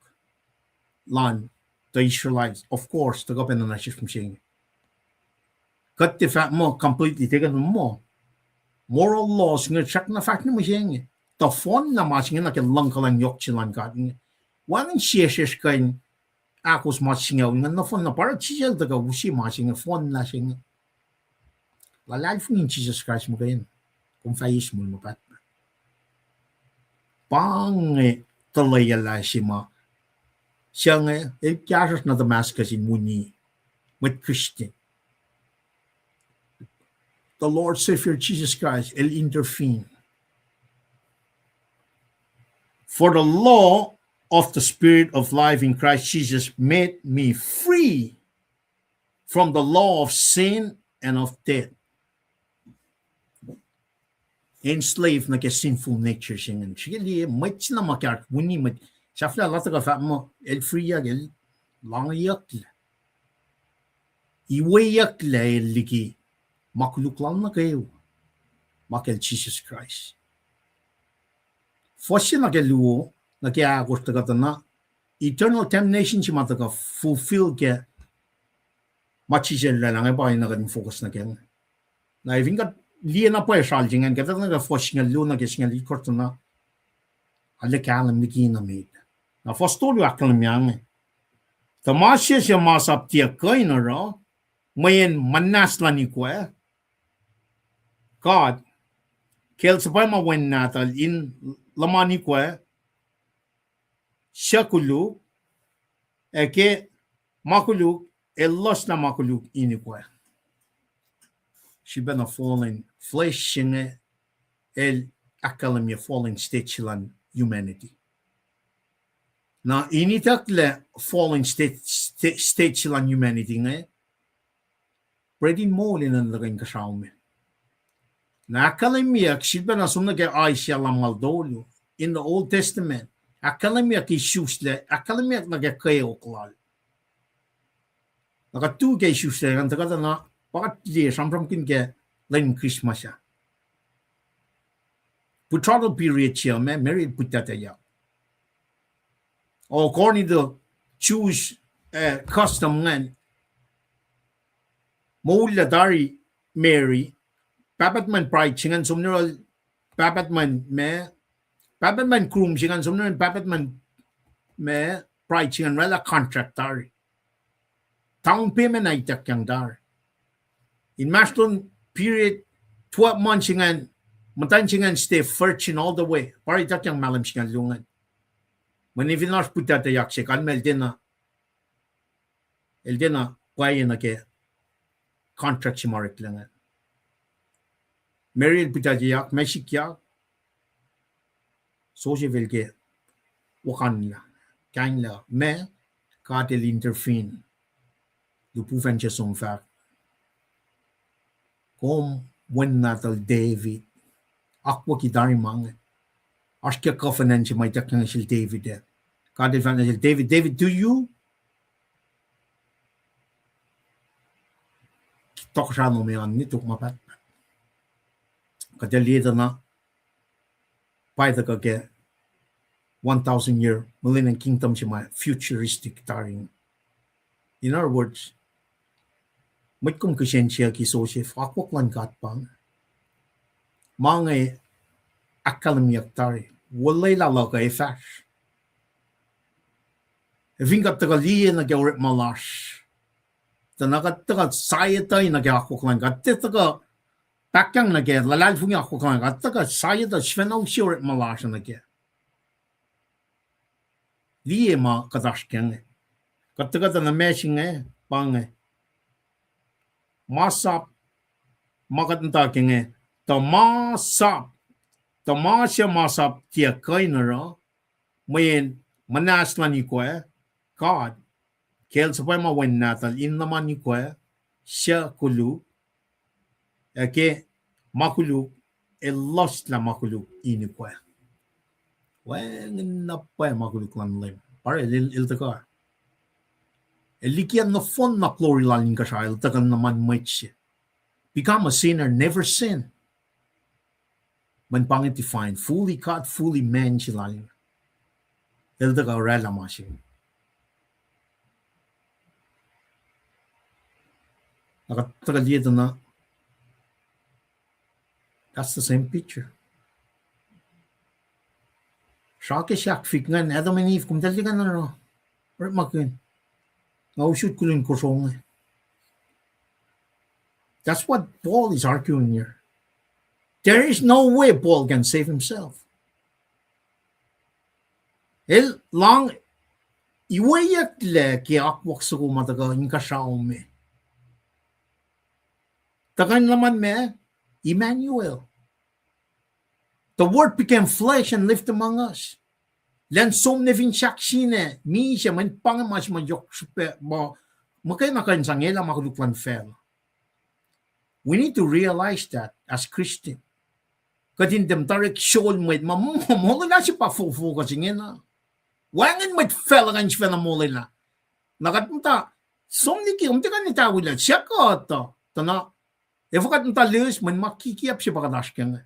luhn the Israelites, of course, tuhkuh pacna nuh sesr mihsenge. Kuht tiac fahk muh completely taken muh moral laws inge srackna fahsr nuh mihsenge. Tuh fohnlah ma se inge nuh ke luhngkuhlwacng yohk se luhn God inge. Wacngihn sie sesr kuh in ahkos ma singucul inge nohfohn na pa oruh Jisus el tuhkuh use ma se inge, fohnlah se inge. Luhlahlfongi in Jisus Kraist muhkwena, kom fah eis moul ma pahtpaht. Pa inge tuhlac lah se ma, se inge el kahsruhsr nuh Damascus in wini mwet Christian. The Lord Savior Jesus Christ, el intervene. For the law of the Spirit of life in Christ Jesus made me free from the law of sin and of death. Enslaved nuh ke sinful nature se ingacn. Srihke liye mwet se na ma kahsruhsr wini mwet. Sahflah lah tuhkuh fahk muh el free-ak, el lohngiyucklac. Iweyucklac el liki ma koluk lal nuh kwewa, ma kacl Jisus Kraist. Fuhs se nuh ke luo, nuh ke ahkosr tuhkuh tuh na, eternal damnation se ma tuhkuh fulfill ke ma Jisus el oraclah inge pa na kuht in focus nuh ke inge. Na fin kuht liye na pwacye sral se ingacn, kuht etuh nuh ke fuhs singucul luo nuh ke singucul itkohsr tuh na, arlac kahlwem liki na met. Na fuhs tolu ahkkahlwemye inge. Tuh ma se suc masap tiac kuh in oruh, mweyen muhnahs luhn ikwac, God, ke el suhpwacma Wen Nahtuhl in luhman ikwac, suc koluk, ac ke ma koluk, el luslah ma koluk in ikwac. Srihpac na fallen flesh se inge, el ahkkahlwemye fallen state se luhn humanity. Na in itucklac fallen state, state, state se luhn humanity inge, bread in moul enenuh in kuhsrao me. Na ahkkahlwemyeyuck, srihpac na som nuh ke Isaiah lumngaul tolu, in the Old Testament, ahkkahlwemyeyuck isuslac, ahkkahlwemyeyuck nuh ke kweok lal. Na kuht tu ke isuslac ingacn tuhkuh tuh na, pa kuht liye sramsramkihn ke lwen Christmas ah. Betrothal period se ma, married pihtuctucyak. According to Jewish, eh, custom ingacn, moul lah tari marry, pahpah tuhmwacn bride se ingacn som nuh yohrohl pahpah tuhmwacn ma, pahpah tuhmwacn groom se ingacn som nuh yohrohl pahpah tuhmwacn ma, bride se ingacn oraclah contract tari. Down payment ah ituckyang tari. Inmahsrlon period, twelve months ingacn, muhtwacn se ingacn stay virgin all the way. Pa ituckyang mahlwem singucul luo ingacn. Mweyen fin oasr pihtuctuyak se, kalmac el tiacna, el tiacna pwacye nuh ke contract se ma oreklac ingacn. Mary el pihtuctuyak, ma sikyak, Joseph el ke okanlah, kainglah, ma, God el intervene. Lihpufacn se som fahk, kom wen nahtuhl David, akwucki tari ma inge. Oasr ke covenant se ma ituckyang sel David ah. God el fahk nuh sel David, David, do you Tohkohsrah nuh me an nwe tok ma pahtpaht. Kuht ac liye tuh na pa tuhkuh ke one thousand year millennium kingdom se ma futuristic tari. In other words, mwet kom kihsen siyuck Joseph, akwuck luhn God pa inge. Ma inge ahkkahlwemyeyuck tari, olwelah luhk uh ac fahsr. Ac fin kuht tuhkuh liye nuh ke orekma lasr, tuh na kuht tuhkuh sahyetuh nuh ke akwuck luhn God, kuht tuhkuh pahkang nuh ke luhlahlfongi akwuck luhn God, kuht tuhkuh sahyetuh sifacna use orekma lasr nuh ke. Liye ma kuht oasr ke inge. Kuht tuhkuh tuh na ma se inge, pa inge. Masap, ma kuht muhta ke inge, tuh masap, tuh ma se masap tiac kuh in oruh, mweyen muhnahs luhn ikoac, God, ke el suhpwacma wen nahtuhl in luhman ikoac, suc koluk, ac ke ma koluk, el lohslah ma koluk in ikoac. Wacngihn na pwacye ma koluk luhn Leum. Pa el, el, el tuhkuh. El liki nohfohn na glory lal inkuhsrao, el tuhkuh luhman mwet se. Become a sinner, never sin. Mweyen pa inge define, fully God, fully man se lal. El tuhkuh oraclah ma se. Na kuht tuhkuh liye tuh na, that's the same picture. Srah ke sahk fik ingacn, Adam and Eve, kom tahlihk an oruh orekmakihn. Nga usot koluk in kosro inge. That's what Paul is arguing here. There is no way Paul can save himself. El lohng iweyucklac ke akwuck soko ma tuhkuh inkuhsrao me. Tuhkuh in luhman ma, Emmanuel. The Word became flesh and lived among us. Elan som nuh fin sahk se inge, misac, mweyen pa inge ma se ma yohk srihpac, ma, muhkwena kuh in sang elah ma koluk luhn facluh. We need to realize that as Christian. Kuht in tiac muhta orek sroal mwet ma, ma, molwelah se pa fo-, focus ingena. Wacngihn mwet facluh kuh in sifacna molwelah. Na kuht muhta, som liki, kom tiac kuh in etawilah, siyuck kuht uh, tuh na, efuh kuht muhta loes, mweyen ma kikiap se pa kuht oasr ke inge.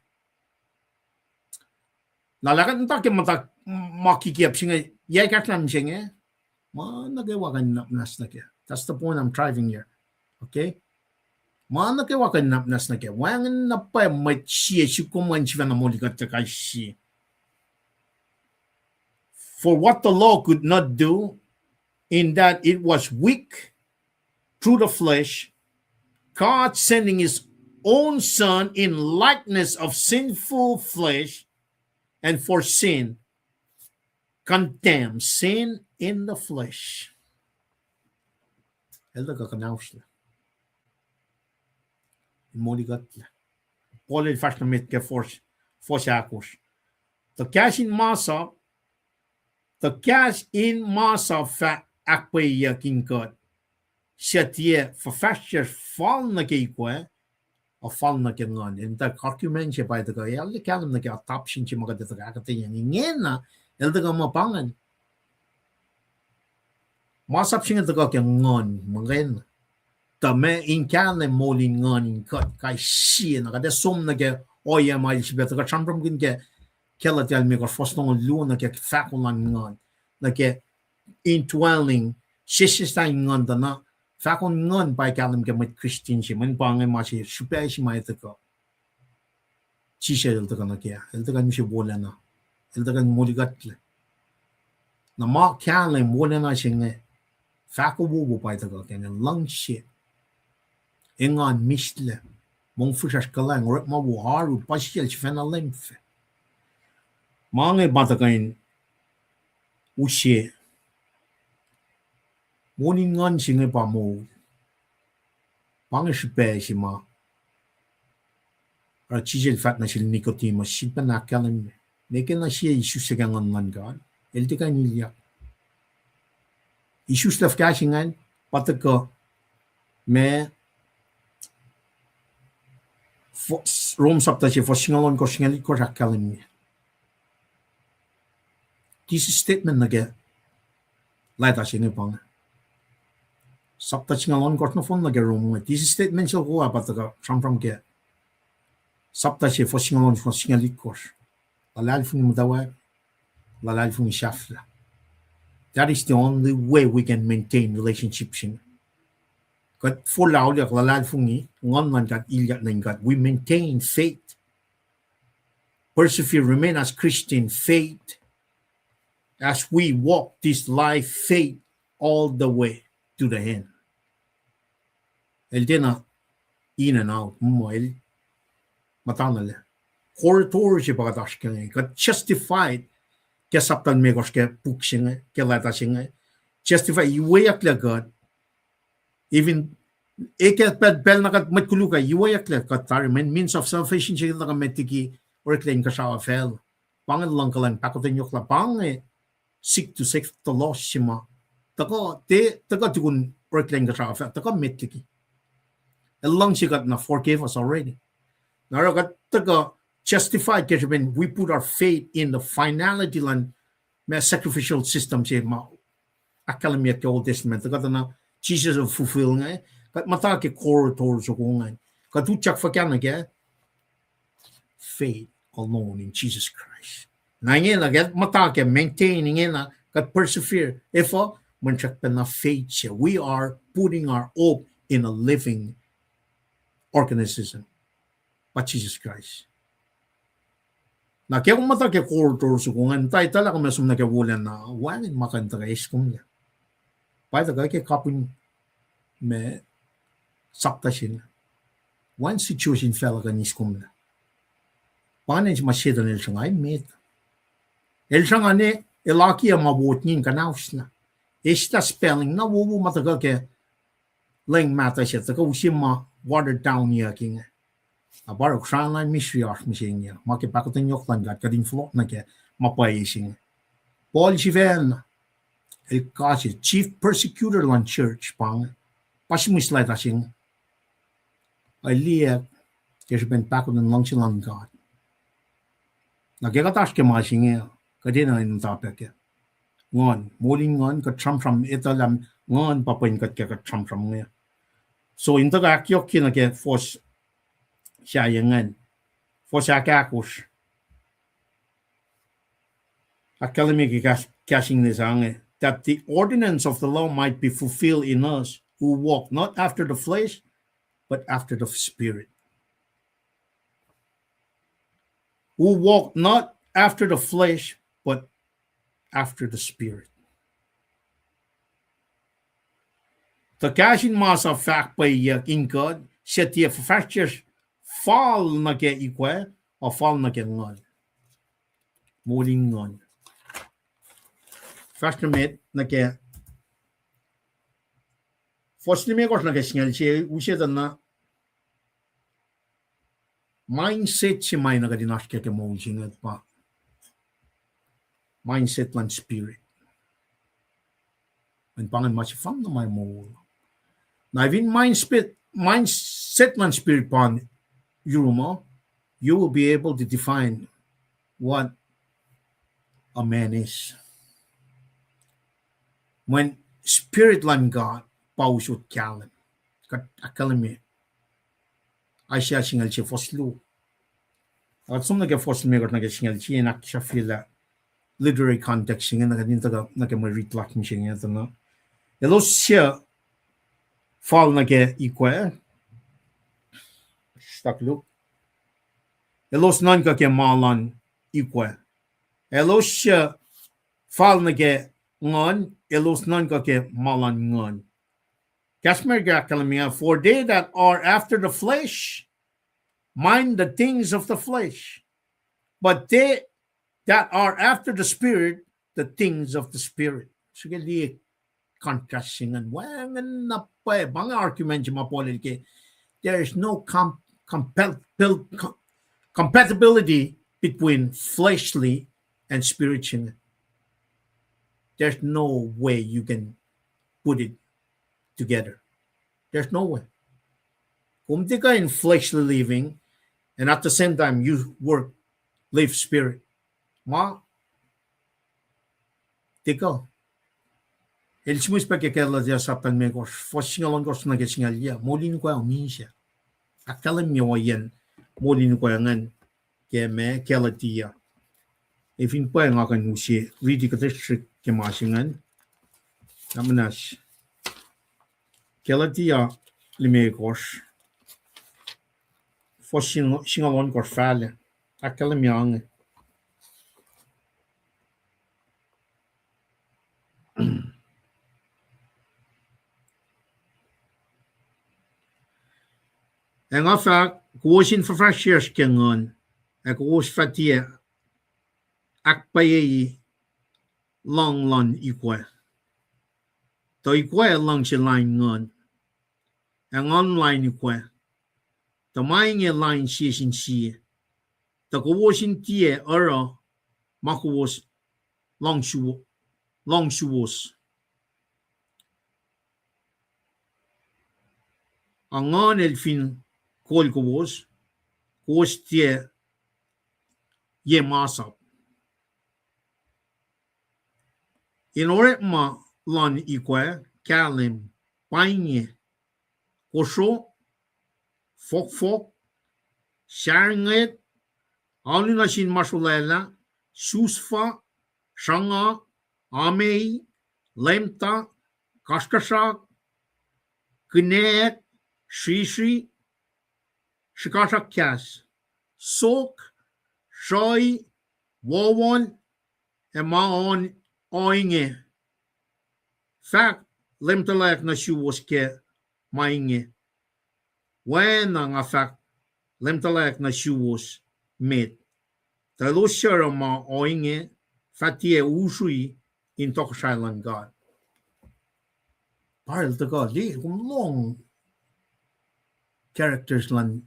Na lah kuht muhta ke muhta ma kikiap se inge, yac ekahsr na mihsenge, ma nuh kwewa kuh in nwacsnwacs nuh kac. That's the point I'm driving here. Okay? Ma nuh kwewa kuh in nwacsnwacs nuh kac. Wacngihn na pwacye mwet sie suk kom an sifacna moli kuht tuh kais sie. For what the law could not do, in that it was weak through the flesh, God sending his own Son in likeness of sinful flesh, and for sin, condemned sin in the flesh. El tuhkuh kuhnauslah. Moli kuhtlac. Paul el fahsr nuh met ke fuhs, fuhs ahkosr. Tuh kahs in masap, tuh kahs in masap fah ahkpwacyeyuck in kuht, suc tiac fuhfahsryucsr fal nuh ke ikoac, a fal nuh ke nguhn. El muhta argument se pa tuhkuh, el kahlwem nuh ke adoption se ma kuht tuhkuh ahkuhtweyac ingena, el tuhkuh muh pa ingacn. Masap se inge tuhkuh ke nguhn muhkwena. Tuh ma in kahlwem moul in nguhn in kuht kais sie na kuht ac som nuh ke ohiyac ma el sifilpac tuhkuh sramsramkihn ke Galatia limekohsr fuhs longoul luo nuh ke fahko luhn nguhn, nuh ke indwelling, sesseslah in nguhn tuh na, fahko in nguhn pa kahlwem ke mwet Christian se, mweyen pa inge ma se srihpac se ma el tuhkuh. Jisus el tuhkuh nuh kac, el tuhkuh in use wolacna, el tuhkuh in moli kuhtlac. Na ma kahlwem wolacna se inge, fahko wowo pa tuhkuh ke inge, luhngse. Engan mihslac, mongfihsrwacsr kuhlwacng, orekma wo, oaru, puhsisacl sifacna leum fac. Ma inge pa tuhkuh in use. Moul in nguhn se inge pa moul. Pa inge srihpac se ma oruh Jisus El fahk nuh sel Nicodemus, sifilpacna ahkkahlwemye, ne ke na sie isuslac ke Nguhn luhn God, el tiac kuh in ilyak. Isuslah fuhkah se ingacn? Pa tuhkuh ma Rom sapta se fuhs singucul ohnkohsr, singucul itkohsr ahkkahlwemye. Thesis statement nuh ke leta se inge pa inge. Sapta singucul ohnkohsr nohfohn nuh ke Rom inge. Thesis statement sel koa pa tuhkuh sramsram ke sapta se fuhs singucul ohnkohsr, singucul itkohsr. Luhlahlfongi muhtwacwacack, luhlahlfongi sahflah. That is the only way we can maintain relationship se inge. Kuht forlah auliyak, luhlahlfongi, nguhn luhn God, ilyak nuh in God. We maintain faith. Persevere, remain as Christian faith as we walk this life faith all the way to the end. El tiacna in and out, muh el muhtana lac. Corridor se pa kuht oasr ke inge, kuht justified ke sapta limekohsr ke puk se inge, ke leta se inge. Justify, iweyucklac kuht. Even, e ke pacl, pacl na kuht mwet koluk ah, iweyucklac kuht tari, mweyen means of salvation se kuht tuhkuh met liki oreklac inkuhsrao facluh. Pa inge luhngkuhlwacng, pahkotwen yohk lah pa inge seek to save the lost se ma tuhkuh, tiac tuhkuh tukun oreklac inkuhsrao facluh, tuhkuh met liki. El luhngse kuht na forgave us already. Na oruh kuht tuhkuh justified ke srihpen we put our faith in the finality luhn ma sacrificial system se ma ahkkahlwemyeyuck ke Old Testament, tuhkuh tuh na Jisus el fulfill inge, kuht muhta ke corridor soko ingacn. Kuht utyak fuhkah nuh kac? Faith alone in Jesus Christ. Na ingena kuht muhta ke maintain ingena, kuht persevere. Efuh? Mweyen srackpacna faith se. We are putting our hope in a living organism. Pa Jisus Kraist. Na ke kom muhta ke corridor soko ingacn, muhta etuh lah kom ac som nuh ke wolacna, wacngihn ma kuh in tuhkuh eis komlac. Pa tuhkuh ke kapihn ma sapta se inge. Wacngihn situation facluh kuh in eis komlac. Pa ingacn se ma Setuhn el sruhnga emet. El sruhnga ne, el akiyac ma wot ingacn kuhnauslah. Eslah spelling na wowo ma tuhkuh ke lweng mahtuh se, tuhkuh use ma watered down yuck inge. Na pa oruh srana misri oasr mihsenge, ma ke pahkotwen yohk luhn God kuht in fohlohk nuh kac, ma pwacye se inge. Paul sifacna, el kase chief persecutor luhn church pa inge, pa simihs leta se inge. El liye ke srihpen pahkotwen luhngse luhn God. Na ke kuht oasr ke ma se inge, kuht enenuh in muhta pac ke nguhn, moul in nguhn, kuht sramsram etuh lah nguhn pa pwen kuht ke kuht sramsram inge. So in tuhkuh ahkyohkye nuh ke fuhs sahyac ingacn, fuhs ahkahkosr. Ahkkahlwemye ke kahs-, kahs English se inge, that the ordinance of the law might be fulfilled in us who walk not after the flesh, but after the Spirit. Who walk not after the flesh, but after the Spirit. Tuh kahs in ma suc fahk pwacye in kuht, suc tiac fuhfahsryucsr fal nuh ke ikwac, ac fal nuh ke nguhn. Moul in nguhn. Fahsr nuh met nuh ke fuhs limekohsr nuh ke singucul sie, use tuh na mindset se ma na kuht in oasr kac ke moul se inge pa mindset luhn spirit. Mweyen pa ingacn ma sefanna ma moul. Na fin mindset, mindset luhn spirit pa in yurum uh, you will be able to define what a man is. Mweyen spirit luhn God pa usot kahlwem. Kuht ahkkahlwemye Isaiah singucul sie fuhs luo. Kuht som nuh ke fuhs limekohsr nuh ke singucul sie in ahksahfyelah literary context se inge, na kuht in tuhkuh nuh ke mwe rit lasr mihsenge tuh na. Elos suc fal nuh ke ikwac, stuck look. Elos nuhnkuh ke ma luhn ikwac. Elos suc fal nuh ke nguhn, elos nuhnkuh ke ma luhn nguhn. Kahs America ahkkahlwemye, for they that are after the flesh mind the things of the flesh, but they that are after the Spirit, the things of the Spirit. Srihke liye contrast se ingacn, wacngihn na pwacye, pa inge argument se ma Paul el ke, there is no com-, compel-, com-, compatibility between fleshly and spirit se inge. There's no way you can put it together. There's no way. Kom tiac kuh in fleshly living, and at the same time you work, live spirit. Ma, tiac kuh. El sihmihs pac ke Galatia sapta limekohsr, fuhs singucul ohnkohsr nuh ke singucul yac, molin ukwe uh misac. Ahkkahlwemye ohiyacn molin ukwe ingacn ke ma Galatia. Ac fin pwacye nga kuh in use riti kuhtuh srihk ke ma se ingacn. Na muhnahs Galatia limekohsr, fuhs singucul ohnkohsr fahlac. Ahkkahlwemye inge. Ac nga fahk, kowos in fuhfahsryucsr ke nguhn, ac kowos fah tiac ahkpwacyei luhng luhn ikwac. Tuh ikwac luhngse lain nguhn, ac nguhn lain ikwac. Tuh ma inge lain sie sin sie. Tuh kowos in tiac oruh ma kowos luhngsuwo-, luhngsuwos. Ac nguhn el fin kol kowos, kowos tiac ye masap. In orekma luhn ikwac kahlwem pa inge: kosro, fohkfohk, sarngwet, alu nuh sin ma sulaclah, susfa, sruhnga, amei, lemta, kasrkuhsrak, kinak, srisri, srihkasrak kahs, sok, sruhi, wohwohn, ac ma ohinge. Fahk lemtalac nuh suwos ke ma inge, oacna nga fahk lemtalac nuh suwos met. Tuh elos suc oruh ma ohinge fah tiac usrui in tohkohsrahi luhn God. Pa el tuhkuh liye, kom lohng characters luhn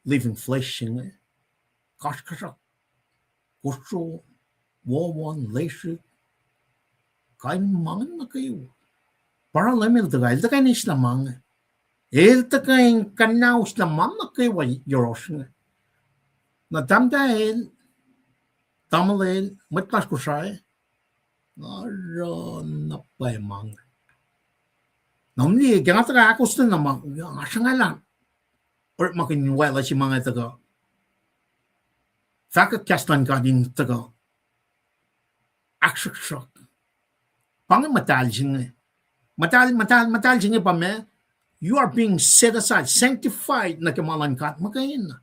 living flesh se inge. Kasrkuhsrak, kosro, wohwohn, lesrihk, kain ma inge nuh kwewa. Pa oruh Leum el tuhkuh, el tuhkuh in eislah ma inge. El tuhkuh in kuhnaoslah ma nuh kwewa yohrohsr inge. Na tahmtahel, tamuhlwel, mwet lasr Kosrae, nga oruh na pwacye ma inge. Na kom liye, ke nga tuhkuh ahkostwen na ma, nga sruhngalah orekmakihn waclah se ma inge tuhkuh fahkwack kahs luhn God in tuhkuh ahksruhksruhk. Pa inge muhtahl se inge. Muhtahl, muhtahl, muhtahl se inge pa ma, you are being set aside, sanctified nuh ke ma luhn God muhkwena.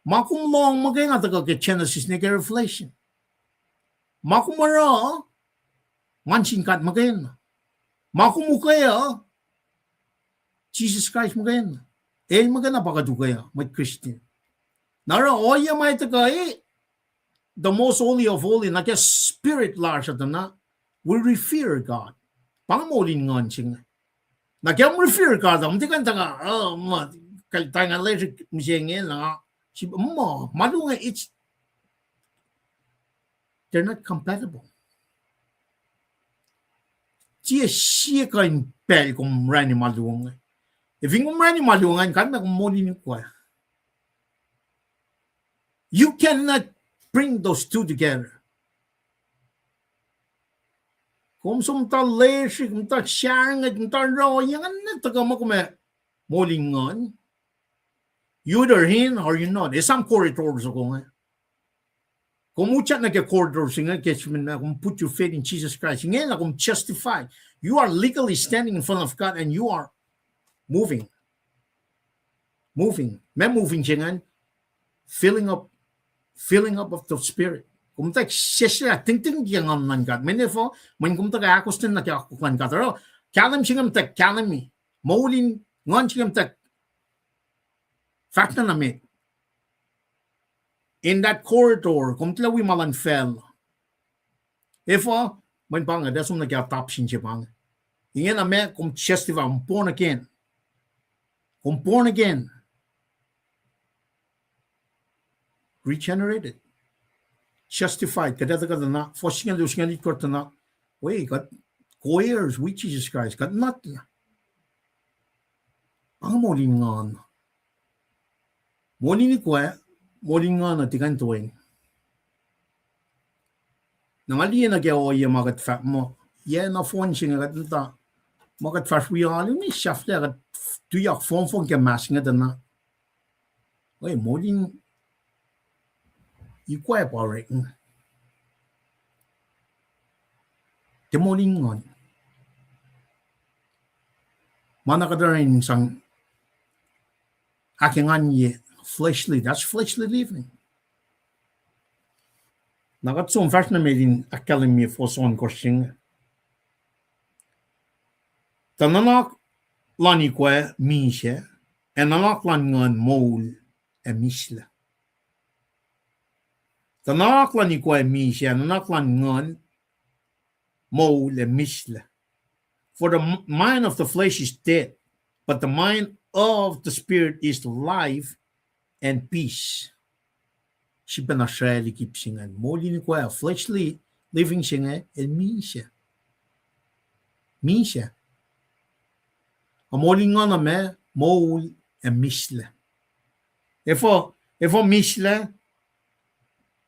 Ma kom lohng muhkwena tuhkuh ke Genesis nuh ke Revelation. Ma kom oruh, nguhn sin God muhkwena. Ma kom ukwe uh, Jisus Kraist muhkwena. El muhkwena pa kuht ukwe uh, mwet Christian. Na oruh ohiyac ma tuhkuh, eh, the most holy of holy, nuh ke spirit lasr uh tuh na, we revere God. Pa inge molin nguhn se inge. Na ke kom revere God uh, kom tiac kuh in tuhkuh, uh, ma, kal-, tanga lesrihk mihsenge na, si-, ma, ma luhngse, it's, they're not compatible. Tiac sie kuh in pacl kom orani ma luhngse. Ac fin kom orani ma luhngse, kalmac kom molin ukwe. You cannot bring those two together. Kom som muhta lesrihk, muhta sarngwet, muhta roh, ingena tuhkuh ma kom ac molin nguhn. You either in or you not. Esam corridor soko inge. Kom utyak nuh ke corridor se inge, ke srihpen na kom put your faith in Jesus Christ, ingena kom justified. You are legally standing in front of God and you are moving. Moving. Ma moving se ingacn, filling up, filling up of the Spirit. Kom tuh seslah tingting ke nguhn luhn God. Mweyen efuh, mweyen kom tuhkuh ahkostwen nuh ke akwuck luhn God. Oruh, Kahlwem se inge muhta kahlwem. Moul in nguhn se inge muhta fahsr na nuh met. In that corridor, kom tuh lah wi ma luhn facluh. Efuh, mweyen pa inge, tuh som nuh ke adoption se pa inge. Ingena ma kom justify, kom born again. Kom born again. Regenerated. Justified. Kuht etuh kuht na, fuhs singucul, singucul itkohsr tuh na, we, kuht co-heirs with Jesus Christ. Kuht nuhnak. Pa inge moul in nguhn. Moul in ikoac, moul in nguhn uh tiac kuh in toeni. Na nga liye nuh ke ohiyac ma kuht fahk muh, yac nohfohn se inge kuht muhta, ma kuht fahsr wi alu, ne sahflah kuht tuyak fohmfohn ke mas inge tuh na. Oe, moul in ikoac pa orek. Tiac moul in nguhn. Ma na kuht oruh in sang ahkenganye fleshly, that's fleshly living. Na kuht som fahsr nuh met in ahkkahlwemye fuhs ohnkohsr se inge. Tuh nuhnak luhn ikoac misac, ac nuhnak luhn nguhn moul ac mislac. Tuh nuhnak luhn ikoac misac, ac nuhnak luhn nguhn moul ac mislac. For the m-, mind of the flesh is death, but the mind of the spirit is life and peace. Srihpac na sracl ip se ingacn. Moul in ikoac, fleshly living se inge, el misac. Misac. Ac moul in nguhn uh ma, moul ac mislac. Efuh, efuh mislac,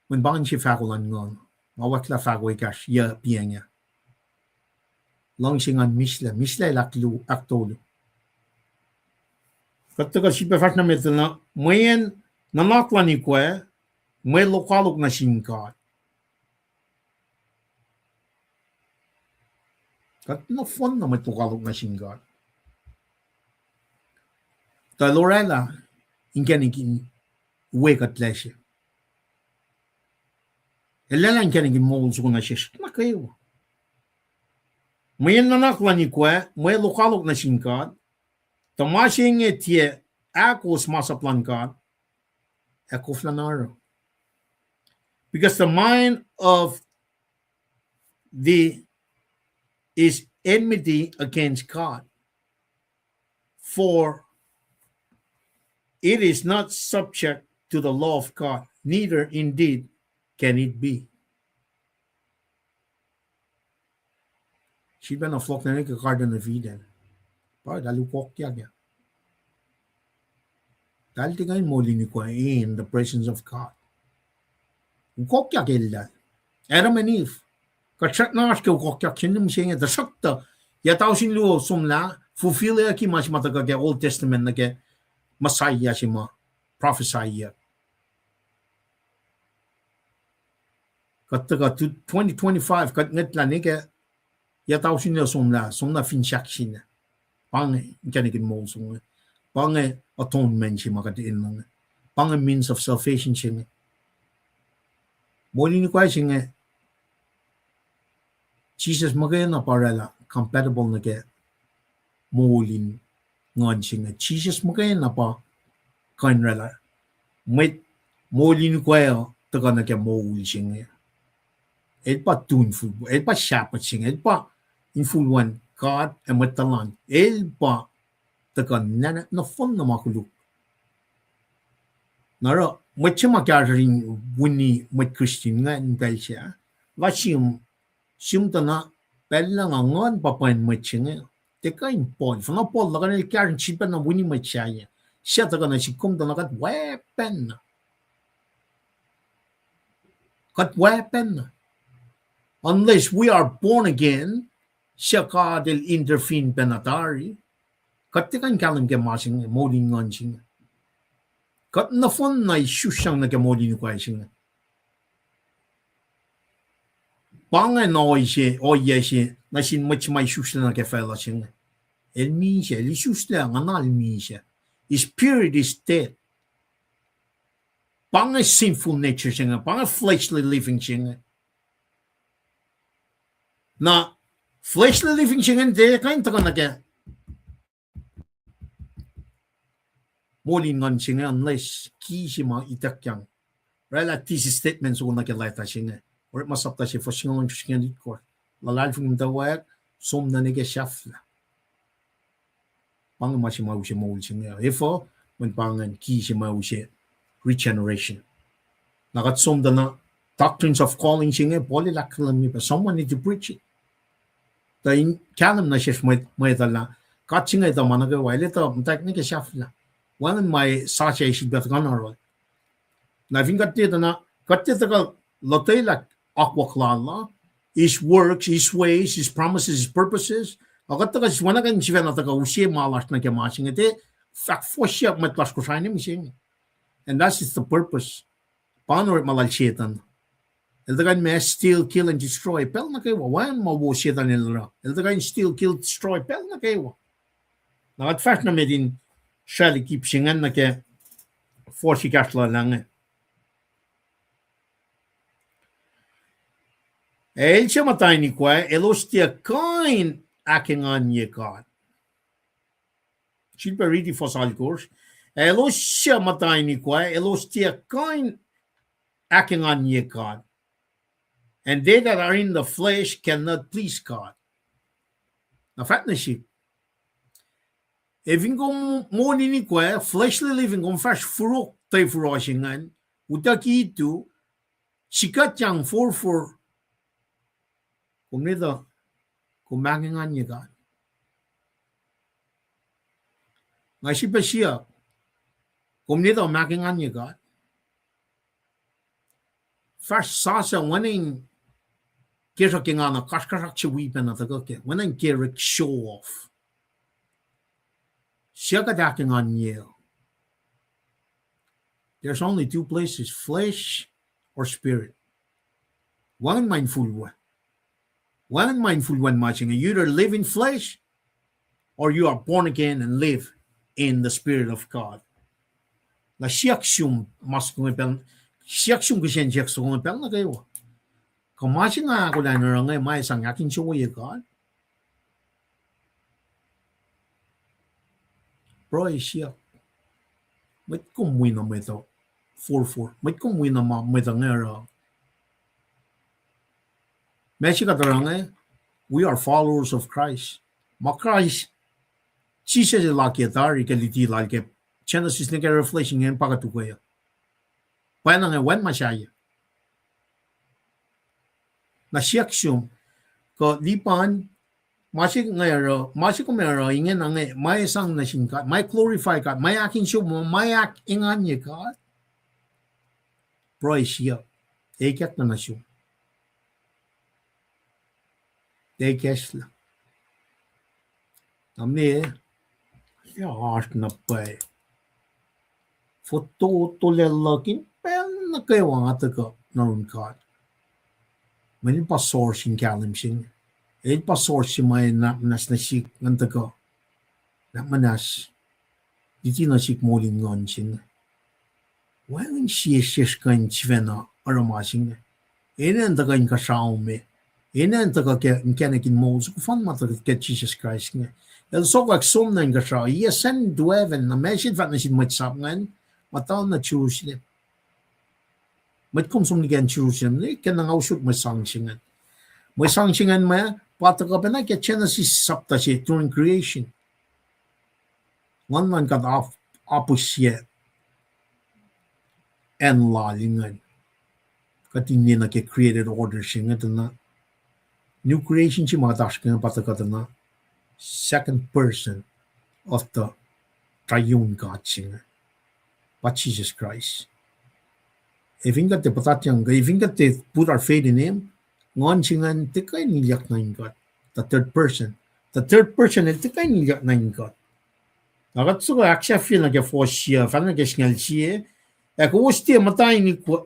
mweyen pa inge se fahko luhn nguhn. Nga oacklah fahko ekahsr, yac piacng ah. Luhngse ingacn mislac, mislac el ahklu-, ahktolu. Kuht tuhkuh srihpac fahsr nuh met na, mweyen nuhnak luhn ikoac, mwe lokoalok nuh sin God. Kuht nohfohn na mwet lokoalok nuh sin God. Tuh el oraclah inkacnek in we kuhtlac se. El oraclah inkacnek in moul soko nuh sesr nuh kwewa. Mweyen nuhnak luhn ikoac, mwe lokoalok nuh sin God, tuh ma se inge tiac ahkos masap luhn God, ac koflah na oruh. Because the mind of the is enmity against God, for it is not subject to the law of God, neither indeed can it be. Srihpac na fohlohk nuh ke Garden of Eden. Pa eltahl ukokyak ah. Eltahl tiac kuh in moul in ikoac in the presence of God. Ukokyak eltahl. Adam and Eve. Kuht srackna oasr ke ukokyak se inge mihsenge, tuhsruhktuh yac tausin luo somlah, fulfillyucki ma se ma tuhkuh ke Old Testament nuh ke Messiah se ma prophesyyuck. Kuht tuhkuh twenty twenty-five, kuht ngwetlah ne ke yac tausin luo somlah, somlah fin sahk se inge. Pa inge inkacnek in moul se inge. Pa inge atonement se ma kuht enenuh inge. Pa inge means of salvation se inge. Moul in ikoac se inge, Jisus muhkwena pa oraclah compatible nuh ke moul in nguhn se inge. Jisus muhkwena pa kuh in oraclah mwet moul in ikoac uh tuhkuh nuh ke moul se inge. El pa tunful, el pa Shepherd se inge, el pa infulwen God ac mwet tuhlan. El pa tuhkuh na nohfohn na ma koluk. Na oruh mwet se ma kahsruh in wini mwet Christian inge in pacl se ah, lah sihm, sihm tuh na pacl lah nga nguhn pa pwen mwet se inge. Tiac kuh in Paul, fuhnuh Paul luhkuhn el kahsruh in sifilpacna wini mwet sahyac. Suc tuhkuh nuh sihk kom tuh na kuht weapon na. Kuht weapon na. Unless we are born again, suc God el intervene pacna tari, kuht tiac kuh in kahlwem ke ma se inge, moul in nguhn se inge. Kuht nohfohn na isusyang nuh ke moul in ikoac se inge. Pa inge na ohiyac se, ohiyac se nuh sin mwet se ma isuslac nuh ke facluh se inge. El misac, el isuslac, nga na el misac. His spirit is dead. Pa inge sinful nature se inge, pa inge fleshly living se inge. Na Fleshly living se ingacn tiac kuh in tuhkuh nuh ke moul in nguhn se inge unless ki se ma ituckyang. Oraclah thesis statement soko nuh ke leta se inge. Orekma sapta se fuhs singucul ohnkohsr, fuhs singucul itkohsr. Luhlahlfongi muhtwacwacack, som nuh ke sahflah. Pa inge ma se ma use moul se inge. Efuh? Mweyen pa ingacn ki se ma use regeneration. Na kuht som tuh na doctrines of calling se inge, Paul el ahkkahlwemye pac, someone need to preach it. Tuh in kahlwem nuh sesr mwet, mwet uh lah God se inge etuh ma nuh kwewa, el etuh muhtwacwacack nuh ke sahflah. Wacngihn ma sasuc ac sifilpac tuhkuh nuh yohrohl. Na fin kuht tiac tuh na, kuht tiac tuhkuh lotwelah akwuck lal uh, his works, his ways, his promises, his purposes, a kuht tuhkuh sifacna kuh in sifacna tuhkuh use ma lasr nuh ke ma se inge, tiac fahk fohsyak mwet lasr Kosrae inge mihsenge. And that is the purpose. Pa orekma lal Setuhn. El tuhkuh in ma steal, kill, and destroy pacl nuh kwewa. Wacngihn ma wo Setuhn el oruh. El tuhkuh in steal, kill, destroy pacl nuh kwewa. Na kuht fahsr nuh met in sraclihk ip se ingacn nuh ke fuhs ekahsr lal ah inge. Ac el suc muhta in ikwac, elos tiac kuh in ahkenganye God. Sifilpac riti fuhs alkosr. Elos suc muhta in ikwac, elos tiac kuh in ahkenganye God. And they that are in the flesh cannot please God. Na fahk nuh sihk. Ac fin kom moul in ikwac, fleshly living, kom fahsr furok tuh furohs ingacn, utucki itu, sikuhtyang forfor, kom etuh, kom ahkenganye God. Nga sifilpac siyuck, kom etuh kom ahkenganye God? Fahsr sasuc, wacngihn ke sruhk ke nga na kasrkuhsrak se wi pacna tuhkuh kac, wacngihn ke srihk show off. Suc kuht ahkenganye? There's only two places, flesh or spirit. Wacngihn ma infulwen. Wacngihn ma infulwen ma se inge, you either live in flesh or you are born again and live in the Spirit of God. Na siyuck sum, ma soko inge pacl, siyuck sum kihsen siyuck soko inge pacl nuh kwewa. Kuh ma se nga ahkolah in oruh inge ma ac sang ahkinsewowoye God? Pruhe siyuck. Mwet kom wi na mwet uh forfor. Mwet kom wi na ma mwet uh inge oruh. Ma se kuht oruh inge, we are followers of Christ. Ma Kraist, Jisus el akiyac tari ke luti lal ke Genesis nuh ke Revelation ingacn pa kuht ukwe uh. Pwacnwacng wacngihn ma sahyac. Na siyuck sum, kuh lipan, ma se inge oruh, ma se kom oruh ingena inge, ma ac sang nuh sin God, ma ac glorify God, ma ac ahkinsewowoye, ma ac ahkenganye God? Pruhe siyuck, ekahsr na nuh sum. Ekahsr lah. Na me, oasr na pwacye. Fototo lwelah luhk in pacl nuh kwewa nga tuhkuh nuh yurin God. Mweyen el pa source in kahlwem se inge. El pa source se ma ac nuhnak muhnahs nuh sihk ngan tuhkuh, nuhnak muhnahs, luti nuh sihk moul in nguhn se inge. Wacngihn sie sesr kuh in sifacna oruh ma se inge. Enenuh in tuhkuh inkuhsrao me. Enenuh in tuhkuh ke inkacnek in moul soko fun ma tuhkuh ke Jisus Kraist inge. El sokwack som nuh inkuhsrao. He ascended to heaven. Na ma se el fahk nuh sin mwet sap ingacn, muhta nuh Jerusalem. Mwet kom som nuh ke acn Jerusalem, ne ke na nga usot mwe sang se ingacn. Mwe sang se ingacn ma pa tuhkuh pacna ke Genesis sapta se during creation. Nguhn luhn God ap-, apihsye acn lal ingacn. Kuht in liye nuh ke created order se inge tuh na new creation se ma kuht oasr ke inge pa tuhkuh tuh na second person of the triune God se inge, pa Jisus Kraist. Ac fin kuht tiac puhtatyang, ac fin kuht tiac put our faith in him, nguhn se ingacn tiac kuh in ilyak nuh in God. The third person. The third person el tiac kuh in ilyak nuh in God. Na kuht soko ahksahfye nuh ke fuhs sie, fal nuh ke singucul sie, ac kowos tiac muhta in ikwac,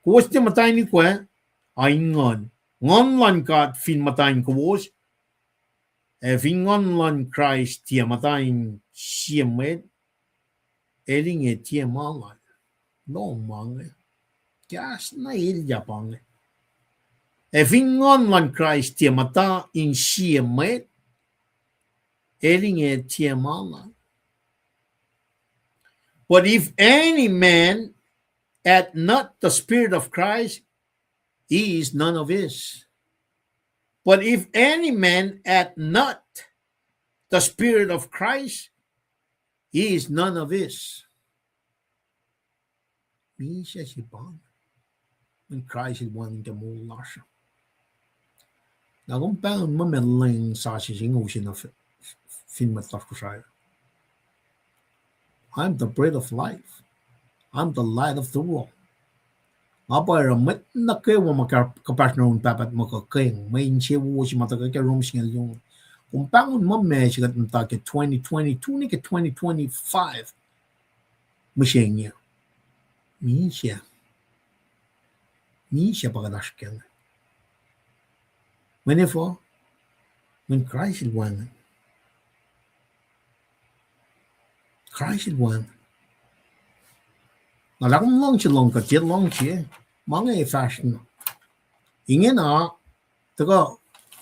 kowos tiac muhta in ikwac, a in nguhn. Nguhn luhn God fin muhta in kowos, ac fin nguhn luhn Kraist tiac muhta in sie mwet, el inge tiac ma lal. Lohm ma inge. Kahs na elyah pa inge. Ac fin Nguhn luhn Kraist tiac muhta in sie mwet, el inge tiac ma luhn. But if any man hath not the Spirit of Christ, he is none of his. But if any man hath not the Spirit of Christ, he is none of his. Misac se pa inge. Mweyen Kraist el wacngihn ke moul lasr uh. Na kom pahngon muh ma lwen sasuc se inge use na f-, f-, fin mwet lasr Kosrae. I am the bread of life. I am the light of the world. Nga pa oruh mwet nuh kwewa ma kuh-, kuhpahsr nuh yurin Pahpah tuhmuhk uh keng, mwe insewowo se ma tuhkuh ke Rom singucul luo. Kom pahngon muh ma se kuht muhta ke twenty twenty-two nuh ke twenty twenty-five. Mihsenge. Misac. Misac pa kuht oasr kac inge. Mweyen efuh? Mweyen Kraist el wacngihn. Kraist el wacngihn. Na lah kom luhngse lohng kuht, tiac luhngse, ma inge fahsr na. Ingena, tuhkuh,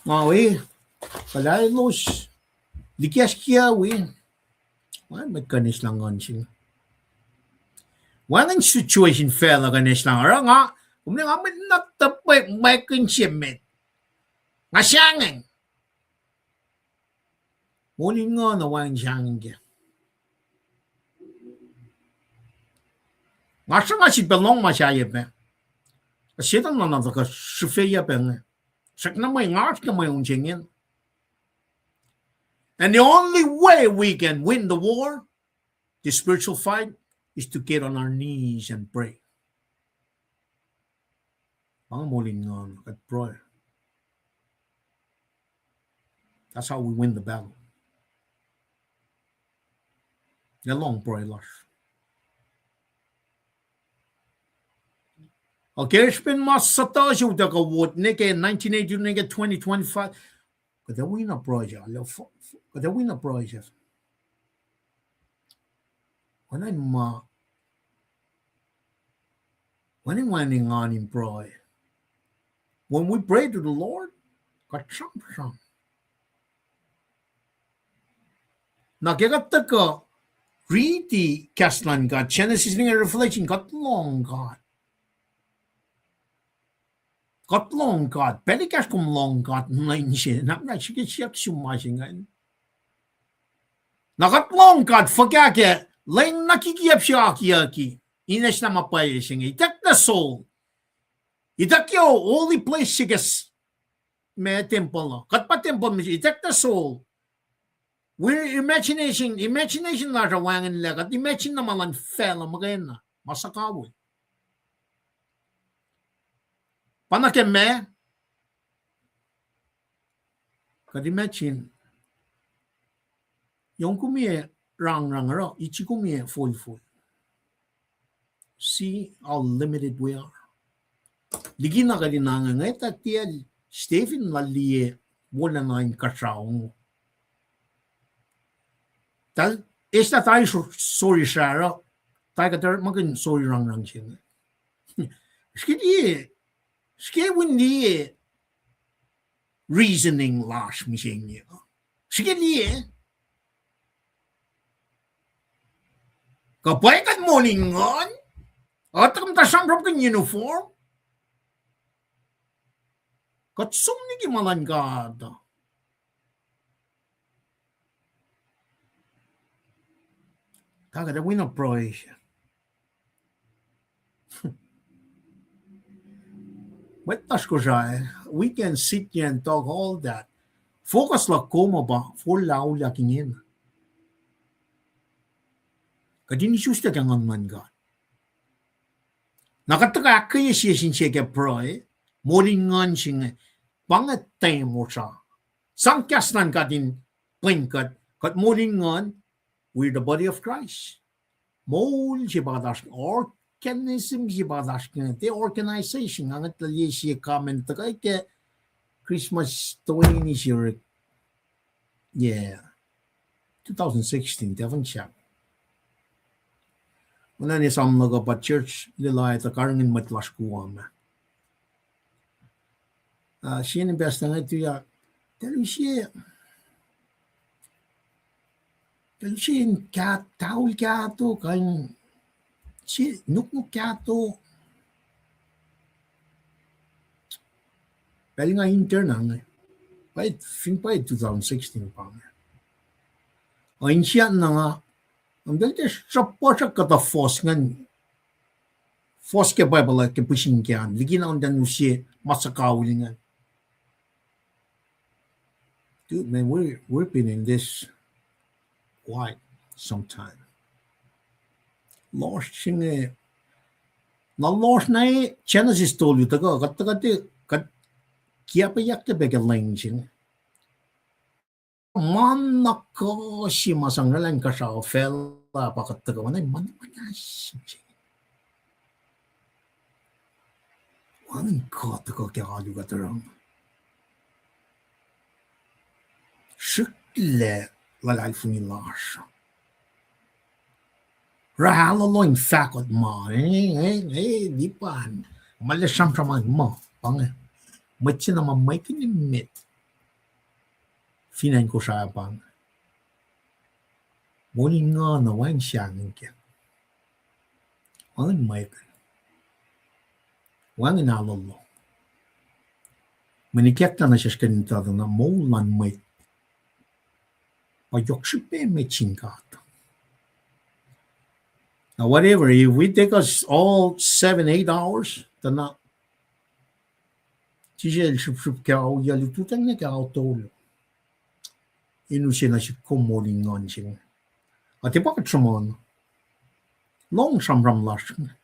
nga we, kuhlwaclos, likacs kiac we, ma mwet kuh in eslah nguhn se inge. Wacngihn situation facluh kuh in eslah, oruh nga, kom ne nga mwet na tuhpwe mwekihn se met. Nga sahngweng. Moul in nguhn uh wacngihn sahngweng kac. Nga sruhnga sifilpac lohng ma sahyac pac. Setuhn na na tuhkuh srihfeyuc pac inge. Srackna mwe nga oasr ke mwe on se ingacn. And the only way we can win the war, the spiritual fight, is to get on our knees and pray. Pa inge moul in nguhn, kuht pruhe. That's how we win the battle. Ac lohng pruhe lasr. Ac ke srihpen ma suhtuh se utuckuh wot nuh ke nineteen eighty nuh ke twenty twenty-five. Kuht ac wi na pruhe se, kuht ac wi na pruhe se. Oacna ma, oacna wacngihn engan in pruhe. When we pray to the Lord, kuht sramsram. Na ke kuht tuhkuh riti kahs luhn God, Genesis nuh ke Revelation, kuht lohng God. Kuht lohng God. Pacl ekahsr kom lohng God nuh in se, na na srihke siyuck sum ma se ingacn. Na kuht lohng God fuhkah ke lwen na kikiyacp se akiyucki, in eslah ma pwacye se inge. Itucklac Seoul. Ituckyang holy place se ke s-, ma tempuhl uh. Kuht pa tempuhl mihsenge, itucklac Seoul. Weird imagination, imagination lasr uh wacngihnlac, kuht imagine na ma luhn facluh muhkwena, ma suhkawihl. Pa nuh ke ma, kuht imagine, yohk kom ac rangrang oruh, iti kom ac folfol. See how limited we are. Likina kuht in ahngengeta tiac, Stephen la liye wolacna in kuhsrao. Tal, eslah tari so-, sori srahruh, tari kuht orekmakihn sori rangrang se inge. Srihke liye, srihke win liye reasoning lasr mihsenge. Srihke liye. Kuh pwacye kuht moul in nguhn, uh, tuh kom tuh sramsramkihn uniform. Kuht som liki ma luhn God. Kuh kuht ac wi na pruhe se. Mwet lasr Kosrae, we can sit here and talk all that. Focus luhk kom uh pa forlah auliyak ingena. Kuht in isuslac ke nguhn luhn God. Na kuht tuhkuh ahkkweye sie sin sie ke pruhe, moul in nguhn se inge, pa inge time osra. Sang kahs luhn God in pwen kuht, kuht moul in nguhn, we're the body of Christ. Moul se pa kuht oasr, organism se pa kuht oasr, tiac organization, nga ngwet lah liye sie comment tuhkuh ke Christmas toeni se, yeah, two thousand sixteen, Devon Chap. Oacna in esam luhk uh pa church lila tuh karihngihn mwet lasr Guam ah. Ah, sie in pastor inge tuyak, talu sie, talu sie in kaht, taul kahto, kuh in sie nuknuk kahto. Pacl nga intern ah inge, pwacye, fin pwacye two thousand sixteen pa inge. Ac insiyac na nga, nga pacl tiac sruhpuhsrak kuhtuh fohs ingacn, fohs ke Bible ah ke pihsin ke an, likina on tacn use ma suhkawihl ingacn. Dude, man, we, we've been in this quite some time. Lohsr se inge, na lohsr na Genesis tolu tuhkuh, kuht tuhkuh, kuht kiacpweyucklac pac ke lwen se inge. Ma na kuh se ma sang oraclah inkuhsrao facluh pa kuht tuhkuh, ma na, ma na, ma na se inge. Wacngihn kuh tuhkuh ke alu kuht oruh. Srihklac luhlahlfongi lasr. Oruh alu loh in fahkot ma, eh, eh, eh, lipan. Ma la sramsram an ma, pa inge. Mwet se na ma mwekihn emet fin acn Kosrae pa inge. Moul in nguhn uh wacngihn sahngweng kac. Wacngihn mwekihn. Wacngihn alu loh. Mwe nikacklah nuh sesr kuh in etuh tuh na moul luhn mwet pa yohk srihpac met sin God. Now, whatever, if we take us all seven, eight hours, tuh na Jisus el srihpsrihp ke ao yuclututacng nuh ke ao tolu in use nuh sihk kom moul in nguhn se inge. Ac tiac pa kuht sruhmuhn. Lohng sramsram lasr inge.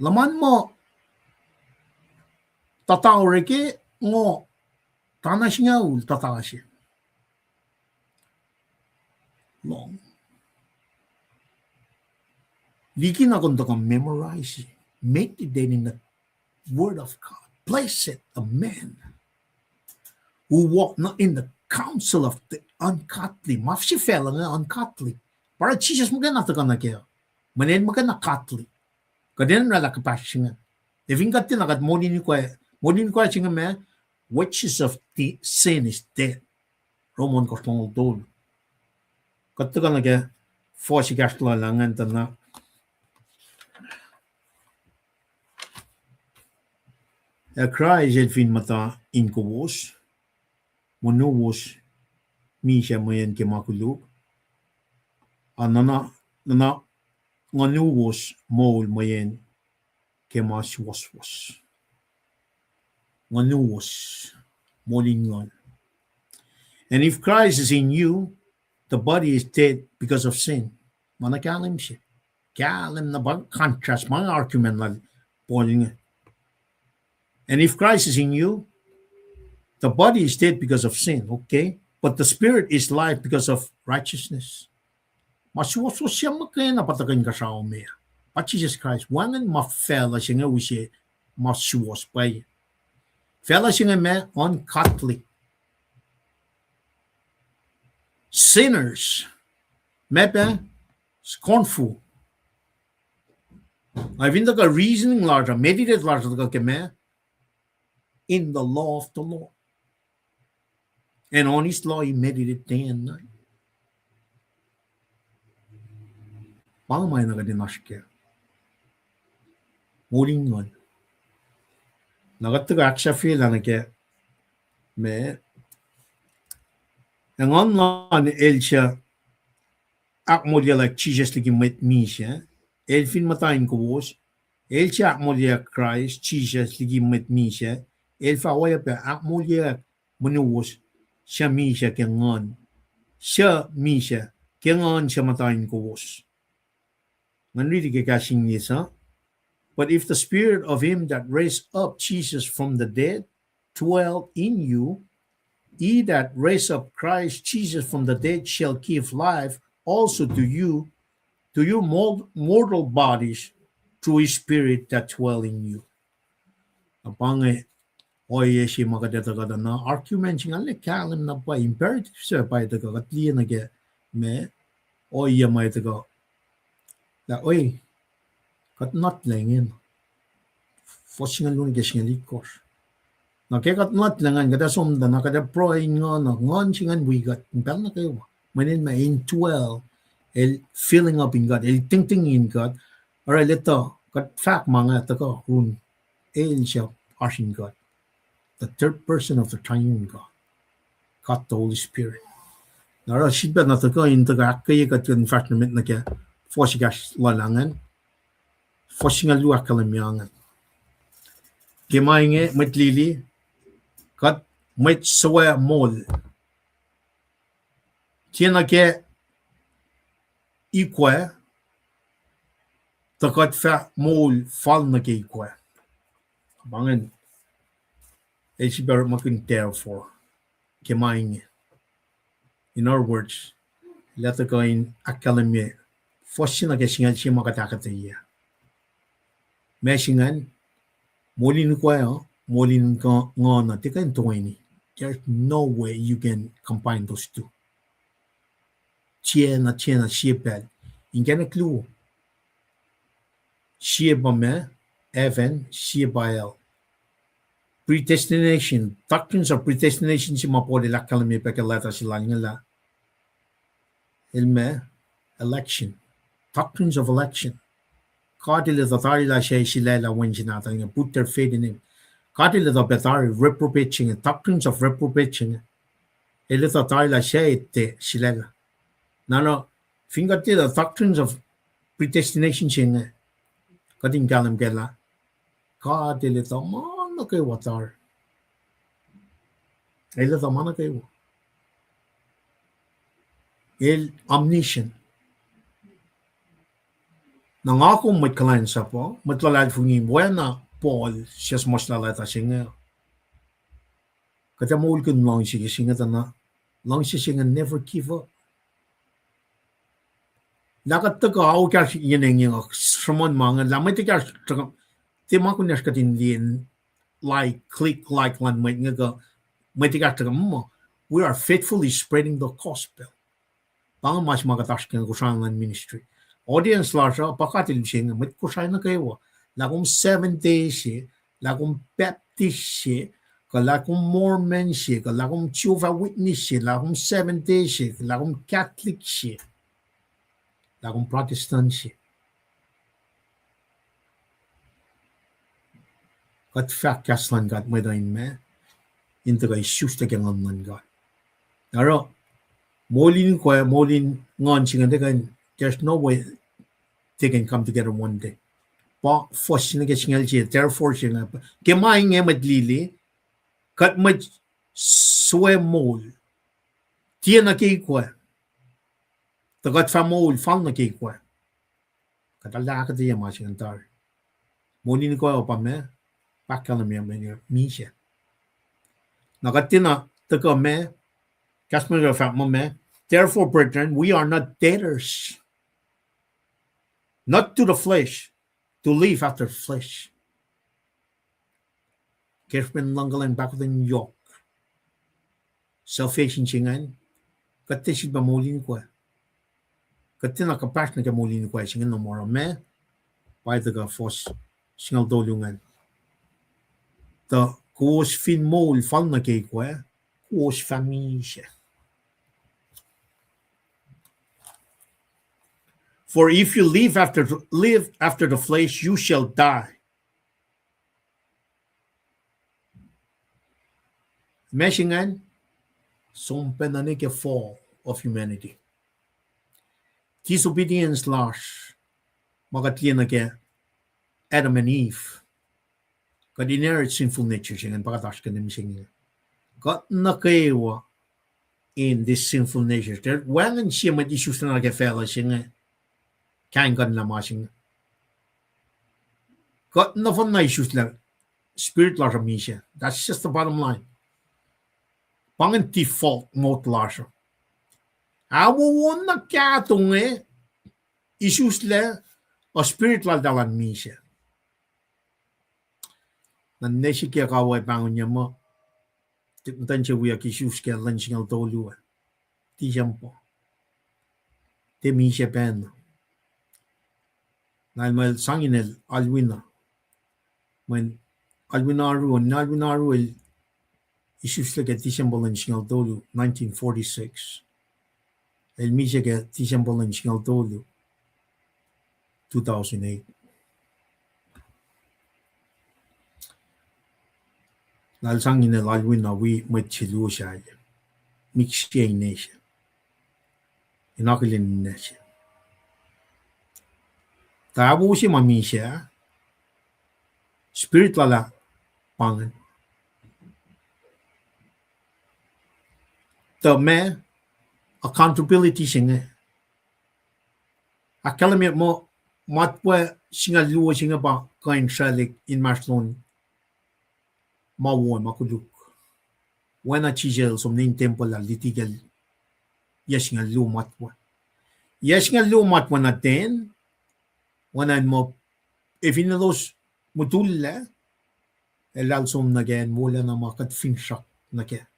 Luhman muh tuh tari ke ngo, tana singucul tuh tari se. Lohng. Likina kom tuhkuh memorize, meditate in the word of God. Blessed the man who walk not in the counsel of the ungodly. Ma fihsrwacsr facluh inge ungodly. Pa oruh Jisus muhkwena tuhkuh nuh kac. Mweyen el muhkwena godly. Kuht enenuh in oraclah kuhpahsr se inge. Ac fin kuht tiacna, kuht moul in ikoac, moul in ikoac se inge ma, wages of the sin is death. Rom ohnkohsr longoul tolu. Kuht tuhkuh nuh ke fuhs ekahsr lal ah ingacn tuh na. Ac Kraist el fin muhta in kowos, ngunuwos misac mweyen ke ma koluk, a nuhna, nuhna ngunuwos moul mweyen ke ma suwohswohs. Ngunuwos, moul in nguhn. And if Christ is in you, the body is dead because of sin. Ma na kahlwem se. Kahlwem na pa contrast, ma argument lal Paul inge. And if Christ is in you, the body is dead because of sin, okay? But the spirit is life because of righteousness. Ma suwohswohs se muhkwena pa tuhkuh inkuhsrao me. Pa Jisus Kraist, wacngihn ma facluh se inge use ma suwohs pwacye. Facluh se inge ma ungodly. Sinners. Ma pac scornful. Ac fin tuhkuh reasoning lasr uh, meditate lasr uh tuhkuh ke ma, in the law of the Lord. And on his law he meditated day and night. Pa inge ma na kuht in oasr kac. Moul in nguhn. Na kuht tuhkuh ahksahfyelah nuh ke ma, ac nguhn lal el suc ahkmoulyelah Jisus liki mwet misac, el fin muhta in kowos, el suc ahkmoulyelah Kraist Jisus liki mwet misac, el fah oacyacpac ahkmoulyelah ngunuwos suc misac ke nguhn, suc misac ke nguhn suc muhta in kowos. Ngan riti ke kahs English uh. But if the spirit of him that raised up Jesus from the dead dwell in you, he that raised up Christ Jesus from the dead shall give life also to you, to your mor-, mortal bodies through his spirit that dwell in you. Na pa inge ohiyac se ma kuht etuh kuht na argument se inge, kahlwem na pa imperative se pa tuhkuh kuht liye nuh ke ma ohiyac ma tuhkuh lah, oi, kuht not lah ingena. Fuhs singucul luo nuh ke singucul itkohsr. Na ke kuht nuhnkuh lah ngan kuht ac som tuh na kuht ac pruhe in nguhn uh, nguhn se ingacn wi kuht in pacl nuh kwewa. Mweyen el ma indwell, el filling up in kuht, el tingting in kuht. Oruh el etuh, kuht fahk ma inge tuhkuh run, el suc oasr in kuht. The third person of the triune God. God the Holy Spirit. Na oruh sifilpac na tuhkuh in tuhkuh ahkkweye kuht in fahsr nuh met nuh ke fuhs ekahsr luhlah ingacn. Fuhs singucul luo ahkkahlwemye ingacn. Ke ma inge mwet lili, kuht mwet suc moul. Tiacna ke ikwac, tuh kuht fah moul fal nuh ke ikwac. Pa ingacn, el sifilpac orekmakihn therefore ke ma inge. In other words, el ac tuhkuh in ahkkahlwemye fuhs se nuh ke singucul se ma kuht ahkuhtweyac. Ma se ingacn, moul in ikwac uh, moul in nguhn uh, tiac kuh in toeni. There's no way you can combine those two. Tiacna, tiacna sie pacl. Inkacnek luo. Sie pa ma, heaven, sie pa hell. Predestination, doctrines of predestination se ma Paul el ahkkahlwemye pac ke letter se lal inge lah, el ma, election, doctrines of election. God el etuh tari lah suc sulaclah wen se nahtuhl inge, put their faith in him. God el etuh pac tari reprobate se inge, doctrines of reprobate se inge. El etuh tari lah suc tiac sulaclah. Na, na, fin kuht tiac etuh doctrines of predestination se inge, kuht in kahlwem kac lah God el etuh ma nuh kwewa tari. El etuh ma nuh kwewa. El omniscient. Na nga kom mwet kuhlwacnsap uh, mwet luhlahlfongi, oacna Paul, suc suhmuhslah letter se inge. Kuht ac moulkihn luhngse se inge tuh na, luhngse se inge never give up. Lah kuht tuhkuh ao ekahsr yen inge uh, sruhmuhn ma inge, lah mwet ekahsr, tiac ma kunacsr kuht in liye like, click like luhn mwet inge kuh, mwet ekahsr tuhkuh muh, we are faithfully spreading the gospel. Pa inge ma se ma kuht oasr ke Kosrae luhn ministry. Audience lasr uh pa kuht el se inge, mwet Kosrae nuh kwewa. Lah kom Seventh Day se, lah kom Baptist se, kuh lah kom Mormon se, kuh lah kom Jehovah Witness se, lah kom Seventh Day se, lah kom Catholic se, lah kom Protestant se. Kuht fahk kahs luhn God mwet uh in ma, in tuhkuh isuslac ke nguhn luhn God. Oruh, moul in ikwac, moul in nguhn se inge, they can, there's no way they can come together one day. Pa fuhs se nuh ke singucul se, therefore se inge, ke ma inge mwet lili, kuht mwet suc moul, tiac nuh ke ikwac, tuh kuht fah moul fal nuh ke ikwac. Kuht arlac ahkuhtweyac ma se ingacn tari. Moul in ikwac uh pa ma, pa ahkkahlwemye mwe misac. Na kuht tiacna tuhkuh ma, kahs ma fahk muh ma, therefore, brethren, we are not debtors, not to the flesh, to live after the flesh. Ke srihpen luhng kuhlwacng pahkotwen yohk, salvation se ingacn, kuht tiac sifilpac moul in ikwac. Kuht tiacna kuhpahsr nuh ke moul in ikwac se inge nohmohra ma, pa tuhkuh fuhs singucul tolu ingacn. Tuh kowos fin moul fal nuh ke ikwac, kowos fah misac. For if you live after, live after the flesh, you shall die. Ma se ingacn, som pacna nuh ke fall of humanity. Disobedience lasr, ma kuht liye nuh ke Adam and Eve. Kuht inherit sinful nature se ingacn, pa kuht oasr ke mihsenge. Kuht nuh kwewa in this sinful nature. Wacngihn sie mwet isuslac nuh ke facluh se inge, kaingkuhnlah ma se inge. Kuht nohfohn na isuslac, spirit lasr uh misac. That's just the bottom line. Pa ingacn default mot lasr uh. Ac wowo na kahto inge, isuslac, uh, spirit laltahl an misac. Na ne srihke kawuck pahngonyuc muh, muhtwacn se wiyuck isus ke lwen singucul tolu ah, December. Tiac misac pacna. Na el muh el sang inel alwina. Mweyen Alwin Aru, Alwin Aru el isuslac ke December luhn singucul tolu, nineteen forty-six. El misac ke December luhn singucul tolu, two thousand eight. Lal sang inel Alwin na wi mwet se luo sahyac. Mik se ine se. In akihlen ine se. Tuh ahwowo se ma misac, spirit lal ah pa ingacn. Tuh ma accountability se inge. Ahkkahlwemye muh matwac singucul luo se inge pa kuh in sraclihk inmahsrlon ma wo ma koluk. Oacna Jisus el som nuh in tempuhl ah luti ke yac singucul luo matwac. Yac singucul luo matwac nuh ten, oacna in muh, ac fin elos mutullac, eltahl som nuh ke acn wolacna ma kuht finsrak nuh kac.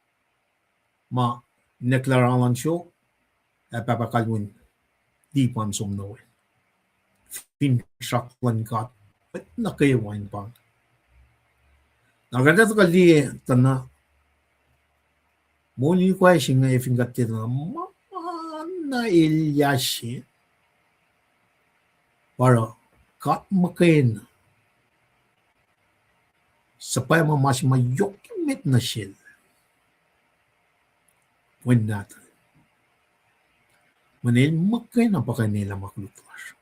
Ma nwacklah ralan soko, ac pahpah kalweni pa in som nuh we. Finsrak luhn God, mwet nuh kwewa in pa. Na kuht ac tuhkuh liye tuh na, moul in ikoac se inge fin kuht tiac na ma na elyah se, pa oruh God muhkwena suhpwacma ma se ma yohk emet nuh sel. Wen nahtuhl. Mweyen el muhkwena pa kuh in elah ma koluk lasr.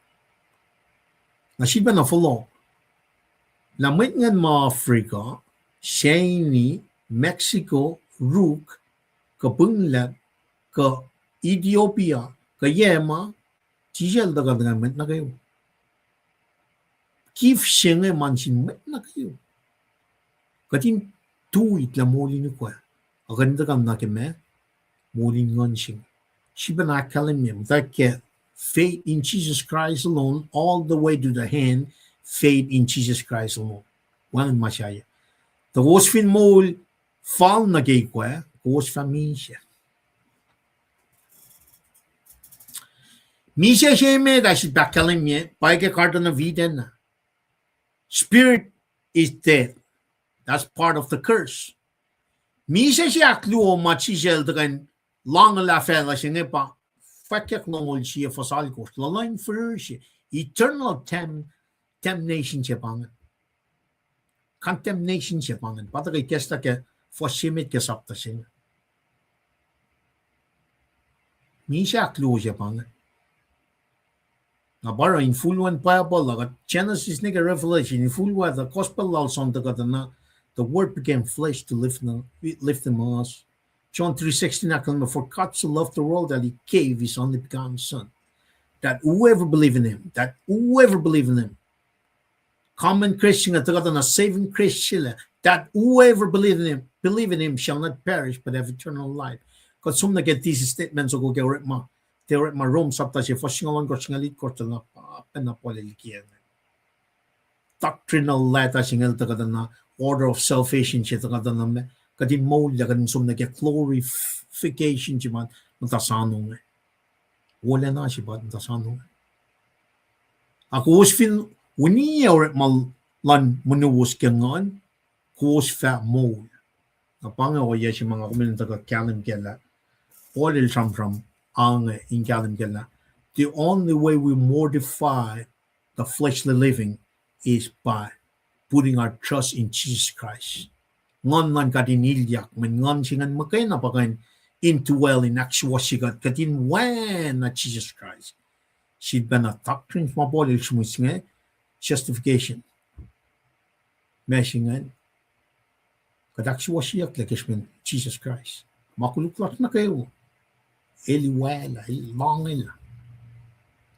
Na sifilpac na fohlohk lah mwet ingacn ma Africa, Saini, Mexico, Ruk, kuh Pwnglac, kuh Ethiopia, kuh Yemen, Jisus el tuhkuh nuh ke mwet nuh kwewa. Gift se inge ma nuh sin mwet nuh kwewa. Kuht in tuit lah moul in ikoac, a kuht in tuhkuh nuh ke ma, moul in nguhn se inge. Sifilpac na ahkkahlwemye muhta ke faith in Jesus Christ alone, all the way to the end, faith in Jesus Christ alone. Wacngihn ma sahyac. Tuh kowos fin moul fal nuh ke ikoac, kowos fah misac. Misac se emet ah sifilpac ahkkahlwemye pa ke Garden of Eden ah. Spirit is dead. That's part of the curse. Misac se ahkluo ma Jisus el tuhkuh in lahngolah facluh se inge pa, Fwackyuck longoul sie fuhs alkosr, luhluh in fihrihr se, eternal dam-, damnation se pa ingacn. Condemnation se pa ingacn. Pa tuhkuh ikacslah ke fuhs se met ke sapta se inge. Misac ahkluo se pa ingacn. Na pa oruh infulwen Bible uh, kuht Genesis nuh ke Revelation, infulwen the gospel lal John tuhkuh tuh na, the word became flesh to live in, live among us. John three sixteen ahkkahlwemye, For God so loved the world that he gave his only begotten Son, that whoever believe in him, that whoever believe in him. Common Christian, tuhkuh tuh na saving Christian, that whoever believe in him, believe in him shall not perish but have eternal life. Kuht som nuh ke this statement soko ke orekma, tiac orekma Rome sapta se, fuhs singucul ohnkohsr, singucul itkohsr, tuh na pa, pacna Paul el likiyac inge. Doctrinal letter se inge el tuhkuh tuh na, order of salvation se tuhkuh tuh na ma, kuht in moulyak, kuht in som nuh ke glorification se ma muhta sano inge. Wolacna se pa muhta sano inge. A kowos fin uniyac orekma luhn monowos ke nguhn, kowos fah moul. Na pa inge ohiyac se ma nga kom in tuhkuh kahlwem kac lah, Paul el sramsram ange in kahlwem kac lah, the only way we mortify the fleshly living is by putting our trust in Jesus Christ. Nguhn luhn God in ilyak, mweyen nguhn se ingacn muhkwena pa kuh in indwell, in ahksuwohsye kuht, kuht in oacna Jisus Kraist. Sifilpac na doctrines ma Paul el sihmihs inge, justification. Ma se ingacn, kuht ahksuwohsyeyucklac ke srihpen Jisus Kraist. Ma koluk lasr nuh kwewa, el iwaclah, el lohngaclah.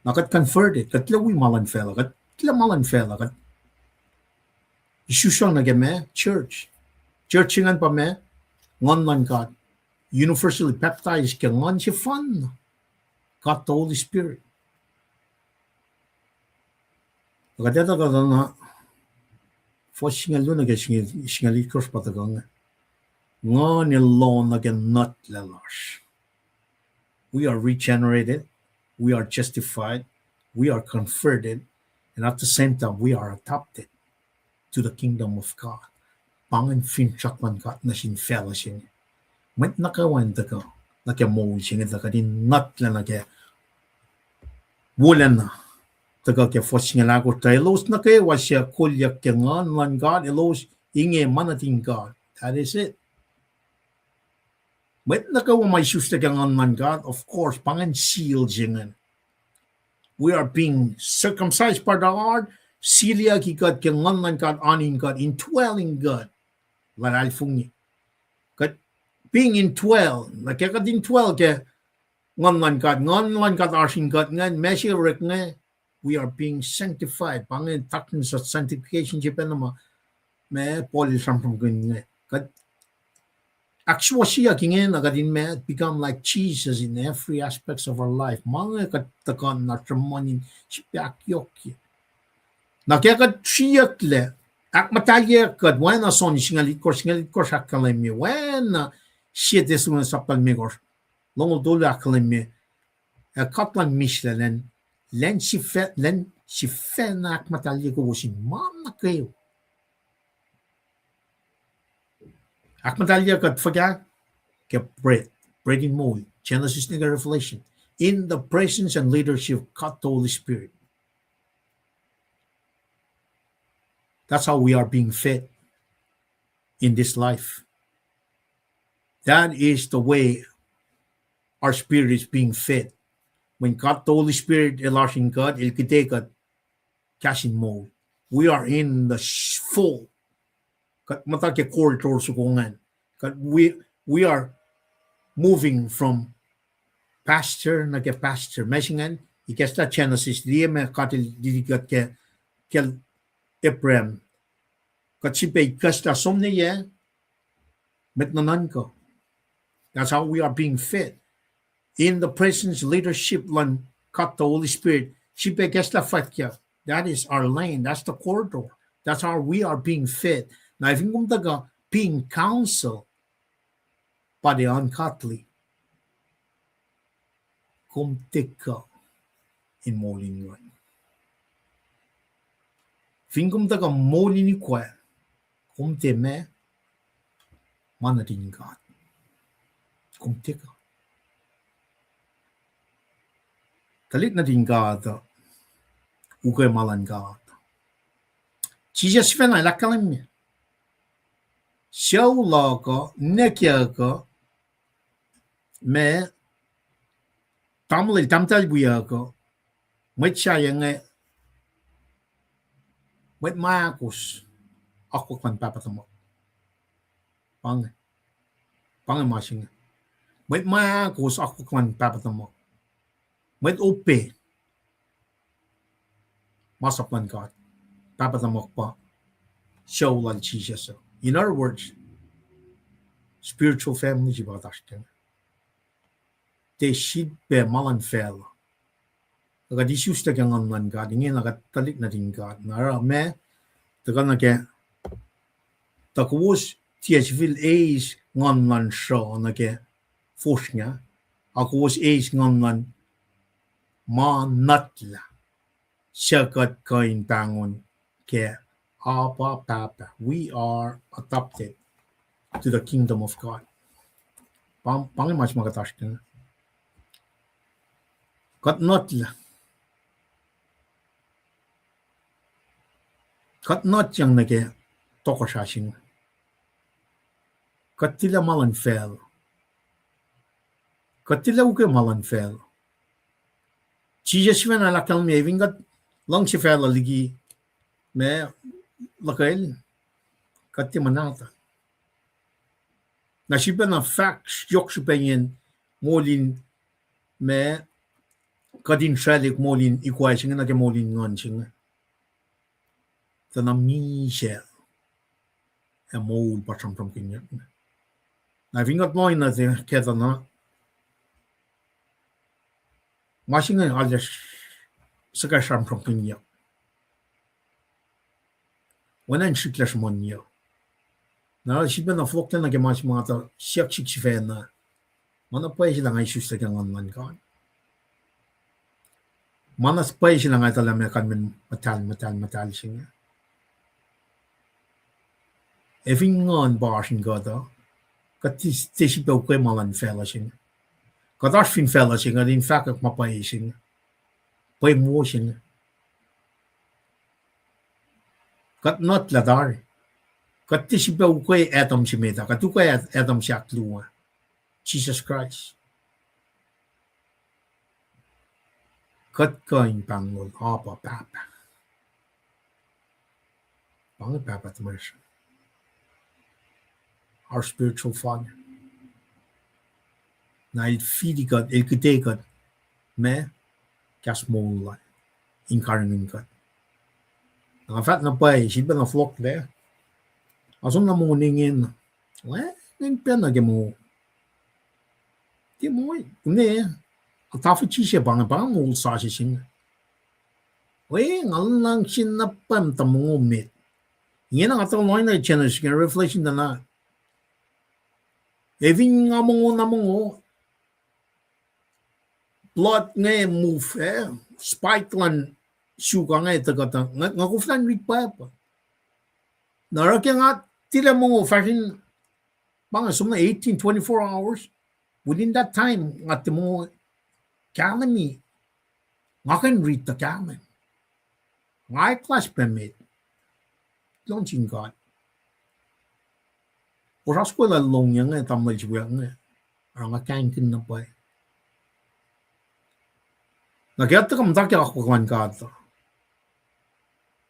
Na kuht converted, kuht tilac wi ma luhn facluh, kuht tilac ma luhn facluh, kuht isuslac nuh ke ma church. Church se ingacn pa ma, nguhn luhn God, universally baptized ke nguhn sefanna, God the Holy Spirit. Kuht etuh kuht na, fuhs singucul luo nuh ke singucul, singucul itkohsr pa tuhkuh inge, nguhn el lohng nuh ke nuhtlac lasr. We are regenerated, we are justified, we are converted, and at the same time, we are adopted to the kingdom of God. Pa ingacn finsrak luhn God nuh sin facluh se inge. Mwet nuh kwewa in tuhkuh nuh ke moul se inge tuh kuht in nuhtlac nuh ke wolacna tuhkuh ke fuhs singucul ahkosr, tuh elos nuh kwewa suc kolyuck ke Nguhn luhn God, elos inge ma nuhtin God. That is it. Mwet nuh kwewa ma isuslac ke Nguhn luhn God, of course, pa ingacn seal se ingacn. We are being circumcised by the heart, sealyucki kuht ke Nguhn luhn God, oan in God, indwelling God. Luhlahlfongi. Kuht being indwell, nuh ke kuht indwell ke Nguhn luhn God, Nguhn luhn God oasr in kuht ingacn, ma se orek inge, we are being sanctified. Pa inge doctrines of sanctification se pacna ma, ma Paul el sramsramkihn inge. Kuht ahksuwohsyeyuck ingena kuht in ma become like Jesus in every aspects of our life. Ma inge kuht tuhkuh na sruhmuhn in srihpac ahkyohkye. Na ke kuht sriyucklac, ahkmuhtahlye kuht, oacna John singucul itkohsr, singucul itkohsr ahkkahlwemye, oacna Sie Thessalonians sapta limekohsr, longoul tolu ahkkahlwemye, ac God luhn mihslac, lwen, lwen sifacna, lwen sifacna ahkmuhtahlye kowos in ma nuh kwewa. Ahkmuhtahlye kuht fuhkah? Ke bread, bread in moul, Genesis nuh ke Revelation, in the presence and leadership of God the Holy Spirit. That's how we are being fed in this life. That is the way our spirit is being fed. When God the Holy Spirit el oasr in kuht, el kihte kuht kahs in moul. We are in the sh-, fold. Kuht muhta ke corridor soko ingacn. Kuht, we, we are moving from pastor nuh ke pastor. Ma se ingacn, ikacslah Genesis, liye ma God el lili kuht ke, kacl Abraham. Kuht sifilpac ikacslah som nuh yac, mwet nuhnuhnkuh. That's how we are being fed. In the presence, leadership luhn God the Holy Spirit, sifilpac ikacslah fwackyuck. That is our lane. That's the corridor. That's how we are being fed. Na fin kom tuhkuh being counsel by the ungodly, kom tiac kuh in moul in nguhn. Fin kom tuhkuh moul in ikwac, kom tiac ma, ma nuhtin God. Kom tiac kuh. Tuhlihk nuhtin God uh, ukwe ma luhn God. Jisus sifacna el ahkkahlwemye, sucu luhk uh, nwackyak uh, ma tamuhlwel, tahmtahel wiyuck uh, mwet sahyac inge, mwet ma ahkos akwuck luhn Pahpah tuhmuhk. Pa inge, pa inge ma se inge. Mwet ma ahkos akwuck luhn Pahpah tuhmuhk. Mwet ope masap luhn God, Pahpah tuhmuhk pa sucu lal Jisus uh. In other words, spiritual family se pa kuht oasr kac. Tiac sifilpac ma luhn facluh. Kuht isuslac ke Nguhn luhn God, ingena kuht tuhlihk nuhtin God. Na oruh ma, tuhkuh nuh ke, tuh kowos tiac sifil eis nguhn luhn sruh nuh ke fosrngah, a kowos eis nguhn luhn ma nuhtlah, suc kuht kuh in pahngon ke Abba, Pahpah. We are adopted to the kingdom of God. Pa, pa inge ma se ma kuht oasr kac. Kuht nuhtlah. Kuht nuhtyang nuh ke tohkohsrah se inge. Kuht tilac ma luhn facluh. Kuht tilac ukwe ma luhn facluh. Jisus sifacna el ahkkahlwemye fin kuht luhngse facluh liki ma luhkwel, kuht tiac muhnahtuhl. Na sifilpacna fahk yohk srihpaciyacn moul in ma kuht in srwaclihk moul in ikwac se inge nuh ke moul in nguhn se inge. Tuh na misac ac moul pa sramsramkihnyuck. Na fin kuht lohacng nuh ke tuh na ma se inge arlac suhkac sramsramkihnyuck. Oacna in srihklac sruhmuhnyuck. Na sifilpacna fohlohklac nuh ke ma se ma tuh siyuck sihk sifacna. Ma na pwacye se lah nga isuslac ke Nguhn luhn God. Ma na pwacye se lah nga etuh lah meac kalmacn muhtahl, muhtahl, muhtahl se inge. Ac fin Nguhn pa oasr in kuht uh, kuht tiac sifilpac ukwe ma luhn facluh se inge. Kuht oasr fin facluh se inge, kuht in fahkwack ma pwacye se inge. Pwacye wo se inge. Kuht nuhtlahtuh tari. Kuht tiac sifilpac ukwe Adam se met ah, kuht ukwe Ad-, Adam se ahkluo, Jisus Kraist. Kuht kuh in pahnglol, Abba, Pahpah. Pa inge Pahpah tuhmasr, our spiritual father. Na el fiti kuht, el kihte kuht ma kahs moul lal in karihngihn kuht. Na nga fahk na pwacye, sifilpac na fohlohklac, nga som na mongo ingena, wacngihn pacna ke mongo. Tiac moul, kuh ne, a tahfuh sise pa inge, pa inge moul sasuc se inge. We, nga luhngse na pwacye muhta mongo met. Ingena nga tuh lohacng nuh Genesis, ke Revelation tuh na, ac fin nga mongo na mongo, blood inge move, eh, spike luhn suka inge tuhkuh tuh, nga, nga koflah in rit pwacpa. Na oruh ke nga tilac mongo fahsr in, pa inge som na eighteen, twenty-four hours, within that time nga tiac mongo, kahlwem, nga kuh in rit tuh kahlwem. Nga ac kuhlahs pac met, lohng sin God. Kowos oasr kwelah lohng inge, tamuhlwel sifil inge, oruh nga kahingkihn na pwacye. Na ke kuht tuhkuh muhta ke akwuck luhn God uh,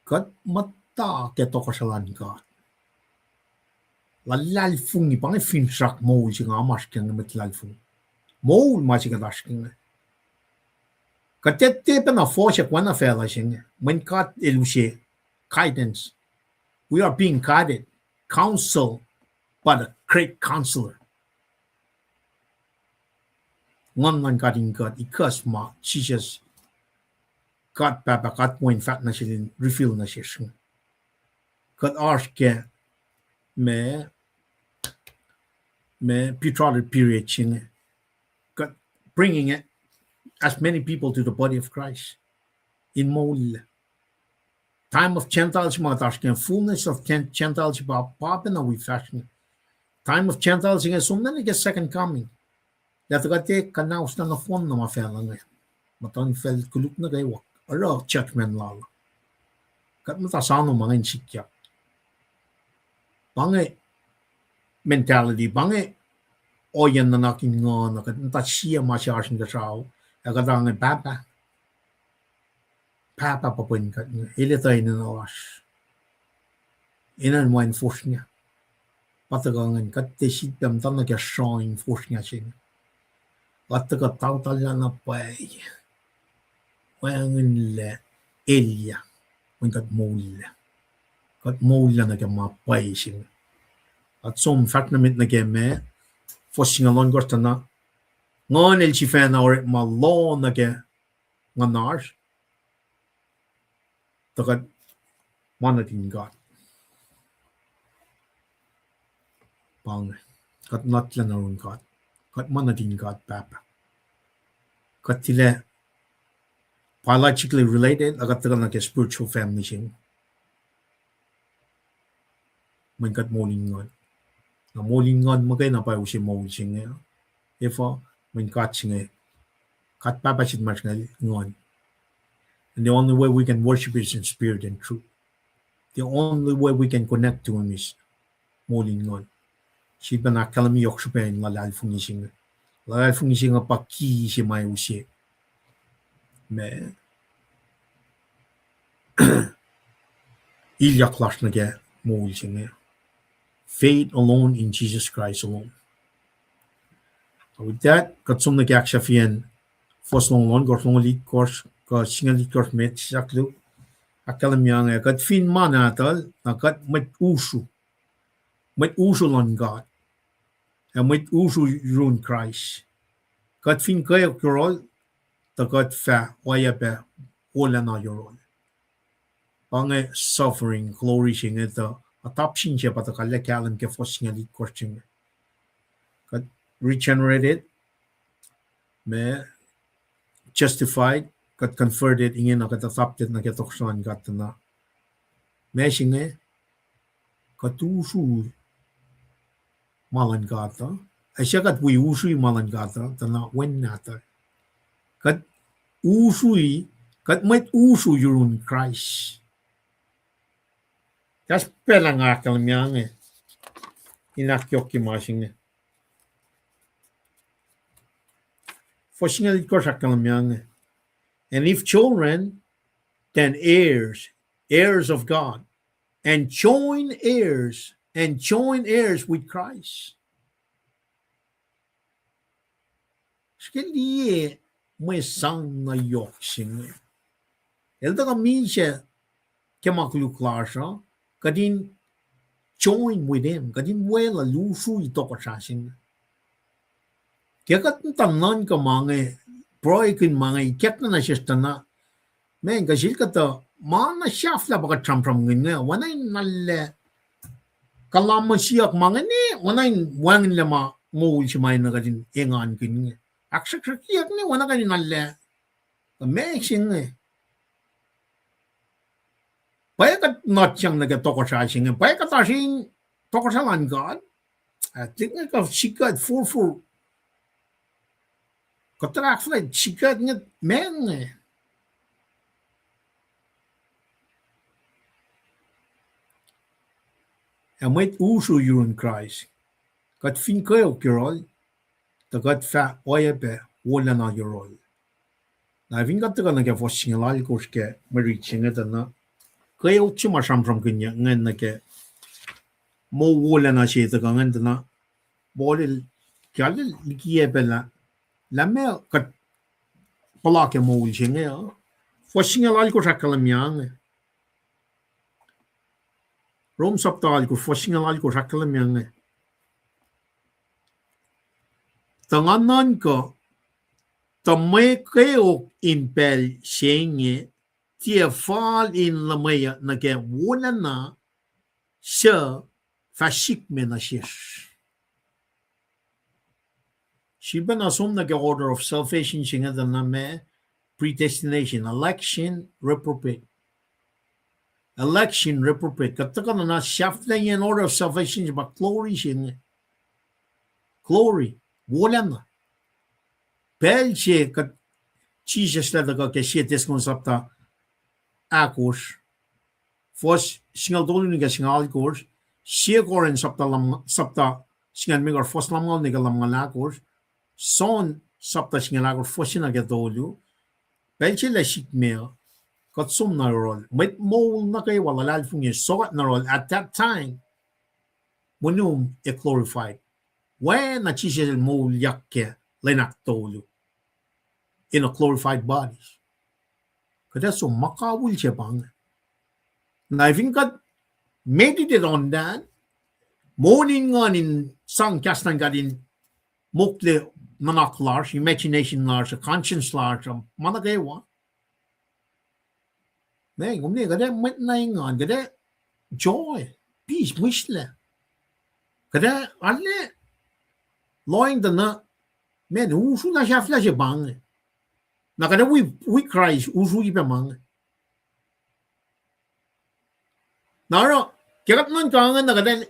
kuht muhta ke tohkohsrahi luhn God. Luhlahlfongi, pa inge finsrak moul se inge, oasr ke inge mwet luhlahlfongi. Moul ma se kuht oasr ke inge. Kuht tiac tiac pacna fohsack oacna facluh se inge. Mweyen God el use guidance. We are being guided, counsel by the great counselor. Nguhn luhn God in kuht, ikucs ma Jisus, God Pahpah, God Wen fahk nuh sel in reveal nuh sesr inge. Kuht oasr ke ma, ma betrothed period se inge. Kuht bringing as many people to the body of Christ in moul. Time of Gentiles ma kuht oasr ke, fullness of Gen-, Gentiles pa, pa pacna wi fahsr inge. Time of Gentiles inge som na nuh ke second coming. Lah tuh kuht ac kuhnauslah nohfohn na ma facluh inge. Muhtuhnfacl koluk nuh kwewa, oruh judgment lal. Kuht muhta soano ma inge in sikyak. Pa inge mentality, pa inge ohiyacn nuhnak in nguhn uh, kuht muhta sie ma se oasr inkuhsrao, ac kuht inge, Pahpah, Pahpah pa pwen kuht inge, el etuh enenuh lasr. Enenuh in fosrngah. Pa tuhkuh ingacn, kuht tiac sifilpac muhta nuh ke sruhn fosrngah se inge. Kuht tuhkuh tautallah na pwacye. Wacngihnlac elyah, mweyen kuht moullah. Kuht moullah nuh ke ma pwacye se inge. Kuht som fahsr nuh met nuh ke ma, fuhs singucul ohnkohsr tuh na, Nguhn el sifacna orekma loh nuh ke nguhnasr, tuh kuht ma nuhtin God. Pa inge, kuht nuhtlacna run God. Kuht ma nuhtin God Pahpah. Kuht tilac biologically related, a kuht tuhkuh nuh ke spiritual family se inge. Mweyen kuht moul in nguhn. Na moul in nguhn muhkwena pa use moul se inge. Efuh? Mweyen God se inge, God Pahpah se inge, nguhn. And the only way we can worship is in spirit and truth. The only way we can connect to him is moul in nguhn. Sifilpacna ahkkahlwemye yohk srihpac in luhlahlfongi se inge. Luhlahlfongi se inge pa ki se ma use ma ilyak lasr nuh ke moul se inge. Faith alone in Jesus Christ alone. So with that, kuht som nuh ke ahksahfyacn fuhs longoul ohnkohsr, longoul itkohsr, kuh singucul itkohsr met, sisaklu, ahkkahlwemye inge, kuht fin ma nahtuhl, na kuht mwet usru, mwet usru luhn God, ac mwet usru yurin Kraist. Kuht fin kweok yohrohl, tuh kuht fah oacyacpac wolacna yohrohl. Pa inge suffering, glory se inge tuh adoption se pa tuh kalmac kahlwem ke fuhs singucul itkohsr se inge. Kuht regenerated, ma justified, kuht converted, ingena kuht adopted nuh ke tohkohsrahi luhn God tuh na. Ma se inge, Kuht usrui ma luhn God uh. Ac suc kuht wi usrui ma luhn God uh, tuh na Wen Nahtuhl. Kuht usrui, kuht mwet usru yurun Kraist. Kahs pacl nga ahkkahlwemye inge, in ahkyohkye ma se inge. Fuhs singucul itkohsr ahkkahlwemye inge. And if children, then heirs, heirs of God, and joint heirs, and joint heirs with Christ. Srihke liye mwe sang na yohk se inge. El tuhkuh misac ke ma koluk lasr uh, kuht in join with him, kuht in weluhl usrui tohkohsrah se inge. Ke kuht muhta nuhnkuh ma inge, pruhekihn ma inge, ikackna nuh sesr tuh na, man, kuh sel kuhtuh, ma na sahflah pa kuht sramsramkihn inge, oacna in nuhllac, kuhlwacnsiyuck ma inge, oacna in wacngihnlac ma moul se ma enenuh kuht in engankihn inge. Ahksruhksruhkyuck inge, oacna kuht in nuhllac, kuh meac se inge. Pwacye kuht nuhnsiyang nuh ke tohkohsrah se inge, pwacye kuht oasr in tohkohsrah luhn God. Ah, tiac inge kuh sikuht forfor. Kuht tuh ahkfuhlwact sikuht inge meac inge. Ac mwet usru yurun Kraist, kuht fin kweok yohrohl, tuh kuht fah oacyacpac wolacna yohrohl. Na fin kuht tuhkuh nuh ke fuhs singucul alkosr ke mwe rit se inge tuh na, kweok se ma sramsramkihnyuck ingacn nuh ke moul wolacna se tuhkuh ingacn tuh na, Paul el, Paul el likiyac pac lah, lah meac kuht puhla ke moul se inge uh. Fuhs singucul alkosr ahkkahlwemye inge. Rom sapta alkosr, fuhs singucul alkosr ahkkahlwemye inge. Tuh nga nuhnkuh, tuh mwe kweok in pacl se inge, tiac fal in luhmweyuck nuh ke wolacna suc fah sikme nuh sesr. Sifilpacna som nuh ke order of salvation se inge tuh na meac, predestination, election, reprobate. Election, reprobate. Kuht tuhkuh na sahflahiyacn order of salvation se pa glory se inge. Glory, wolacna. Pacl se kuht Jisus el tuhkuh ke sie Thessalonians sapta ahkosr, fuhs singucul tolu nuh ke singucul alkosr, sie Corinth sapta, sapta singucul limekohsr, fuhs lumngaul nuh ke lumngaul ahkosr, John sapta singucul ahkosr, fuhs se nuh ke tolu, pacl se lah sikme uh, kuht som nuh yohrohl. Mwet moul nuh kwewa luhlahlfongi sokwack nuh yohrohl at that time. Monum ac glorified. Oacna Jisus el moulyak ke lwen ahktolu in a glorified bodies. Kuht ac som ma kawihl se pa inge. Na fin kuht meditate on that, moul in nguhn in sang kahs luhn God in mokle nuhnak lasr, imagination lasr, conscience lasr, ma nuh kwewa. Ne, kom ne, kuht ac mwet na engan, kuht ac joy, peace, mihslac. Kuht ac arlac lohacng tuh na, man, usru na sahflah se pa inge. Na kuht ac wi, wi Kraist, usrui pac ma inge. Na oruh, ke kuht nuhnkuh inge na kuht ac,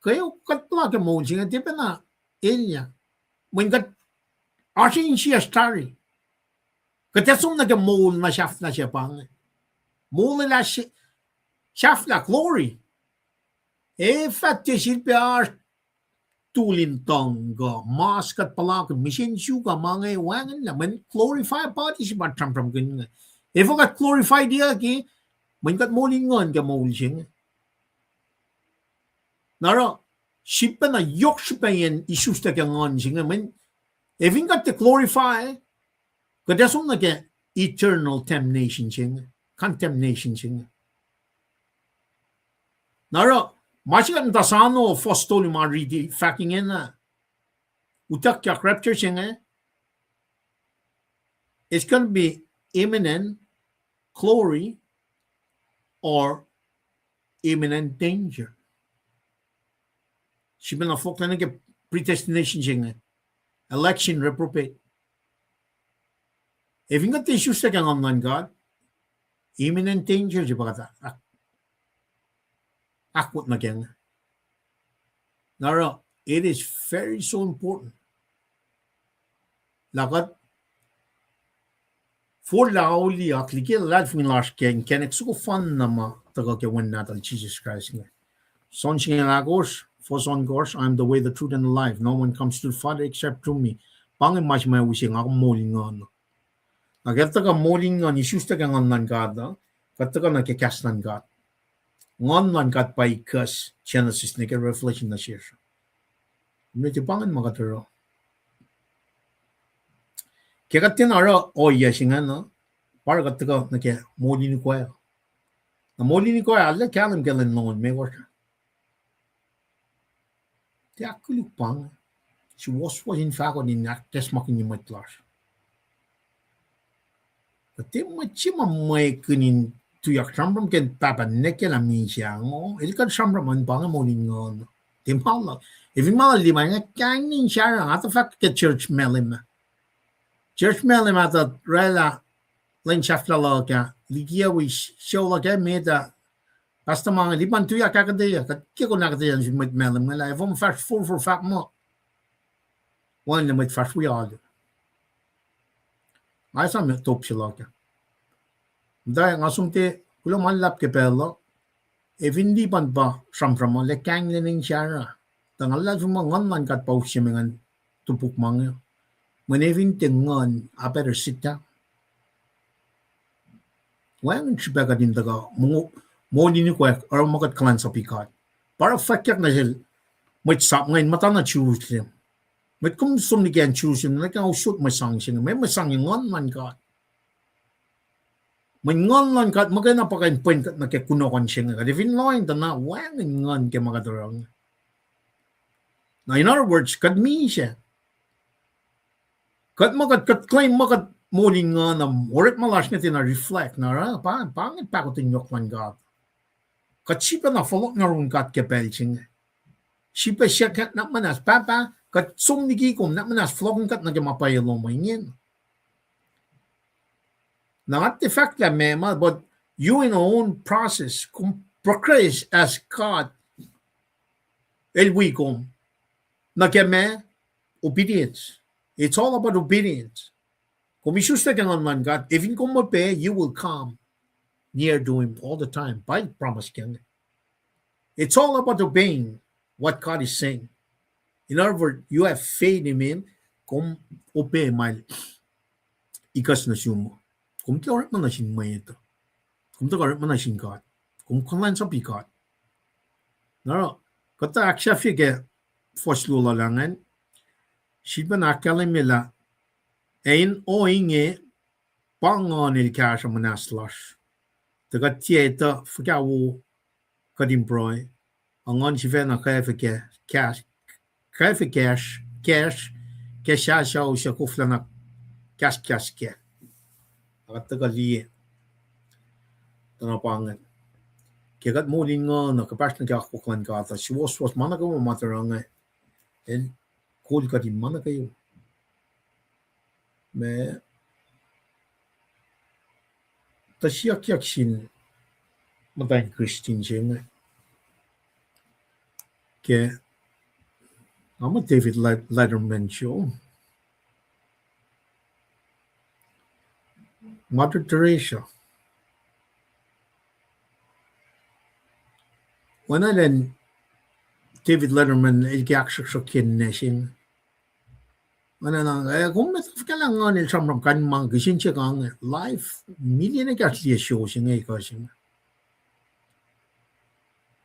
kweok kuht puhla ke moul se inge tiac pacna elyah. Mweyen kuht oasr insiyacsr tari. Kuht ac som nuh ke moul na sahflah se pa inge. Moul lah se, sahflah glory. Ac fah tiac sifilpac oasr tul in tuhng kuh mas kuht puhlakihn, mihsen suk uh ma inge wacngihnlac, mweyen glorified body se pa sramsramkihn inge. Efuh kuht glorified iyucki, mweyen kuht moul in nguhn ke moul se inge. Na oruh, sifilpacna yohk srihpacyacn isuslac ke nguhn se inge, mweyen, ac fin kuht tiac glorify, kuht ac som nuh ke eternal damnation se inge, condemnation se inge. Na oruh, ma se kuht muhta sano fuhs tolu ma riti fahk ingena, utuckyak rapture se inge, it's gonna be imminent glory or imminent danger. Sifilpacna fohlohk nuh ke predestination se inge, election, reprobate. Ac fin kuht tiac isuslac ke nguhn luhn God, imminent danger se pa kuht ah, ah, ahkwot nuh ke inge. Na oruh, it is very so important lah kuht forlah olyak liki luhlahlfongi lasr ke inkacnek soko fanna ma tuhkuh ke Wen Nahtuhl Jisus Kraist inge. John singucul ahkosr, fuhs ohnkohsr, I am the way, the truth, and the life. No one comes to the Father except through me. Pa inge ma se ma use nga kom moul in nguhn. Na ke tuhkuh moul in nguhn, isuslac ke nguhn luhn God uh, kuht tuhkuh nuh ke kahs luhn God. Nguhn luhn God pa ikacs Genesis nuh ke Revelation nuh sesr. Met pa ingacn ma kuht oruh. Ke kuht tiacna oruh ohiyac se ingacn uh, pa oruh kuht tuhkuh nuh ke moul in ikoac. Na moul in ikoac arlac kahlwem ke lwen longoul limekohsr. Tiac ahkkoluk pa inge. Suwohswohs in fahko in ahkacsmakihnye mwet lasr. Kuht tiac mwet se ma mwekihn in tuyak sramsram ke Pahpah nwe ke lah misac ngo. El kuh in sramsram an pa inge moul in nguhn. Tiac ma luhk. Efin ma luhk lima inge kaing in sara, nga tuh fahk ke church Malem ah. Church Malem ah tuh oraclah lwen sahflah luhk ah, liki ah wi show luhk ah met ah, pastor ma inge, lipan tuyak ahkuhtweyac, kuht ke kom ahkuhtweyac nuh sin mwet Malem inge lah efuh ma fahsr forfor fahk muh wacngihn mwet fahsr wi alu. Nga esam top se luhk ah. Muhta nga som tiac kuloh ma luhlahp ke pacl uh, efin lipan pa sramsram uh, lah kaing lwen in sara. Tuh nga luhlahlfongi muh nguhn luhn God pa use me ngan topuk ma inge. Mweyen efin tiac nguhn, I better sit down. Wacngihn srihpac kuht in tuhkuh moul in ikoac, oruh ma kuht kuhlwacnsapuh God. Pa oruh fwackyuck nuh sel mwet sap inge in muhta nuh Jerusalem. Mwet kom som liki acn Jerusalem, nuh ke nga usot mwe sang se inge, mwe, mwe sang inge nguhn luhn God. Mweyen nguhn luhn God muhkwena pa kuh in pwen kuht nuh ke kunohkohn se inge. Kuht efin lohacng tuh na wacngihn nguhn ke ma kuht oruh inge. Na in other words, kuht misac. Kuht ma kuht, kuht claim ma kuht moul in nguhn uh, orekma lasr inge tiacna reflect, na oruh, pa, pa inge pahkotwen yohk luhn God. Kuht sifilpacna fohlohk nuh yurin God ke pacl se inge. Sifilpac siyuck nuhnak muhnahs, Pahpah, kuht som liki kom, nuhnak muhnahs fohlohkihn kuht nuh ke ma pwacye lom uh ingena. Na nga tiac fahk lah meac ma, but you in your own process, kom progress as God el wi kom. Nuh ke meac? Obedience. It's all about obedience. Kom isuslac ke nguhn luhn God, efin kom obey, you will come near to him all the time. Pa promise ke inge. It's all about obeying what God is saying. In other words, you have faith in him, kom obey ma el ikacs nuh sum. Kom tiac orekma nuh sin mwet uh. Kom tuhkuh orekma nuh sin God. Kom kuhlwacnsapuh God. Na oruh, kuhtuh ahksahfye ke fuhs luo lal ingacn, sifilpacna ahkkahlwemye lah, ac in ohinge, pa nguhn el kahsruh muhnahs lasr. Tuh kuht tiac etuh fuhkah wo kuht in pruhe, a nguhn sifacna kwacfe kac-, kahs, kwacfe kacsr, kacsr, ke sasuc suc koflana kahskahs kac. Na kuht tuhkuh liye. Tuh na pa ingacn. Ke kuht moul in nguhn uh, kuhpahsr nuh ke akwuck luhn God uh, suwohswohs ma nuh kwewa ma tuh oruh inge, el kol kuht in ma nuh kwewa. Ma tuh siyuckyuck sin muhtwacn Christian se inge. Ke, nga muh David Let-, Letterman show. Mother Teresa. Oacna lwen David Letterman el ke ahksruhksruhk ke ninac se inge. Oacna, eh, kom etuh fuhkah lah nguhn el sramsram kain ma kihsen se inge, live million ekahsr liye show se inge, ekuh se inge.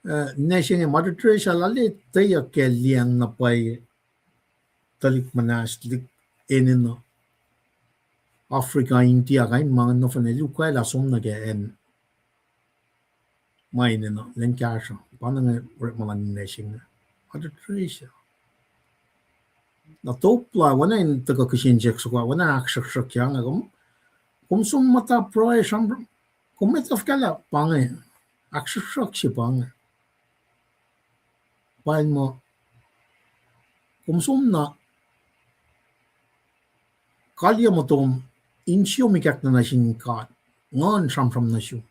Eh, ninac se inge Mother Teresa lal etweyuck ke liyacacng na pwacye tuhlihk muhnahs, tuhlihk enenuh Africa, India, kain ma inge nohfohn el ukwaclah som nuh ke acn ma enenuh, lwen kahsruh, pa inge orekma luhn ninac se inge. Mother Teresa. Na top lal, oacna in tuhkuh kihsen siyuck soko ah, oacna ahksruhksruhk se inge, kom, kom som muhta pruhe sramsram, kom etuh fuhkah lah pa inge, ahksruhksruhk se pa inge. Pa inge muh, kom som na kaliyac motom in siom ikackna nuh sin God, nguhn sramsram nuh sum.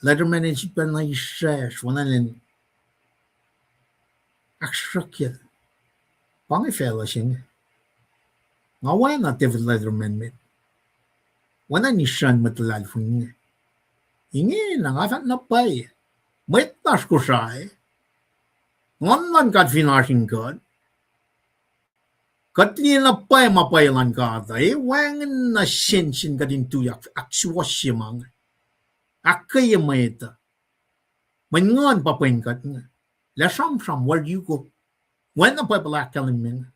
Letterman el sifilpac na israsr, oacna lwen ahksruhkyel. Pa inge facluh se inge. Nga oacna David Letterman met. Oacna in israhn mwet luhlahlfongi inge. Ingena nga fahk na pwacye. Mwet lasr Kosrae, Nguhn luhn God fin oasr in kuht, kuht liye na pwacye ma pwacye luhn God uh, e wacngihn na sensen kuht in tuyak ahksuwohsye ma inge, ahkkweye mwet uh. Mweyen Nguhn pa pwen kuht inge. Lah sramsram where you go. Oacna Bible ahkkahlwemye inge.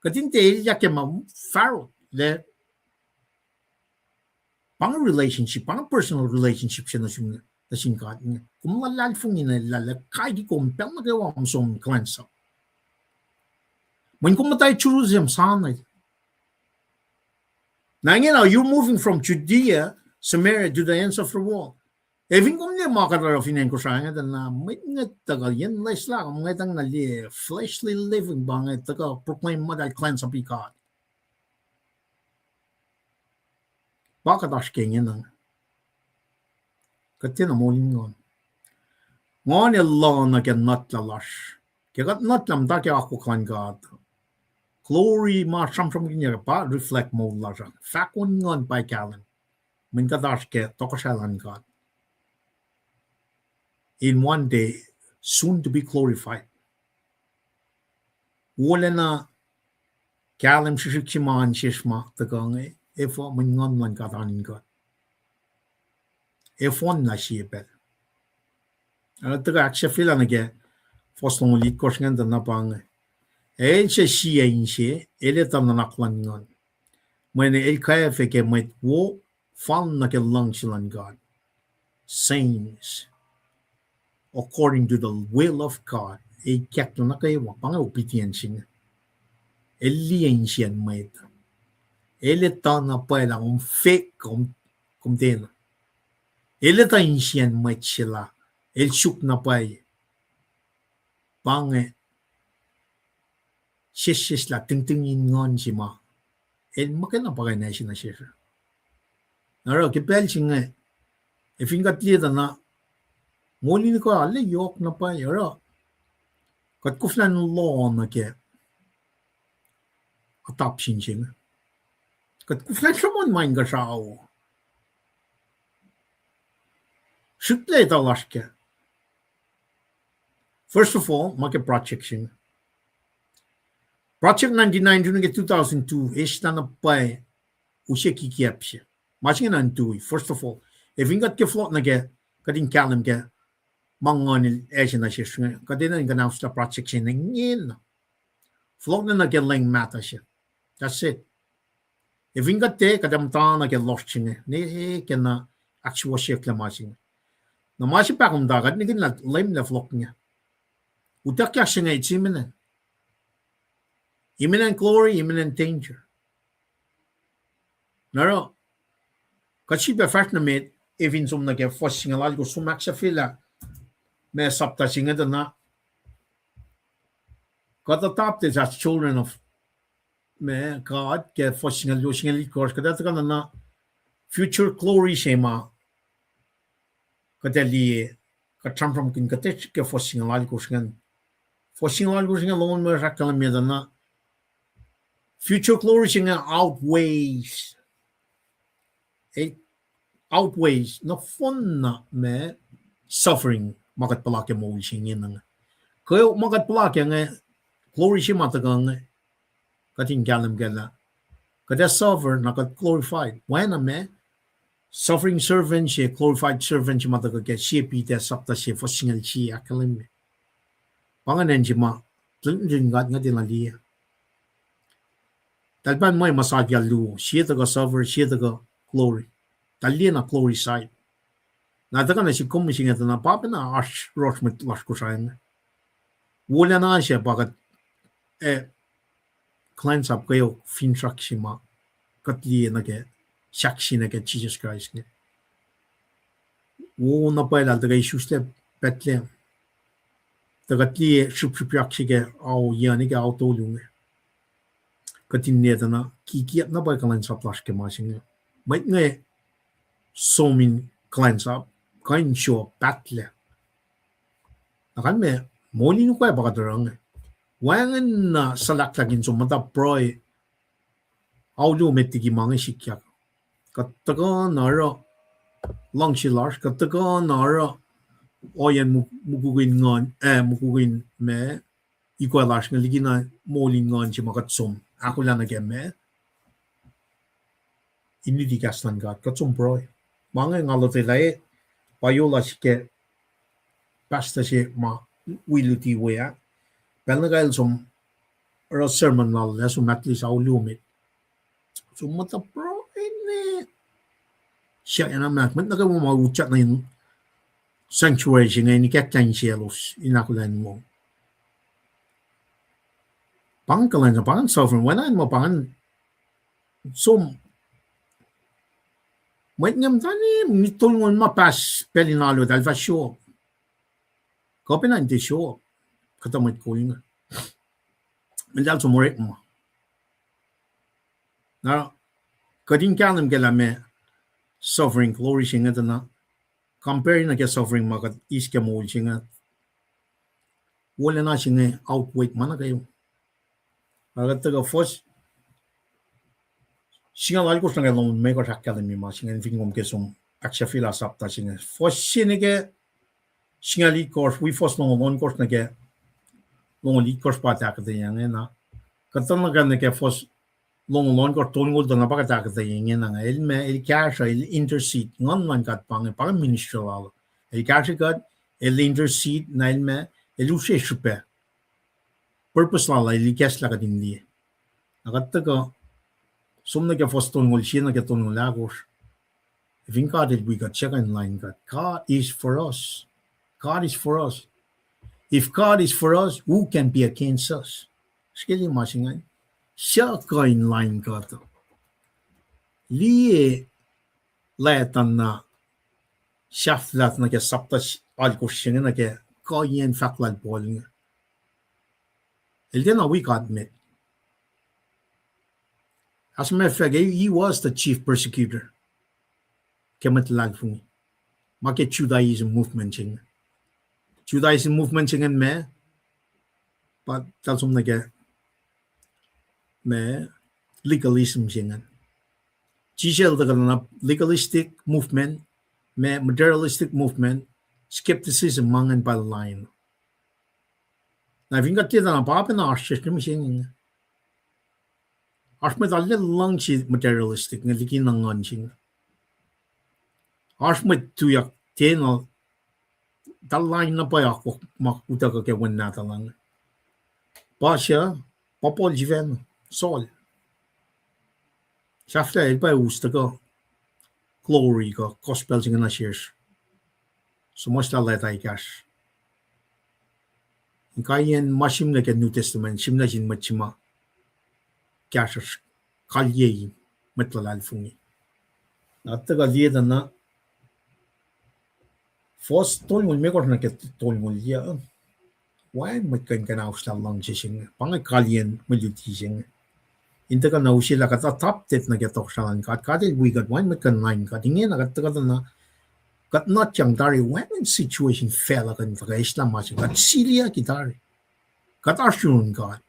Kuht in tiac elyah ke ma Pharaoh lah pa inge relationship, pa inge personal relationship se nuh sum, nuh sin God inge. Kom luhlahlfongi na lah, lah kaiti kom pacl nuh kwewa kom som kuhlwacnsap. Mweyen kom muhta Jerusalem sannel. Na ingena, you're moving from Judea, Samaria to the ends of the world. Ac fin kom liye ma kuht oruh fin acn Kosrae inge, tuh na mwet inge tuhkuh yen leslah, kom inge tuhng na liye fleshly living pa inge tuhkuh proclaim muhtahl kuhlwacnsapuh God. Pa kuht oasr ke ingena. Kuht tiacna moul in nguhn. Nguhn el luh nuh ke nuhnak lasr. Ke kuht nuhnak muhta ke akwuck luhn God, glory ma sramsramkihnyuck pa reflect moul lasr uh. Fahk on nguhn pa kahlwem. Mweyen kuht oasr ke tohkohsrahi luhn God in one day, soon to be glorified. Wolacna kahlwem srihsrihk se ma oan sesr ma tuhkuh inge, efuh? Mweyen Nguhn luhn God oan in kuht. Efuh? Na sie pacl. Ac tuhkuh ahksahfyelah nuh ke fuhs longoul itkohsr ingacn tuh na pa inge. El suc sie inse, el etuh nuhnak luhn Nguhn. Mweyen el kwacfe ke mwet wo, fal nuh ke luhngse luhn God. Saints, according to the will of God, el kacklah nuh kwewa, pa inge obedience inge. El liye insiyacn mwet. El etuh na pwacye lah kom fake, kom, kom tiacna. El etuh insiyacn mwet se lah el suk na pwacye. Pa inge sesseslah tingting in nguhn se ma el muhkwena pa kuh in ase nuh sesr. Na oruh ke pacl se inge, ac fin kuht liye tuh na moul in kuh arlac yohk na pwacye, oruh kuht koflah in loh nuh ke adoption se inge. Kuht koflah in sruhmuhn ma inkuhsrao. Srihklac tuh lasr kac. First of all, ma ke project se inge. Project ninety-nine nuh ke two thousand two, eslah na pwacye use kikiacp se. Ma se inge na in tui, first of all. Ac fin kuht ke fohlohk nuh ke, kuht in kahlwem ke ma Nguhn el ase nuh sesr inge, kuht enenuh in kuhnaoslah project se inge ingena. Fohlohk nuh ke leng mahtuh se. That's it. Ac fin kuht tiac, kuht ac muhta nuh ke lohsr se inge, ne ke na ahksuwohsyucklac ma se inge. Na ma se pahkomuhta, kuht nihkihn lah Leum El fohlohk inge. Utuckyak se inge, it's imminent. Imminent glory, imminent danger. Na oruh, kuht sifilpac fahsr nuh met, ac fin som nuh ke fuhs singucul alkosr, som ahksahfyelah ma sapta se inge tuh na, kuht adopted as children of ma God ke fuhs singucul luo, singucul itkohsr, kuht ac tuhkuh nuh na future glory se ma kuht ac liye, kuht sramsramkihn kuht ke fuhs singucul alkosr ingacn. Fuhs singucul alkosr ingacn longoul limekohsr ahkkahlwemye tuh na future glory se inge outweighs, outweighs, nohfohnna ma suffering ma kuht puhla ke moul se inge inge. Kweok ma kuht puhla ke inge, glory se ma tuhkuh inge, kuht in kahlwem kac lah kuht ac suffer na kuht glorified. Oacna ma suffering servant se, glorified servant se ma tuhkuh ke Sie Peter sapta se fuhs singucul sie ahkkahlwemye. Pa ingacn se ma tuhlihk nuhtin God inge tiacna liye. Tahl pahngon mwe muhsahi luo, sie tuhkuh suffer, sie tuhkuh glory. Tahl liye na glory side. Na tuhkuh nuh sik kom mihsenge tuh na pa pacna oasr rohsr mwet lasr Kosrae inge. Wolacna se pa kuht, eh, kuhlwacnsap kweok finsrak se ma kuht liye nuh ke sahk se nuh ke Jisus Kraist inge. Wo na pwacye lah tuhkuh isuslac Bethlehem. Tuh kuht liye srihpsrihpyak se ke ao yuc nuh ke ao tolu inge. Kuht in liye tuh na kikiacp na pwacye kuhlwacnsap lasr ke ma se inge. Mwet inge som in kuhlwacnsap. Nga in sruok pahtlac. Na kalmac, moul in ukwe pa kuht oruh inge. Wacngihn na suhlahklahk in som muhta pruhe, alu met liki ma inge sikyak. Kuht tuhkuh na oruh luhngse lasr, kuht tuhkuh na oruh ohiyacn muk-, mukukihn nguhn, ah, mukukihn ma, ikwac lasr inge liki na moul in nguhn se ma kuht som ahkolah nuh ke ma in luti kahs luhn God, kuht som pruhe. Ma inge nga lotwelah, pa yohrohlos ke pastor se ma wi luti we ah. Pacl nuh kwewa el som oruh sermon lal ah, som at least alu met. Som muhta pruhe ne, siyacna ma, mwet nuh kwewa ma utyak nuh in sanctuary se inge in ikacklah insiyaclos in ahkolah in lom. Pa ingacn kuhlwacnsap, pa ingacn sovereign, oacna in ma pa ingacn som. Mwet inge muhta ne, tolngoul ma pass pacl in alu, eltahl fah show up. Kuh pacna in tiac show up. Kuhtuh mwet kol inge, eltahl som orekma. Na kuht in kahlwem kac lah meac sovereign glory se inge tuh na compare nuh ke sovereign ma kuht eis ke moul se inge. Wolacna se inge outweigh ma nuh kwewa. Na kuht tuhkuh fuhs singucul alkosr nuh ke longoul limekohsr ahkkahlwemye ma se inge, fin kom ke som ahksahfyelah sapta se inge. Fuhs se nuh ke singucul itkohsr, wi fuhs longoul ohnkohsr nuh ke longoul itkohsr pa ahkuhtweyac inge na. Kuhtuh nuh ke, nuh ke fuhs longoul ohnkohsr, tolngoul tuh na pa kuht ahkuhtweyac inge na inge. El ma, el kahsruh, el intercede. Nguhn luhn God pa inge, pa inge ministry lal. El kahsruh kuht, el intercede, na el ma, el use srihpac. Purpose lal ah el ikacslah kuht in liye. Na kuht tuhkuh som nuh ke fuhs tolngoul sie nuh ke tolngoul ahkosr. Fin God el wi kuht, siyuck in lain God. God is for us. God is for us. If God is for us, who can be against us? Srihke ma se ingacn. Siyuck in lain God. Liye lah etuh na sahflah nuh ke sapta alkosr se inge nuh ke kuhiyacn fahk lal Paul inge. El tiacna wi God met. As a matter of fact, he, he was the chief persecutor ke mwet luhlahlfongi. Ma ke Judaism movement se inge. Judaism movement se inge ma, pa eltahl som nuh ke ma legalism se ingacn. Jisus el tuhkuh na legalistic movement, ma materialistic movement, skepticism, ma ingacn pa lain. Na fin kuht liye tuh na pa pacna oasr sesr mihsenge. Oasr mwet arlac luhngse materialistic inge liki na nguhn se inge. Oasr mwet tuyak tiacna, eltahl lain na pwacye akwuck ma utuckuh ke wen nahtuhl inge. Pa suc, pa Paul sifacna, Saul. Sahflah el pa us tuhkuh glory kuh gospel se inge nuh sesr. Suhmuhslah lwacta ekahsr. Inkaiyacn ma sihmlac ke New Testament, sihmlac sin mwet se ma kahsruhsr, kalyei mwet luhlahlfongi. Na tuhkuh liye tuh na fuhs tolngoul limekohsr nuh ke tolngoul yac. Wacngihn mwet kuh in kuhnauslah luhngse se inge. Pa inge kalyei mwe luti se inge. In tuhkuh na use lah kuht adopted nuh ke tohkohsrahi luhn God. God el wi kuht, wacngihn mwet kuh in lain God. Ingena kuht tuhkuh tuh na kuht nutyang tari, wacngihn situation facluh kuh in tuhkuh eslah ma se inge. Kuht siliyucki tari. Kuht oasr yurin God.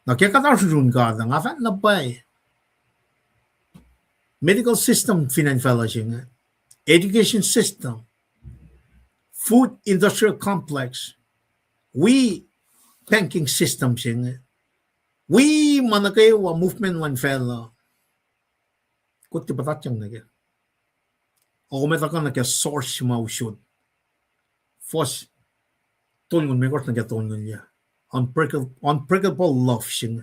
Na ke kuht oasr yurin God, nga fahk na pwacye, medical system fin acn facluh se inge, education system, food industrial complex, wi banking system se inge, wi ma nuh kwewa movement luhn facluh, kuht tiac puhtatyang nuh kac. Ac kom etuh kuh nuh ke source se ma usot. Fuhs tolngoul limekohsr nuh ke tolngoul yac. Unbreakable, unbreakable love se inge.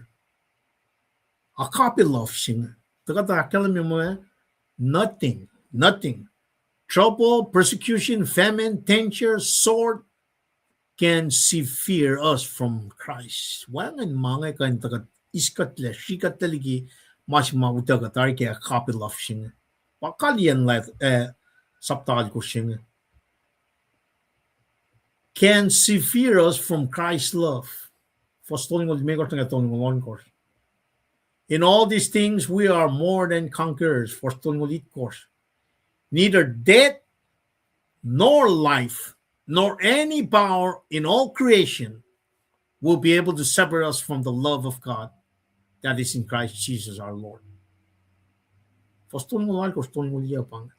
Agape love se inge. Tuhkuh tuh ahkkahlwemye muh, nothing, nothing. Trouble, persecution, famine, danger, sword can sever us from Christ. Wacngihn ma inge kuh in tuhkuh iskuhtlac, srihkuhtlac liki ma se ma utuckuh tari ke agape love se inge. Pa kalyei lah, eh, sapta alkosr se inge. Can sever us from Christ's love. Fuhs tolngoul limekohsr nuh ke tolngoul ohnkohsr. In all these things we are more than conquerors. Fuhs tolngoul itkohsr. Neither death, nor life, nor any power in all creation will be able to separate us from the love of God that is in Christ Jesus our Lord. Fuhs tolngoul alkosr, tolngoul yuh pa inge.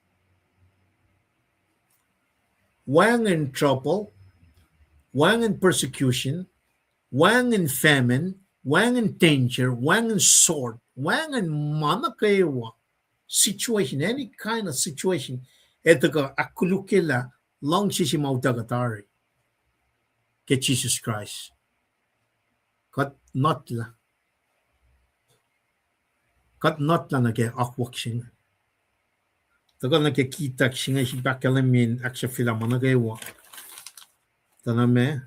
Wacngihn trouble, wacngihn persecution, wacngihn famine, wacngihn danger, wacngihn sword, wacngihn ma nuh kwewa, situation, any kind of situation, ac tuhkuh ahkkolukyelah luhngse se ma utuckuh tari ke Jisus Kraist. Kuht notlah. Kuht notlah nuh ke akwuck se inge. Tuhkuh nuh ke kitak se inge, srihpac ahkkahlwemye in ahksahfyelah ma nuh kwewa. Tuh na ma,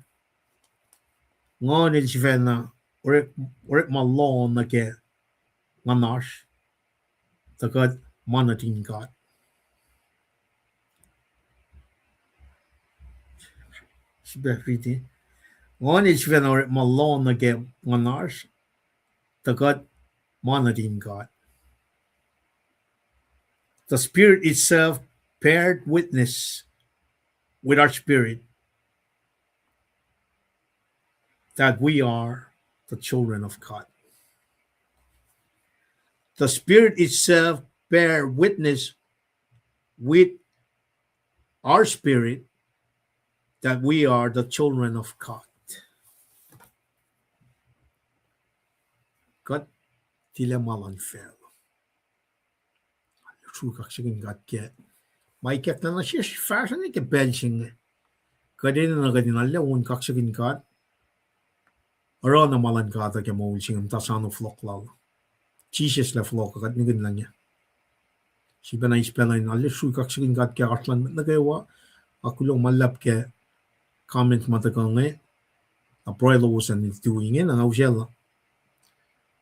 Nguhn el sifacna orek, orekma loh nuh ke nguhnasr, tuh kuht ma nuhtin God. Sifacna riti. Nguhn el sifacna orekma loh nuh ke nguhnasr, tuh kuht ma nuhtin God. The Spirit itself bear witness with our spirit that we are the children of God. The Spirit itself bear witness with our spirit that we are the children of God. Kuht tilac ma luhn facluh. Sruhf kaksakihn God ke ma ikackna nuh sesr fahsruh nuh ke pacl se inge. Kuht enenuh kuht in arlac on kaksakihn God. Oruh na ma luhn God uh ke moul se inge, muhta soano fohlohk lal. Jisus lah fohlohk uh, kuht nihkihn lah inge. Sifacna eis pacl uh in arlac sruhf kaksakihn God ke oasr luhn mwet nuh kwewa. Ac kuloh ma luhlahp ke comments ma tuhkuh inge. Na pruhe lowos an el tu inge na nga usaclah.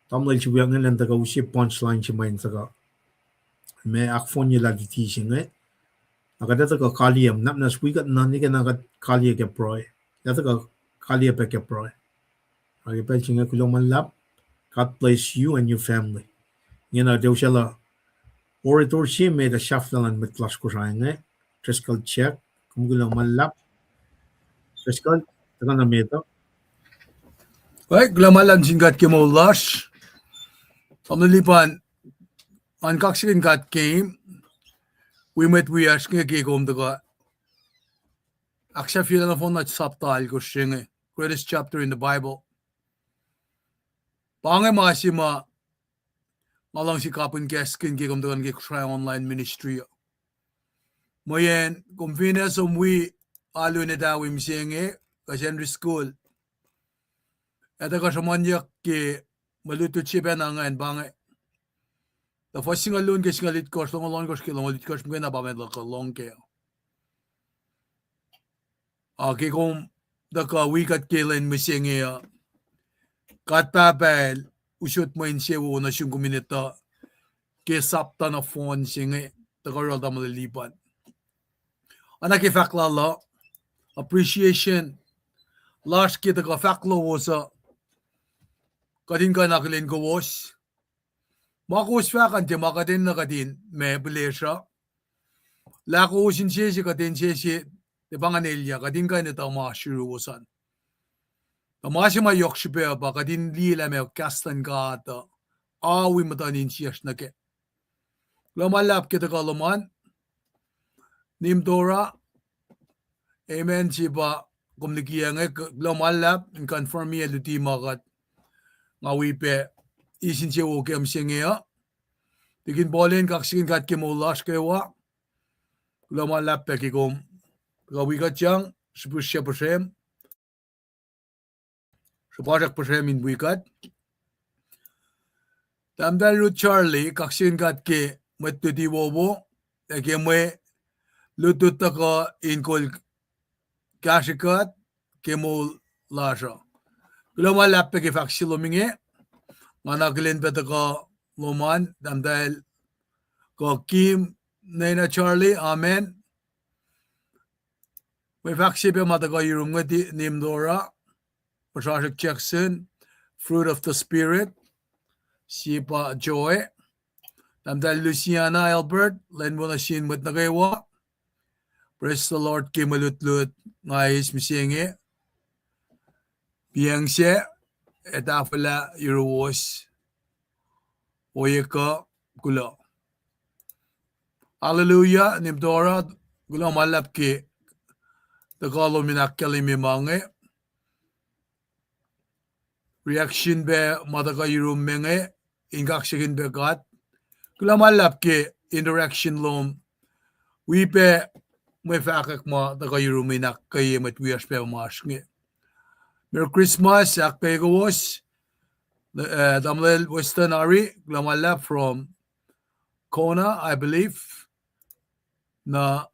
Tamuhlwel sifil inge elan tuhkuh use punchline se ma in tuhkuh, ma ahkfohnye lah luti se inge. Na kuht ac tuhkuh kaliyac, nahpnahs wi kuht nuh ke na kuht kaliyac ke pruhe. Ac tuhkuh kaliyac pac ke pruhe. Ac ke pacl se inge kuloh ma luhlahp. God bless you and your family. Inge na tiac usaclah orator se met ah sahflah luhn mwet lasr Kosrae inge. Driscoll Jack, kom kuloh ma luhlahp. Driscoll, tuhkuh na met uh. Kuloh ma luhlahp nuh sin God ke moul lasr. Tamuhlwel Lipan, an kaksakihn God ke wi mwet wiyacsr inge ke kom tuhkuh ahksahfyelah nohfohn na sapta alkosr se inge, greatest chapter in the Bible. Pa inge ma se ma nga luhngse kapihn kahskihn ke kom tuhkuh nuh ke Kosrae online ministry uh. Mweyen kom finne som wi alu in etawi mihsenge, kuh Sunday school, ac tuhkuh sruhmuhnyuck ke mwe lutlut se pacna ingacn pa inge. Tuh fuhs singucul luo ke singucul itkohsr, longoul ohnkohsr ke longoul itkohsr muhkwena pa met luhk uh lohng kac. Ac ke kom tuhkuh wi kuht ke lwen mihsenge uh, God Pahpah El usot mwe insewowo nuh sum kom in etuh ke sapta nohfohn se inge, tuhkuh yohrohl tamuhlwel Lipan. Oacna ke fahk lal uh, appreciation lasr ke tuhkuh fahk lowos uh, kuht in kuh in akihlen kowos. Ma kowos fahk an tiac ma kuht enenuh kuht in ma pihlesruh. Lah kowos insese, kuht insese, tiac pa ingacn elyah, kuht in kuh in etuh ma oasr yuruwos an. Tuh ma se ma yohk srihpac uh pa kuht in liye lah ma kahs luhn God uh, a wi muhtuhn insiyacsr nuh kac. Kuloh ma luhlahp ke tuhkuh lom an, Nimtora. Amen. Se pa kom likiyacng, kuloh ma luhlahp in confirm-i luti ma kuht, nga wi pac eis insewowo ke mihsenge uh. Tikin Paul, in kaksakihn God ke moul lasr kwewa. Kuloh ma luhlahp pac ke kom tuhkuh wi kuht yang, srihpihsrye puhsrem. Srihpasrak puhsrem in wi kuht. Tahmtahel Ruth Charlie, kaksakihn God ke mwet luti wowo, ac ke mwe lutlut tuhkuh in kol kahsrwe kuht ke moul lasr uh. Kuloh ma luhlahp pac ke fahk se lom inge. Nga na akihlen pac tuhkuh lom an, tahmtahel kuh Kim, Nena Charlie, amen. Mwe fahk se pac ma tuhkuh yurum inge, Nimtora, Pasrasrak Jackson, Fruit of the Spirit, sie pa Joy, tahmtahel Luciana Albert, lwen wo nuh sin mwet nuh kwewa. Praise the Lord ke mwe lutlut nga eis mihsenge. Piyacng se, ac tahfwelah yuruwos, ohiyac kuh, kuloh. Hallelujah, Nimtora, kuloh ma luhlahp ke tuhkuh lom in ahkkahlwemye ma inge. Reaction pac ma tuhkuh yurum me inge, in kaksakihn pac God. Kuloh ma luhlahp ke interaction lom. Wi pac mwe fahkwack ma tuhkuh yurum in ahkkweye mwet wiyacsr pac ma oasr inge. Merry Christmas, ahkkweye kowos. Eh, tamuhlwel Western Ari, kuloh ma luhlahp from Kona, I believe. Na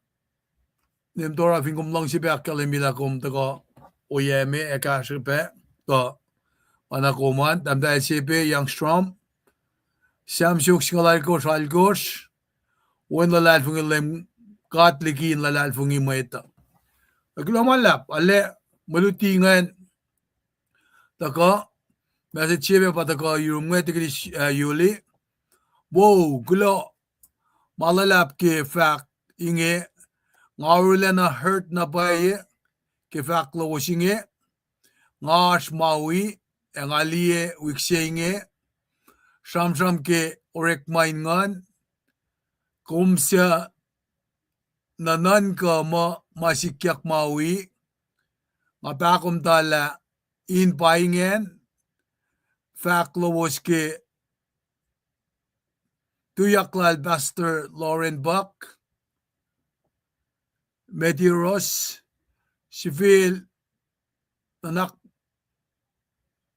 Nimtora, fin kom luhngse pac ahkkahlwemye lah kom tuhkuh ohiyac me ac kahsruh pac, tuh oacna kom an, tahmtahel Sepe, Young Strom, Sam Siohk singucul alkosr, alkosr, Wen luhlahlfongi Leum, God liki in luhlahlfongi mwet uh. Kuloh ma luhlahp, arlac mwe luti ingacn tuhkuh, message se pac pa tuhkuh yurum inge, tikinis, eh, Yuli. Wo, kuloh ma luhlahp ke fahk inge, nga arulacna hurt na pwacye ke fahk lowos inge, nga oasr Maui, ac nga liye wik se inge, sramsram ke orekma in nguhn, kom suc nuhnuhnkuh muh ma sikyak Maui, nga pahkomuhta lah in pa ingacn, fahk lowos ke tuyak lal Pastor Lauren Buck, Medeiros, sifil nuhnak,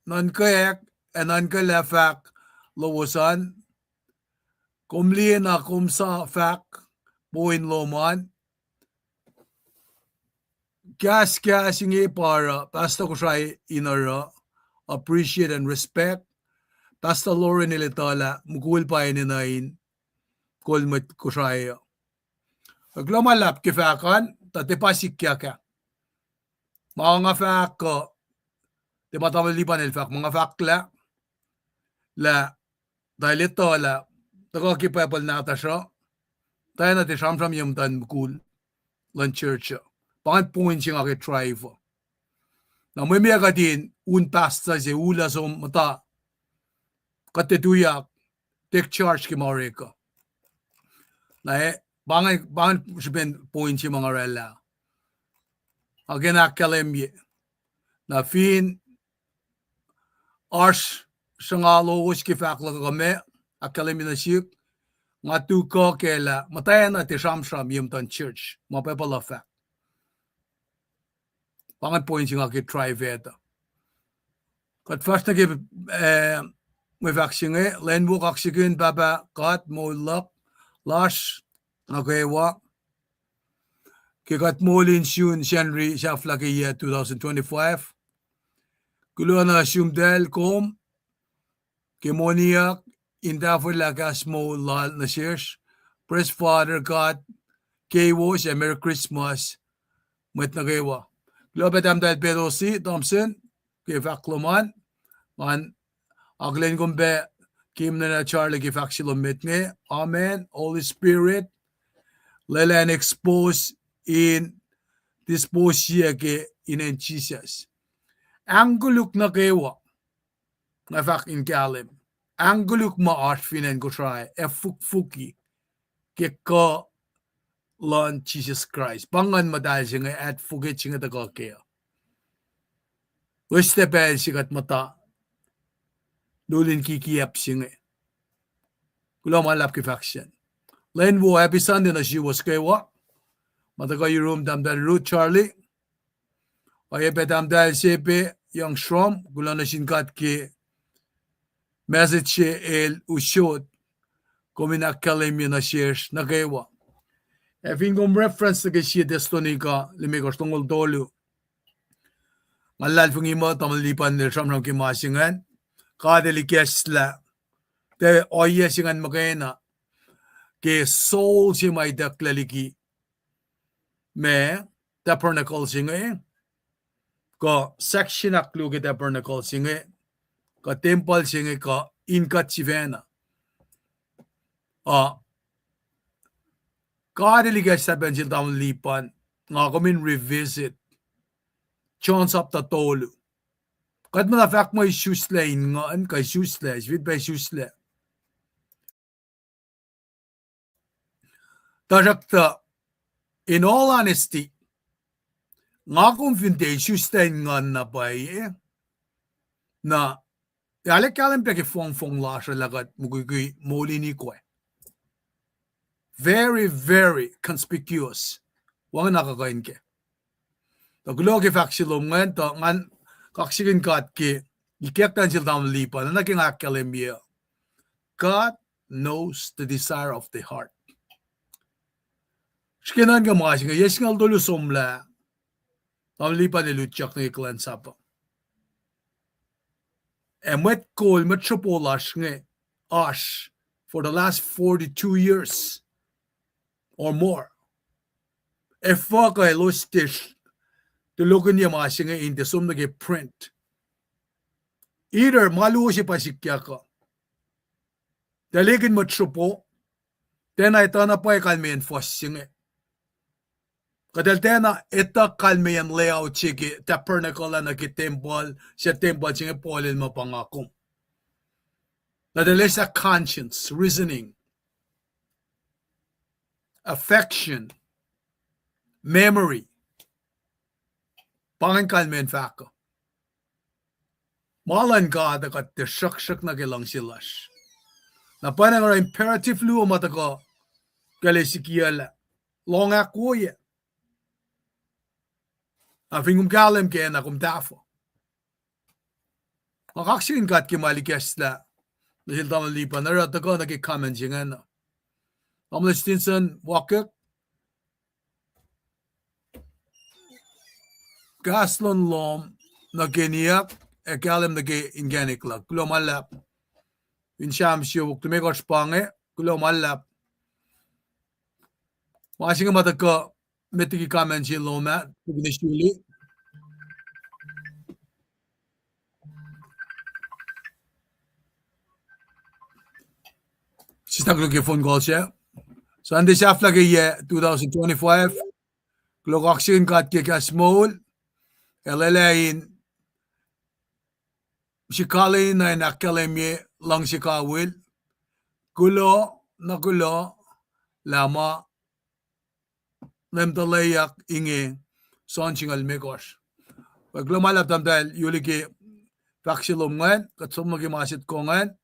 nuhnkweyuck ac nuhnkwaclah fahk lowos an. Kom liye na kom sa fahk point lom an. Kahskahs inge pa oruh Pastor Kosrae in oruh appreciate and respect. Pastor Lauren el etuh lah mukul pa enenuh in kol mwet Kosrae uh. Kuloh ma luhlahp ke fahk an, tuh tiac pa sikyak ah. Ma nga fahk uh, tiac ma tamuhlwel Lipan el fahk, ma nga fahk lah, lah, tuh el etuh lah, tuhkuh ke Bible nahtuhsr uh, tiacna tiac sramsram ye muhtuhn mukul luhn church uh. Pa ingacn point se nga ke drive uh. Na mwe meac kuht in un pastor se, ula som muhta, kuht tiac tuyak, take charge ke ma orek uh. Na, eh, pa ingacn, pa ingacn srihpen point se ma nga orwaclah. Ac ke na ahkkahlwemye. Na fin oasr sruhnga lowos ke fahk luhk uh kuh meac, ahkkahlwemye nuh sihk, nga tuhkuh kac lah muhtwacn uh tiac sramsram ye muhtuhn church, ma Bible uh fahk. Pa ingacn point se nga ke drive etuh. Kuht fahsr nuh ke, eh, mwe fahk se inge, Leum wo kaksakihn Pahpah God moul luhk lasr nuh kwewa. Ke kuht moul in sun Sacnri sahflah ke yac two thousand twenty-five. Kuloh na sumtal kom ke moniyuck in tahfwelah kahs moul lal nuh sesr. Praise Father God, keiwos ac Merry Christmas mwet nuh kwewa. Kuloh pac Tahmtahel Pelosi Thompson ke fahk lom an, ngan akihlen kom pac ke mnena Charlie ke fahk se lom met inge. Amen. Holy Spirit, lwelah in expose in dispose ke inen Jisus. Ahngkoluk nuh kwewa, nga fahk in kahlwem, ahngkoluk ma oasr fin acn Kosrae ac fukfuki ke kuh luhn Jisus Kraist. Pa Nguhn Muhtahl se inge, advocate se inge tuhkuh kac. Oasr pacl se kuht muhta lulin kikiacp se inge. Kuloh ma luhlahp ke fahk sacn. Lwen wo, happy Sunday nuh suwos kwewa. Ma tuhkuh yurum, Tahmtahel Ruth Charlie, oacyacpac Tahmtahel Sepe Young Strom, kuloh nuh sin God ke message se el usot kom in ahkkahlwemye nuh sesr nuh kwewa. Ac fin kom reference nuh ke sie Thessalonica limekohsr, longoul tolu, nga luhlahlfongi muh tamuhlwel Lipan el sramsram ke ma se ingacn, God el ikacslah, tiac ohiyac se ingacn muhkwena, ke soul se ma itucklac liki ma tabernacle se inge, kuh section ahkluo ke tabernacle se inge, kuh tempuhl se inge, kuh in kuht sifacna. Uh, God el ikacslah pacl sel tamuhlwel Lipan nga kom in revisit John sapta tolu. Kuht muhta fahk muh isuslac in nguhn, kuh isuslac, sifilpac isuslac. Tuhsruhktuh, in all honesty, nga kom fin tiac isuslac in nguhn na pwacye, na, ac arlac kahlwem pac ke fongfong lasr uh lah kuht mukwikwi moul in ikwac. Very, very conspicuous. Wacngihn akuhkuhin kac. Tuh kuloh ke fahk se lom ingacn, tuh ngan kaksakihn God ke ikacklah nuh sel tamuhlwel Lipan, nuh ke nga ahkkahlwemye. God knows the desire of the heart. Srihke nuhnkuh ma se inge, yac singucul tolu somlah, tamuhlwel Lipan el utyak nuh ke kuhlwacnsap uh. Ac mwet kol, mwet sropo lasr inge, oasr, for the last forty-two years or more, efuh kuh elos tiac tulokihnye ma se inge in tiac som nuh ke print. Either ma luo se pa sikyak uh. Tuh likihn mwet sropo, tiacna etuh na pwacye kalmeyacn fuhs se inge. Kuht el tiacna etuh kalmeyacn layout se ke tabernacle ah nuh ke tempuhl, suc tempuhl se inge Paul el muh pa nga kom. Na tuh elos ac conscience, reasoning, affection, memory. Pa ingacn kalmeyacn fahk uh. Ma luhn God uh kuht tiac sruhksruhk nuh ke luhngse lasr. Na pwacnwacng oruh imperative luo ma tuhkuh kele sikiyaclah. Lohng ahkwoye. Na fin kom kahlwem kac na kom tahfuh. Nga kaksakihn God ke ma el ikacslah nuh sel tamuhlwel Lipan, oruh tuhkuh nuh ke comment se ingacn. Tamuhlwel Stinson Wakek, kahs luhn lohm nuh ke niyuck ac kahlwem nuh ke inkacnek luhk. Kuloh ma luhlahp. Fin Sam siofok limekohsr pa inge, kuloh ma luhlahp. Ma se inge ma tuhkuh met liki comment se lom ah, tukun suli. Sisna kuloh ke phone call se. Sunday sahflah ke yac two thousand twenty-five. Kuloh kaksakihn God ke kahs moul. El ac lah in srihkalac na in ahkkahlwemye luhngse kawihl. Kuloh, na kuloh, lah ma Leum tuhlac inge, John singucul limekohsr. Kuloh ma luhlahp tahmtahel Yuli ke fahk se lom ingacn, kuht som nuh ke ma se tohkoh ingacn.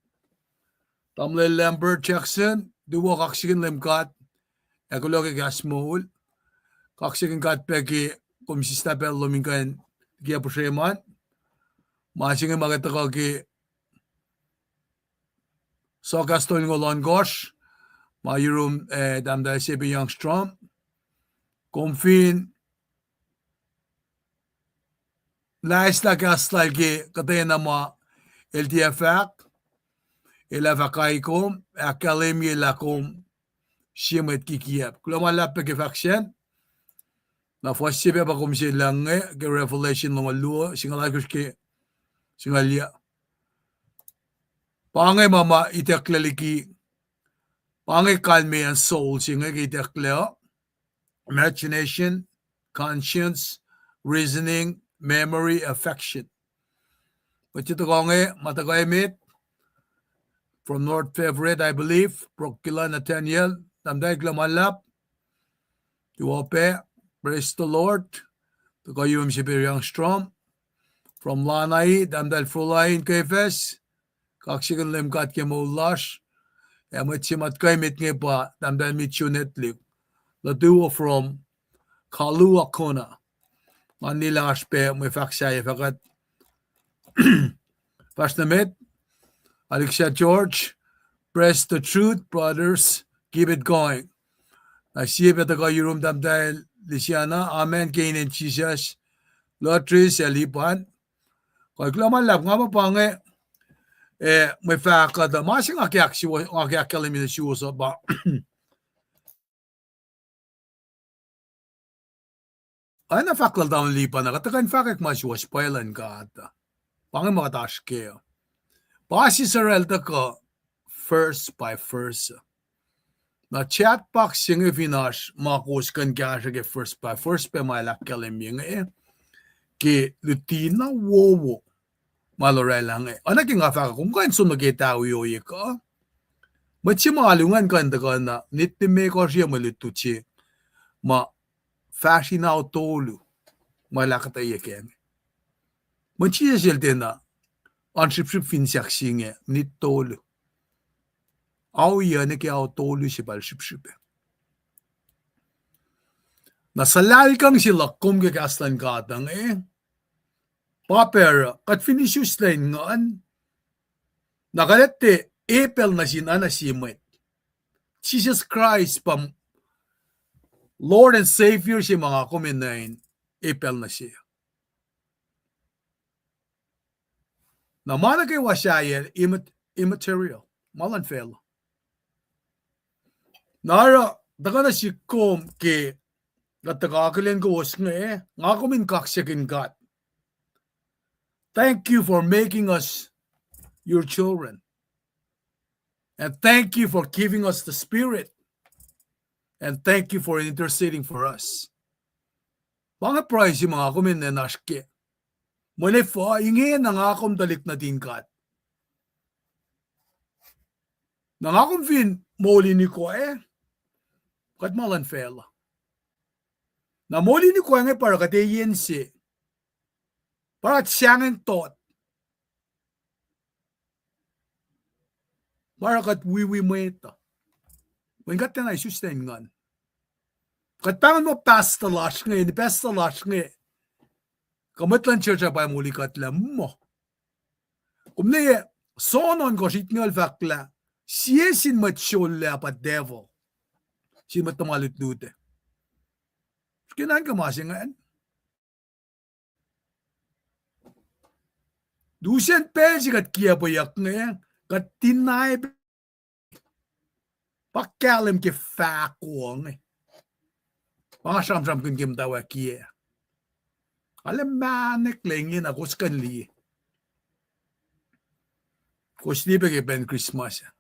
Tamuhlwel Lambert Jackson, tuwo kaksakihn Leum God, ac kuloh ke kahs moul. Kaksakihn God pac ke kom sisna pacl lom in kuh in tiac pihsrweman. Ma se inge ma kuht tuhkuh ke sohkahs tolngoul ohnkohsr, ma yurum, eh, Tahmtahel Sepe Youngstrom. Kom fin lahslah kahs lal ke kuhtwena ma el tiac fahk, el ac fah kai kom, ahkkahlwemye lah kom sie mwet kikiacp. Kuloh ma luhlahp pac ke fahk sacn. Na fuhs se pac pa kom se lucng inge ke Revelation longoul luo, singucul oalkosr ke singucul yuc. Pa inge ma ma itucklac liki, pa inge kalmeyacn soul se inge ke itucklac uh. Imagination, conscience, reasoning, memory, affection. Mwet se tohkoh inge, ma tuhkuh emet, from North Favorite, I believe, Brokila Nathaniel, tahmtahel kuloh ma luhlahp. Tuwo pac, praise the Lord. Tuhkuh yurum Sepe Youngstrom. From Lanai, tahmtahel Frolain Kefas. Kaksakihn Leum God ke moul lasr. Ac mwet se ma tuhkuh emet inge pa tahmtahel Mitchell Netlik. Nuhtuwo from Kalu Akona. Nga nila oasr pac mwe fahk sahyac fahk kuht fahsr nuh met. Alexa George, praise the truth, brothers. Keep it going. Na sie pac tuhkuh yurum tahmtahel Lisiana, amen ke inen Jisus. Lotris ac Lipan. Kuh kuloh ma luhlahp, nga muh pa inge, eh, mwe fahk uh tuh ma se nga ke ahk-, nga ke ahkkahlwemye nuh suwos uh pa oacna fahk lal tamuhlwel Lipan ah, kuht tuhkuh in fahkwack ma suwohs pwacye luhn God uh. Pa inge ma kuht oasr kac uh. Pa Sisera el tuhkuh verse by verse. Na chat box se inge fin oasr ma kowos kuh in kahsruh ke first pa, first pa ma el ahkkahlwemye inge, ke luti na wowo ma el oraclah inge. Oacna ke nga fahk, kom kuh in som nuh ke tawi ohiyac kuh. Mwet se ma alu ingacn kuh in tuhkuh na nittimekohsr ye mwe lutlut se ma fahsr in ao tolu ma el ahkuhtweyac kac inge. Mweyen Jisus el tiacna oan srihpsrihp fin sahk se inge, minit tolu. Ao yuc nuh ke ao tolu se pa el srihpsrihp. Na suhlahlkahng se luhk kom ke kahs luhn God inge, pa pacl uh kuht fin isuslac in nguhn, na kuht etuh Abel nuh sin oacna sie mwet. Jisus Kraist pa Lord and Savior se ma nga kom enenuh in Abel nuh se. Na ma nuh kwewa sahyac immat-, immaterial, ma luhn facluh. Na oruh tuhkuh nuh sihk kom ke kuht tuhkuh akihlen kowos inge, nga kom in kaksakihn God. Thank you for making us your children. And thank you for giving us the Spirit. And thank you for interceding for us. Pa inge pruhe se ma nga kom enenuh in oasr kac. Mweyen efuh? Ingena nga kom tuhlihk nuhtin God. Na nga kom fin moli nuhkwewa, kuht ma luhn facluh. Na moli nuhkwewa inge pa oruh kuht eyen se, pa oruh kuht sahngweng tot, pa oruh kuht wiwi mwet uh. Mweyen kuht tiacna isuslac in nguhn. Kuht pahngon muh pastor lasr inge, pastor lasr inge, kuh mwet luhn church ah pa moli kuht lah muh. Kom liye, John ohnkohsr itngoul fahk lah sie sin mwet srollac pa devil, sin mwet tuhma lutlut ah. Srihke na nuhnkuh ma se ingacn. Lusen pacl se kuht kiacpweyuck inge, kuht deny pa kahlwem ke fahko inge. Pa nga sramsramkihn ke muhtwacwacack ah. Arlac mahneklac ingena, kowos kuh in liye. Kowos liye pac ke pacl Christmas ah.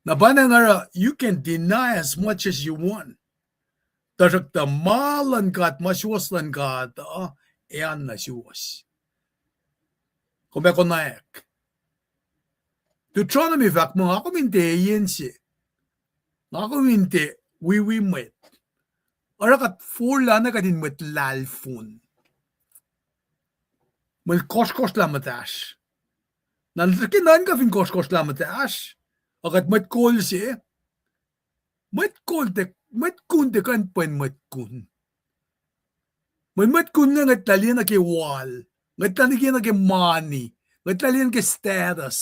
Na pa na nga oruh, you can deny as much as you want. Tuhsruhktuh ma luhn God, ma suwohs luhn God uh, ac oan na suwohs. Kom ac konwacack. Deuteronomy fahk muh nga kom in tiac eyen se. Nga kom in tiac wiwi mwet. Oruh kuht forlah na kuht in mwet lahlfon. Mwet kohsrkohsr lah muhtahsr. Na nuh ke nuhnkuh fin kohsrkohsr lah muhtahsr, a kuht mwet kol se, mwet kol tiac, mwet kun tiac kuh in pwen mwet kun. Mweyen mwet kun inge ngwetlah liye nuh ke wal, ngwetlah liye nuh ke mani, ngwetlah liye nuh ke status.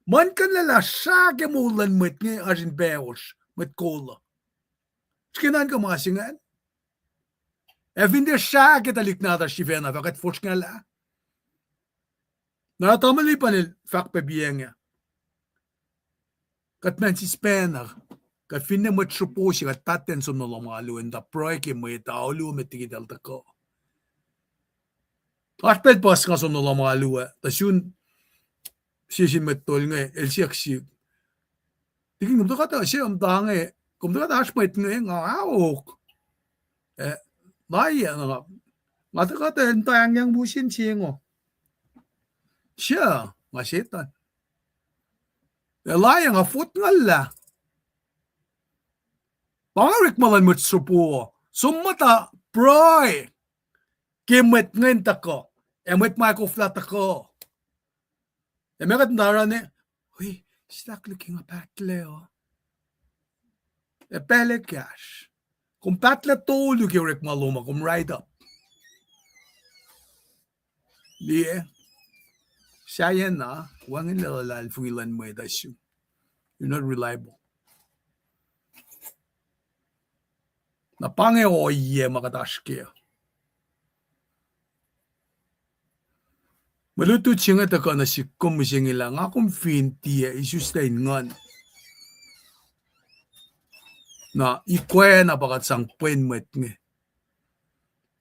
Muhlkuhnlah lah srah ke moul luhn mwet inge oasr in pahosr, mwet kol uh. Srihke nuhnkuh ma se ingacn. Ac fin tiac srah ke tuhlihk nahtuhsr sifacna fah kuht fosrngahlah. Na tamuhlwel Lipan el fahk pac piacng ah. Kuht man sispac na, kuht finne mwet sropo se kuht pahtlac in som nuh lohm alu in tuh pruhe ke mwet alu met liki eltahl tuhkuh. Oasr pacl puhs nga som nuh lohm alu ah, tuh sun sie sin mwet tol inge el siyuck sihk, Tikin, kom tuhkuh tuh se muhta inge, kom tuhkuh tuh oasr mwet inge? Nga, ahok. Eh, layac, nga, nga tuhkuh tuh muhta ahngyang musin se ngo. Sure, nga setan. Eh, layac, nga fot ngallah. Pa nga orekma luhn mwet sropo, som muhta pruhe ke mwet ingacn tuhkuh, ac mwet ma koflah tuhkuh. Ac meac kuht muhta oruh ne, wi, stak luhk nga pahtlac uh. Ac pacl ekahsr, kom pahtlac tolu ke orekma lom uh, kom write up. Liye, sahyacna, wacngihnlac luhlahlfongi luhn mwet uh sum. You're not reliable. Na pa inge ohiyac ma kuht oasr kac. Mwe lutlut se inge tuhkuh nuh sihk kom mihsenge lah nga kom fin tiac isuslac in nguhn, na ikwac na pa kuht sang pwen mwet inge.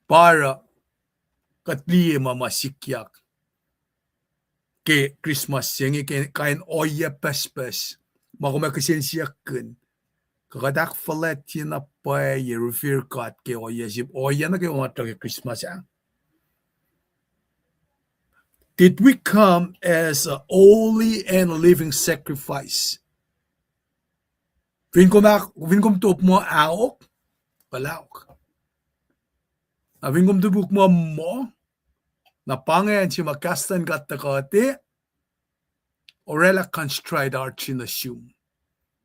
Pa oruh kuht liye ma ma sikyak ke Christmas se inge ke kain ohiyac pucspucs ma kom ac kihsen siyuck kihn, kuh kuht ahkfuhlwactye na pwacye revere God ke ohiyac se, ohiyac nuh kwewa ma tuhkuh ke Christmas ah? Did we come as a holy and living sacrifice? Fin kom, fin kom top muh ahok, kuh ahok. Na fin kom topuk muh moh, na pa inge acn se ma kahs luhn God tuhkuh, oraclah contrite heart se nuh sum.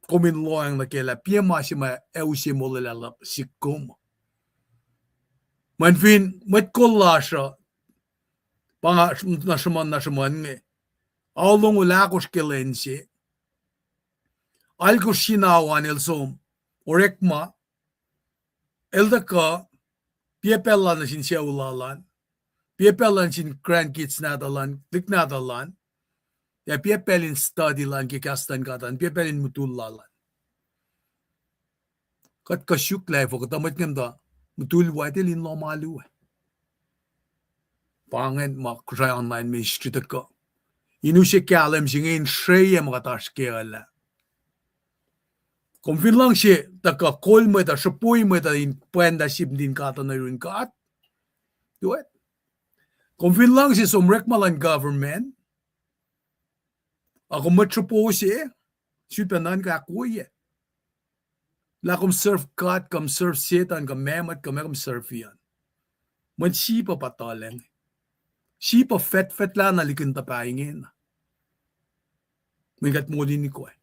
Kom in lohacng nuh ke lah piac ma se ma ac use molwelah luhk sihk kom. Mweyen fin mwet kol lasr uh, pa nga na sruhmuhn, na sruhmuhn inge, ao longoul ahkosr ke lwen se, alkosr sin ao an el som orekma, el tuhkuh, piac pacl lal nuh sin sucu lal an, piac pacl lal nuh sin grandkids nahtuhl an, lihk nahtuhl an, ac piac pacl in study lal ke kahs luhn God an, piac pacl in mutul lal an. Kuht kuh suk lah efuh kuhtuh mwet inge muhta mutul wactel in lohm alu ah. Pa ingacn ma Kosrae Online Ministry tuhkuh, in use kahlwem se inge in sreyuc ma kuht oasr kac uh lah kom fin luhngse tuhkuh kol mwet uh, sruhpoi mwet uh in pwacnlah sip nuhtin God uh nuh yurin God, do it. Kom fin luhngse som orekma luhn government, a kom mwet sruhpo se, sifilpac nuhnkuh ahkwoye lah kom serve God, kom serve Setan, kom meac mwet, kom ac kom serve an. Mweyen sip uh pa tuhlac inge. Sip uh fetfetlah na likin tuh pa ingena, mweyen kuht molin ikoac.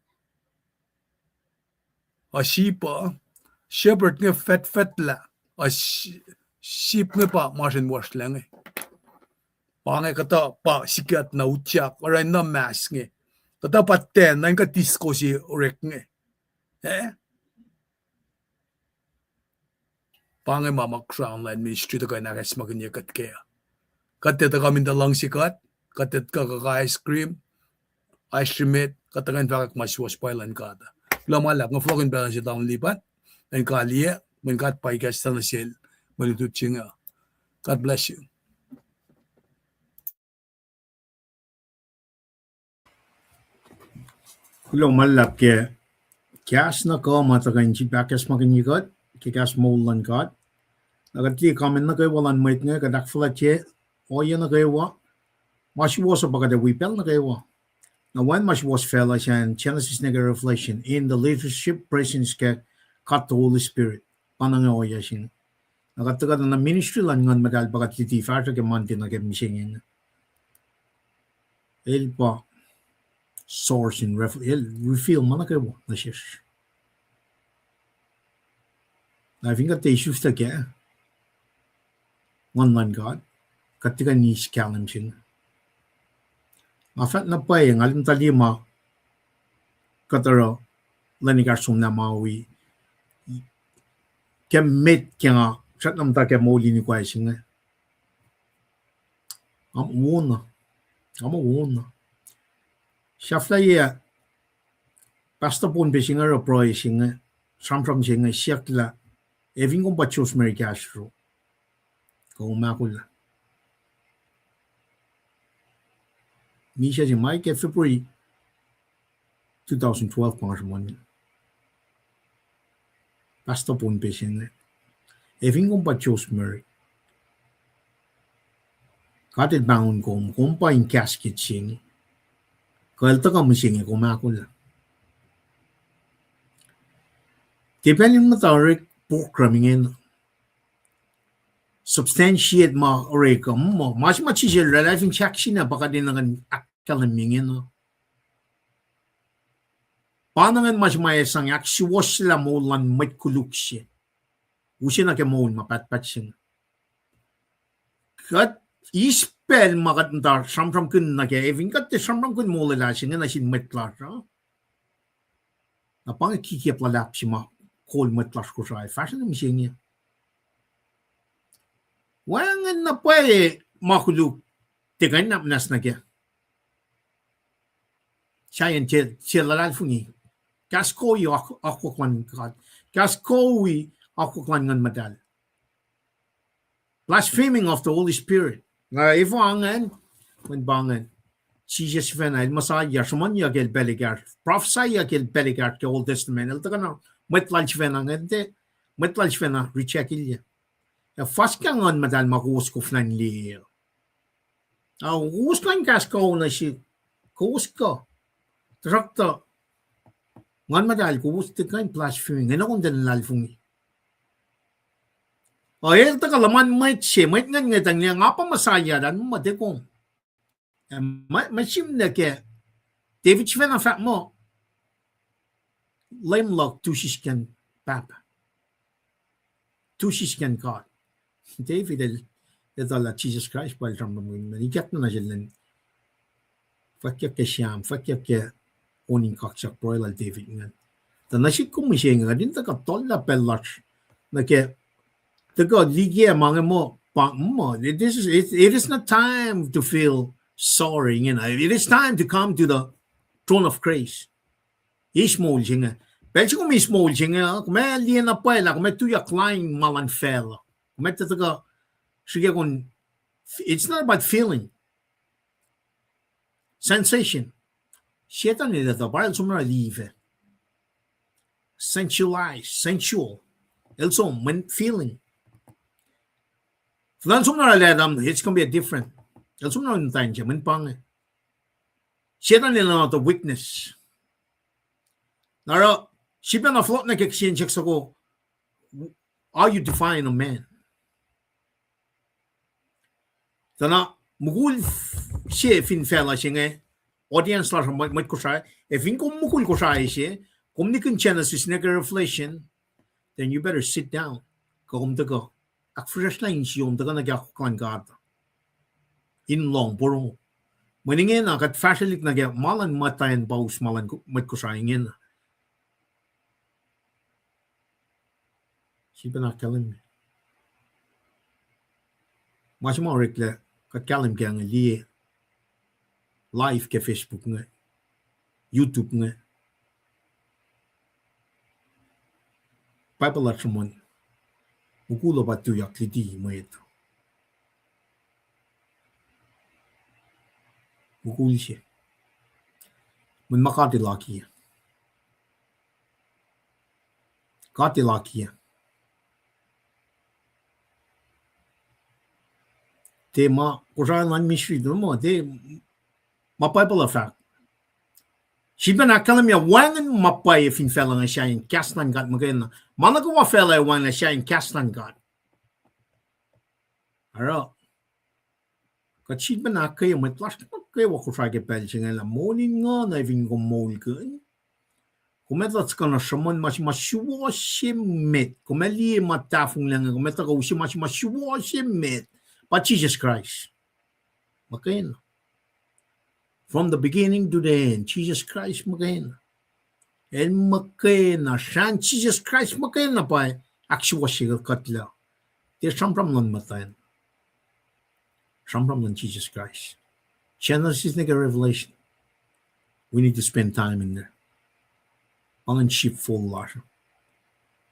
A sip uh, shepherd inge fetfetlah, a sip inge pa masrihn wosrlac inge. Pa inge kuhtuh pa sikuht na utyak, oruh na mas inge. Kuhtuh pa ten, na in kuht disco se orek inge. Eh? Pa inge ma ma Kosrae Online Ministry tuhkuh in ahkacsmakihnye kuht kac. Kuht tiac tuhkuh in tuh luhngse kuht, kuht tiac tuhkuh kuh ice cream, ice cream met, kuht tuhkuh in fahkwack ma suwohs pwacye luhn God. Kuloh ma luhlahp, nga fohlohkihn pacl se tamuhlwel Lipan, in kaliyac, mweyen God pa ikacslah nuh sel mwe lutlut se inge. God bless you. Kuloh ma luhlahp ke kahs na kuh ma tuhkuh in sip ahkacsmakihnye kuht ke kahs moul luhn God. Na kuht liye comment nuh kwewa luhn mwet inge, kuht ahkfuhlwactye ohiyac nuh kwewa. Ma suwohs uh pa kuht ac wi pacl nuh kwewa. Na wacngihn ma suwohs facluh sacn Genesis nuh ke Revelation, in the leadership, presence ke God the Holy Spirit. Pa na inge ohiyac se inge. Na kuht tuhkuh na ministry luhn Nguhn Muhtahl pa kuht luti fahsruh ke Monday nuh ke mihsenge inge. El pa source in rev-, el reveal ma nuh kwewa nuh sesr. Na fin kuht tiac isuslac kac Nguhn luhn God, kuht tiac kuh in eis kahlwem se inge. Nga fahk na pwacye, nga lihmtali ma kuht oruh lwen ekahsr somlah ma wi ke met ke nga srackna muhta ke moul in ikoac se inge. Nga muh wona. Nga muh wona. Sahflahiyac, Pastor Pohnpei se inge oruh pruhe se inge, sramsram se inge siyuck lah, ac fin kom pa Josmeri Castro, kom ahkolah. Misac se ma ke February two thousand twelve pa nga sruhmuhn. Pastor Pohnpei se inge, ac fin kom pa Josmeri, God El pahngon kom, kom pa in casket se inge. Kuh El tuhkuh mihsenge, kom ahkolah. Ke pacl in muhta orek program ingena, substantiate ma orek uh, muh ma se ma Jisus El oraclah, fin sahk sina pa kuht enenuh in ahkkahlwemye ingena. Pa na ingacn ma se ma ac sang ahksuwohsyelah moul luhn mwet koluk se, use na ke moul ma pahtpaht se inge. Kuht eis pacl ma kuht muhta sramsramkihn nuh kac, ac fin kuht tiac sramsramkihn molwelah se inge nuh sin mwet lasr uh, na pa inge kikiacp luhlahp se ma kol mwet lasr Kosrae fahsruh nuh mihsenge. Wacngihn na pwacye ma koluk tiac kuh in nahk muhnahs nuh kac. Sahyacn tiac, tiac luhlahlfongi. Kahs koi akwuck luhn God. Kahs koi akwuck luhn Nguhn Muhtahl. Blaspheming of the Holy Spirit. Na efuh ingacn, mweyen pa ingacn. Jisus sifacna, el Messiah, sruhmuhnyuck el pacl ekahsr, prophesyyuck el pacl ekahsr ke Old Testament, el tuhkuh na mwet lal sifacna nge, mwet lal sifacna reject-ilyac. Ac fuhs ke Nguhn Muhtahl ma kowos koflah in liye. Ac kowos kuh in kahs kuh nuh sihk, kowos kuh. Tuhsruhktuh Nguhn Muhtahl kowos tiac kuh in blaspheme, enenuh kom tiac luhlahlfongi. Ac el tuhkuh luhman mwet se, mwet ngwetngwet ah, nga pa Messiah an, ma tiac kom. Ac ma, ma sihmlac ke David sifacna fahk muh, Leum luhk tu sisken Pahpah. Tu sisken God. David el, etuh lah Jisus Kraist pa el sramsramkihn, ikackna nuh sel in fwackyuck ke Sam, fwackyuck ke on in kaksak pruhe lal David ingacn. Tuh nuh sihk kom mihsenge, kuht in tuhkuh tohllah pacl lasr nuh ke, tuhkuh liye ma inge muh, pa, muh, it, this is, it, it is not time to feel sorry, ingena. It is time to come to the throne of grace. Eis moul se inge. Pacl se kom eis moul se inge, uh, kom ac liye na pwacye lah kom ac tuyak lain ma luhn facluh. Kom ac tuhkuh srihke kom, it's not about feeling. Sensation. Setan el etuh pa el som na liye. Sensualize, sensual. El som mweyen feeling. Fulan som na lah Adam, it's gonna be a different. El som na in time se, mweyen pa inge. Setan el enenuh the weakness. Na oruh, sifilpacna fohlohk nuh ke kihsen siyuck soko, how you define a man? Tuh na mukul se fin facluh se inge, audience lasr uh mwet, mwet Kosrae, ac fin kom mukul Kosrae se, kom nikihn Genesis nuh ke Revelation, then you better sit down. Kuh kom tuhkuh ahkfihsracsrlah insiyom, tuhkuh nuh ke akwuck luhn God in lohng porongo. Mweyen ingena kuht fahsrwelihk nuh ke ma luhn muhtwacn pa us ma luhn mwet Kosrae ingena. Sifilpacna ahkkahlwemye. Ma se ma oreklac kuht kahlwem kac inge liye live ke Facebook inge, YouTube inge. Bible lasr sruhmuhn, mukul uh pa tuyak liki mwet. Mukul se. Mweyen ma God El akiyac. God El akiyac. Tiac ma Kosrae luhn mystery, tiac ma, tiac ma Bible uh fahk. Sifilpacna ahkkahlwemye wacngihn ma pwacye fin facluh inge sahyacn kahs luhn God muhkwena. Ma nuh kwewa facluh ac wacngihn sahyacn kahs luhn God. Oruh, kuht sifilpacna ahkkweye mwet lasr nuhkwewa Kosrae ke pacl se inge lah moul in nguhn ac fin kom moulkihn, kom etuh tuhkuh na sruhmuhn ma se ma suwohs se met. Kom ac liye ma tahfonglac inge, kom etuh kuh use ma se ma suwohs se met pa Jisus Kraist. Muhkwena. From the beginning to the end, Jisus Kraist muhkwena. El muhkwena, srahn Jisus Kraist muhkwena pa ahksuwohsye kuht lah tiac sramsram luhn muhtwacn. Sramsram luhn Jisus Kraist. Genesis nuh ke Revelation. We need to spend time in there. Pa ingacn sheepfold lasr.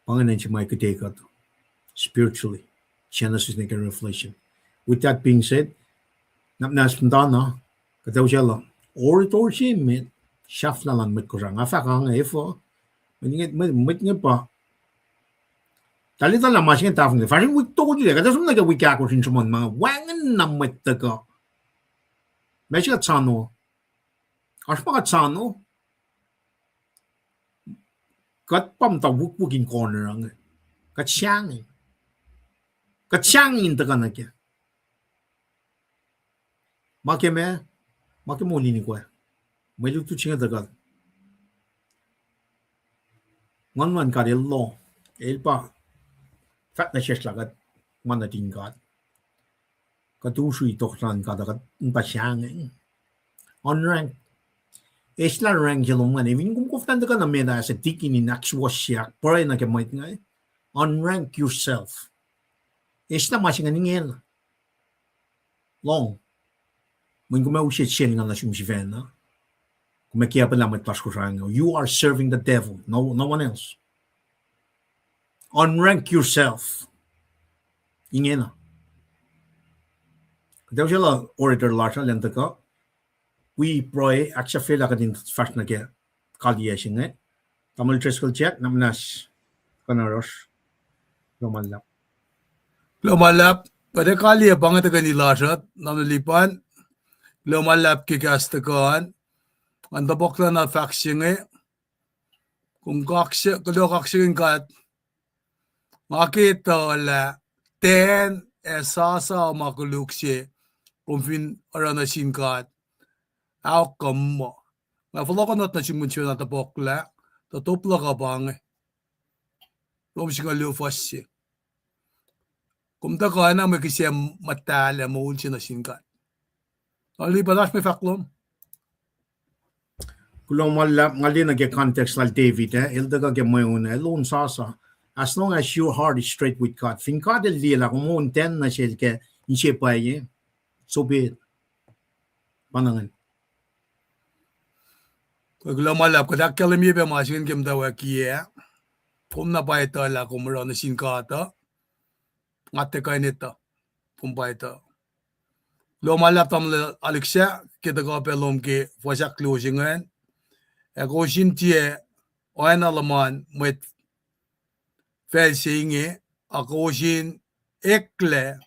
Pa ingacn acn se ma kuhtwekuht spiritually. Genesis nuh ke Revelation. With that being said, nap nahs muhtana, kuhtuh usaclah orator se met, sahflahiyac luhn mwet Kosrae. Nga fahk inge efuh, mwet inge, mwet, mwet inge pa, tuhlituhl lah ma se inge tahfonglac. Fahsrwelihk wik tolu lac, kuhtuh som nuh ke wik ahkosr in sruhmuhn ma wacngihn na mwet tuhkuh. Ma se kuht soano, oasr ma kuht soano, kuht pa muhta wukwuck in corner inge. Kuht sahngweng. Kuht sahngweng in tuhkuh nuh kac. Ma ke ma, ma ke moul in ikwac. Mwe lutlut se inge tuhkuh. Nguhn luhn God el lohng, el pa fahk nuh sesr lah kuht ma nuhtin God. Kuht usrui tohkohsrahi luhn God, kuht in pa sahngweng. Unrank. Eislah rank se lom ingacn. Fin kom koflah in tuhkuh nuh met ah as a deacon in ahksuwohsye, pruhe nuh ke mwet inge, unrank yourself. Eislah ma se ingacn ingena. Lohng. Mweyen kom ac use sel nga nuh sum sifacna. Kom ac kiacpwelah mwet lasr Kosrae inge. You are serving the devil, no, no one else. Unrank yourself. Ingena. Kuhtuh usaclah orator lasr uh elan tuhkuh. wi pruhe, ahksahfyelah kuht in fahsr nuh ke kaliyac se inge. Tamuhlwel Driscoll Jack, na muhnahs kuh na rohsr. Kuloh ma luhlahp. Kuloh ma luhlahp. Kuht ac kaliyac pa inge tuhkweni lasr uh, Tamuhlwel Lipan. Kuloh ma luhlahp ke kahs tuhkuh an. Ngan topuklah na fahk se inge. Kom kaksakihn, kuloh kaksakihn God. Nga ke etuh lah tiacna sasa ma koluk se kom fin oruh nuh sin God, ahok kuh muh. Nga fohlohkohnot nuh sin mihsenge na topuklah, tuh top luhk uh pa inge. Rom singucul luo fuhs se. Kom tuhkuh na mwe kihsac muhtahl ac moul se nuh sin God. Tamuhlwel Lipan, oasr mwe fahk lom? Kuloh ma luhlahp, nga liye nuh ke context lal David, eh, el tuhkuh ke mweun, el on sasa. As long as your heart is straight with God. Fin God el liye lah kom on tiacna nuh sel ke inse pwacye, so be it. Pa na ingacn. Kuloh ma luhlahp, kuht ahkkahlwemye pac ma se ingacn ke muhtwacwackiyac. Kom na pa etuh lah kom oruh nuh sin God uh. Nga tiac kuh in etuh. Kom pa etuh. Kuloh ma luhlahp tamuhlwel Alexa, ke tuhkuh pac lom ke fuhs ahkluo se ingacn. Ac kowos in tiac oacna luhman mwet facl se inge, a kowos in eklac,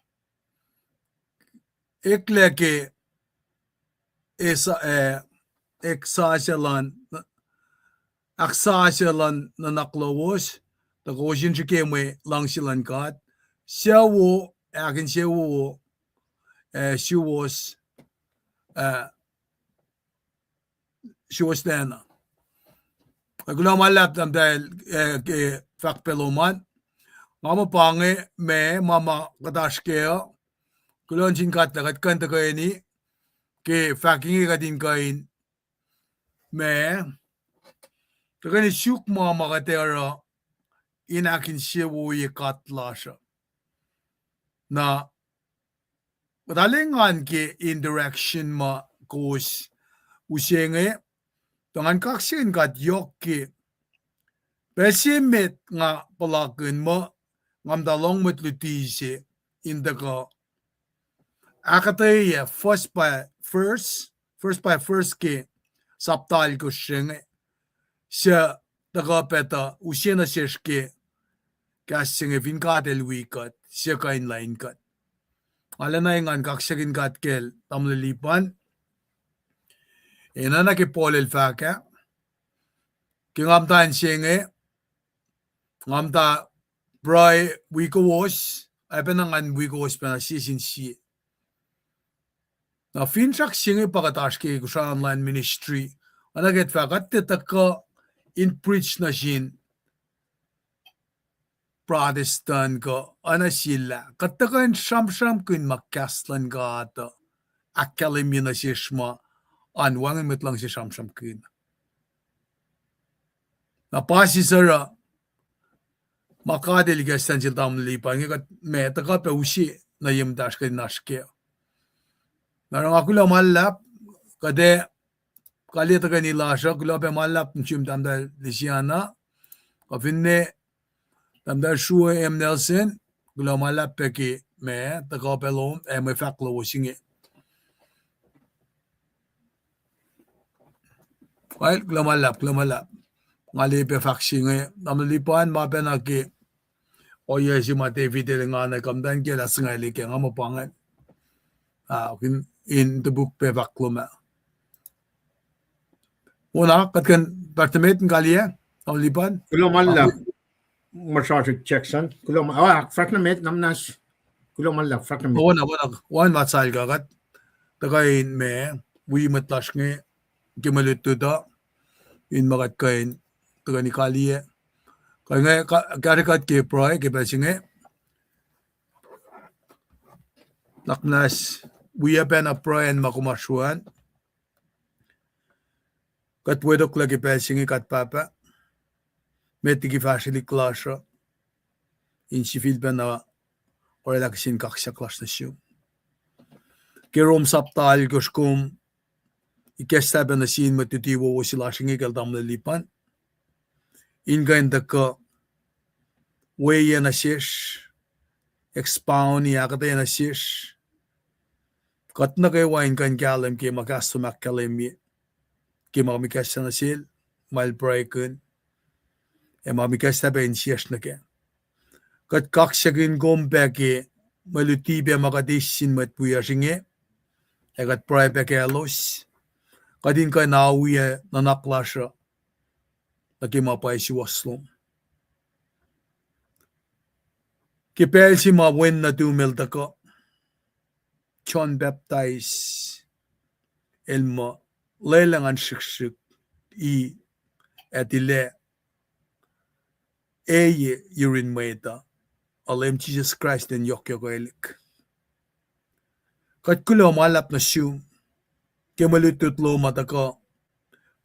eklac ke esa-, eh, eksasuc luhn, ahksasuc luhn nuhnak lowos, tuh kowos in srihke mwe luhngse luhn God, suc wo, ahkinsewowo, eh, suwohs, eh, suwohs lacna. Kuloh ma luhlahp tahmtahel, eh, ke fahk pac lom an. Nga muh pa inge ma, ma, ma kuht oasr kac uh. Kuloh nuh sin God lah kuht kuh in tuhkweni, ke fahk inge kuht in kuh in ma, tuhkweni suk ma ma kuht ac oruh in ahkinsewowoye God lasr uh. Na, kuht arlac engan ke interaction ma kowos use inge, tuh ngan kaksakihn God yohk ke pacl se met nga puhlakihn muh nga muhta lohng mwet luti se in tuhkuh ahkuhtweyac first by first, first by first ke sapta alkosr se inge, suc tuhkuh pac tuh use nuh sesr ke kahs se inge, fin God el wi kuht, suc kuh in lain kuht. Arulacna engan kaksakihn God kacl tamuhlwel Lipan. Enenuh ke Paul el fahk ah, ke nga muhta inse inge, nga muhta pruhe wi kowos, oacpacna ngan wi kowos pacna sie sin sie. Na finsrak se inge pa kuht oasr ke Kosrae Online Ministry. Oacna ke kuht fahk, kuht tiac tuhkuh in preach nuh sin Protestant kuh oacna sel ah. Kuht tuhkuh in sramsramkihn ma kahs luhn God uh ahkkahlwemye nuh sesr ma an wacngihn mwet luhngse sramsramkihn. Na pa sisor uh ma God el ikacslah nuh sel tamuhlwel Lipan inge, kuht ma tuhkuh pac use nuh ye muhtasr kuht in oasr kac. Na oruh nga kuloh ma luhlahp, kuht ac kaliyac tuhkweni lasr uh, kuloh pac ma luhlahp nuh sum Tahmtahel Lisiana, kuh finne Tahmtahel Srue M. Nelson, kuloh ma luhlahp pac ke ma tuhkuh pac lom ac mwe fahk lowos inge. Kuloh ma luhlahp, kuloh ma luhlahp. Nga liye pac fahk se inge, tamuhlwel Lipan, ma pacna ke ohiyac se ma David el engan ac kuh muhtwacn kiyacl ah singucul ke nga muh pa ingacn. Ah, in, in topuk pac fahk lom ah. Wona, kuht kuh in fahsr nuh met in kaliyac, tamuhlwel Lipan. Kuloh ma luhlahp, Mosrarsrak Jackson. Kuloh ma, ah, fahsr nuh met, na muhnahs. Kuloh ma luhlahp, fahsr nuh met. Wona, wona, wacngihn ma sal kuh kuht tuhkuh in ma, wi mwet lasr inge, ke mwe lutlut uh, in ma kuht kuh in tuhkweni kaliyac. Kuh inge, ka-, kahsre kuht ke pruhe ke pacl se inge. Nuhnak muhnahs, wi pacna pruhe an ma kom oasr an. Kuht wetoklac ke pacl se inge, God Pahpah, met liki fahsrwelihk lasr uh, in sifilpacna oraclah kihsen kaksak lasr nuh sum. Ke Rom sapta alkosr, kom ikacslah pac nuh sin mwet luti wowo se lasr inge kacl tamuhlwel Lipan, in kuh in tuhkuh weacng nuh sesr, expound-i, ahkuhtweyac nuh sesr Kuht nuh kwewa in kuh in kahlwem ke ma kahs lom ahkkahlwemye, ke ma kom ikacslah nuh sel, ma el pruhekihn, ac ma kom ikacslah pac insiyacsr nuh kac. Kuht kaksakihn kom pac ke mwe luti pac ma kuht eis sin mwet wiyacsr inge, ac kuht pruhe pac kaclos, kuht in kuh in awiyac nuhnak lasr uh nuh ke ma pwacye suwohs lom. Ke pacl se ma wen nuhtum el tuhkuh, John Baptist el muh, lwelah ngan srihksrihk i, ac tilac eye yurin mwet uh, ac Leum Jisus Kraist in yohkyohkwelihk. Kuht kuloh ma luhlahp nuh sum ke mwe lutlut lom ma tuhkuh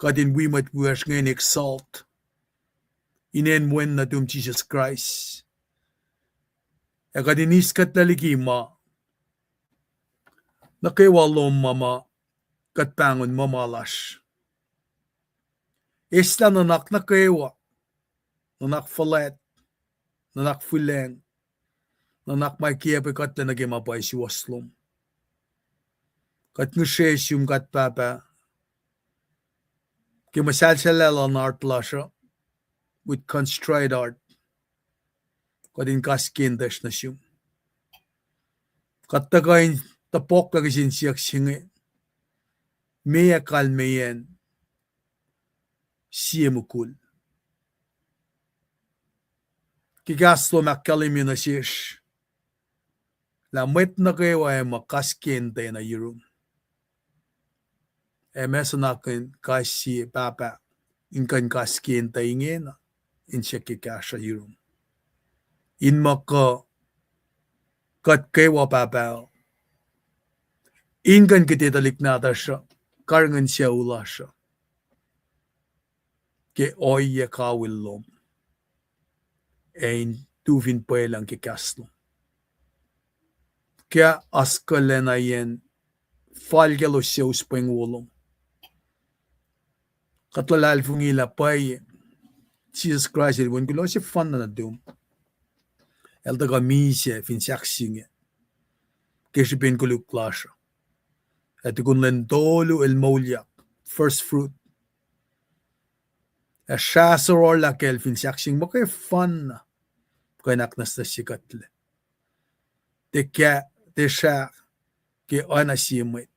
kuht in wi mwet wiyacsr inge in exalt inen wen nuhtum Jisus Kraist, ac kuht in eis kuhtlac liki ma nuh kwewa lom ma ma kuht pahngon muh ma lasr. Eslah nuhnak nuh kwewa, nuhnak fuhlwact, nuhnak fihlacng, nuhnak ma kiacpwe kuhtlac nuh ke ma pwacye suwohs lom. Kuht ngihsre sum, kuht Pahpah, ke muhsahlsahllah luhn heart lasr uh, with contrite heart, kuht in kas ke in tuhsr nuh sum. Kuht tuhkuh in topuk pac kihsen siyuck se inge, meac kalmeyacn sie mukul? Ke kahs lom ahkkahlwemye nuh sesr lah mwet nuh kwewa ac muh kas ke in tuhna yurum. Ac ma suhnakihn kais sie pahpah in kuh in kas ke in tuh ingena, in siyuck ke kahsruh yurum. In muh kuh kuht kwewa Pahpah, in kuh in kihte tuhlihk nahtuhsr uh, karihngihn sucu lasr uh ke ohiyac kawihl lom, ac in tu fin pwelucng ke kahs lom. Ke oaskuhlacna yen fal kaclos suc us pweng wo lom, kuht luhlahlfongi lah pwacye Jisus Kraist el wen kuloh sefanna nuhtum. El tuhkuh misac fin sahk se inge ke srihpen koluk lasr uh. Ac tukun lwen tolu el moulyak, first fruit. Ac srah sororlah kacl fin sahk se inge muhkwefanna kuh in ahknwacsnwacsye kuhtlac. Tiac, tiac srah ke oacna sie mwet.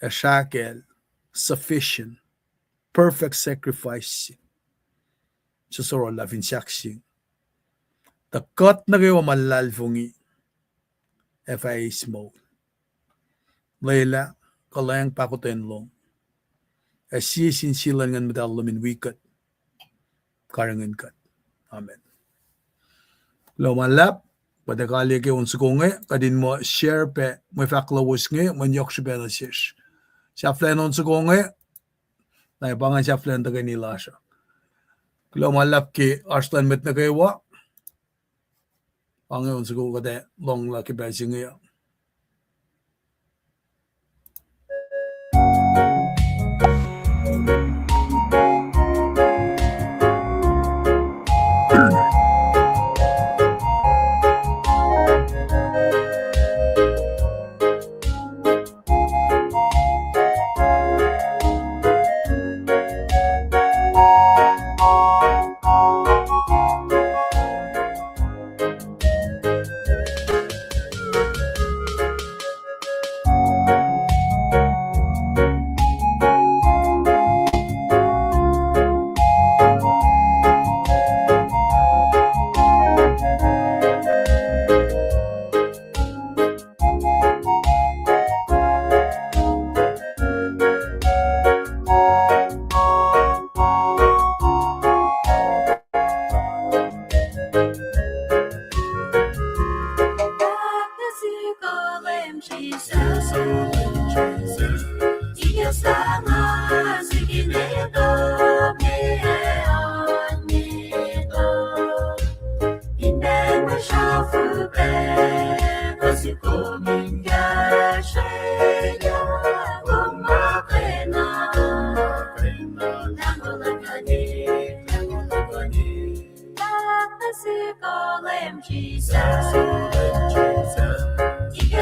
Ac srah kacl sufficient, perfect sacrifice se, suc sororlah fin sahk se inge, tuh kuht nuh kwewa ma luhlahlfongi ac fah eis moul. Lwelah kuhlwacng pahkotwen lom, ac sie sin sie luhn Nguhn Muhtahl lom in wi kuht, karihngihn kuht. Amen. Kuloh ma luhlahp, kuht ac kaliyac ke on soko inge, kuht in muh share pac mwe fahk lowos inge, mweyen yohk srihpac nuh sesr. Sahflahiyacn on soko inge, na pa ingacn sahflahiyacn tuhkweni lasr uh. Kuloh ma luhlahp ke oasr luhn mwet nuh kwewa. Pa inge on soko kuht ac lohng lah ke pacl se inge uh.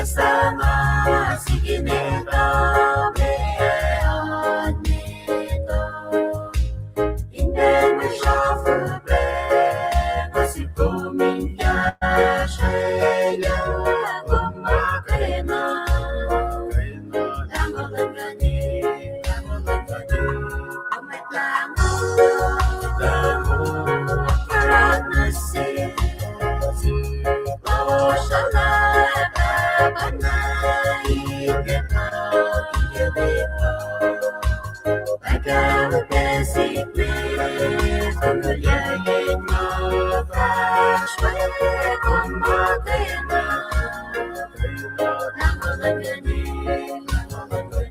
Sahngah sikine tame an meto. Inde mwe srafur pac ma sik kom in kahsrweyac, kom ma kena. Lahngo luhn God, Lahngo luhn God, Mwet Lahngo, Lahngo, karna se, osrala pahpah na ine pa, ine pa. Ac kahsruh pac sihk me, kom muhta in ma fahsr we, kom ma kena. Lahngo luhn God, Lahngo luhn God,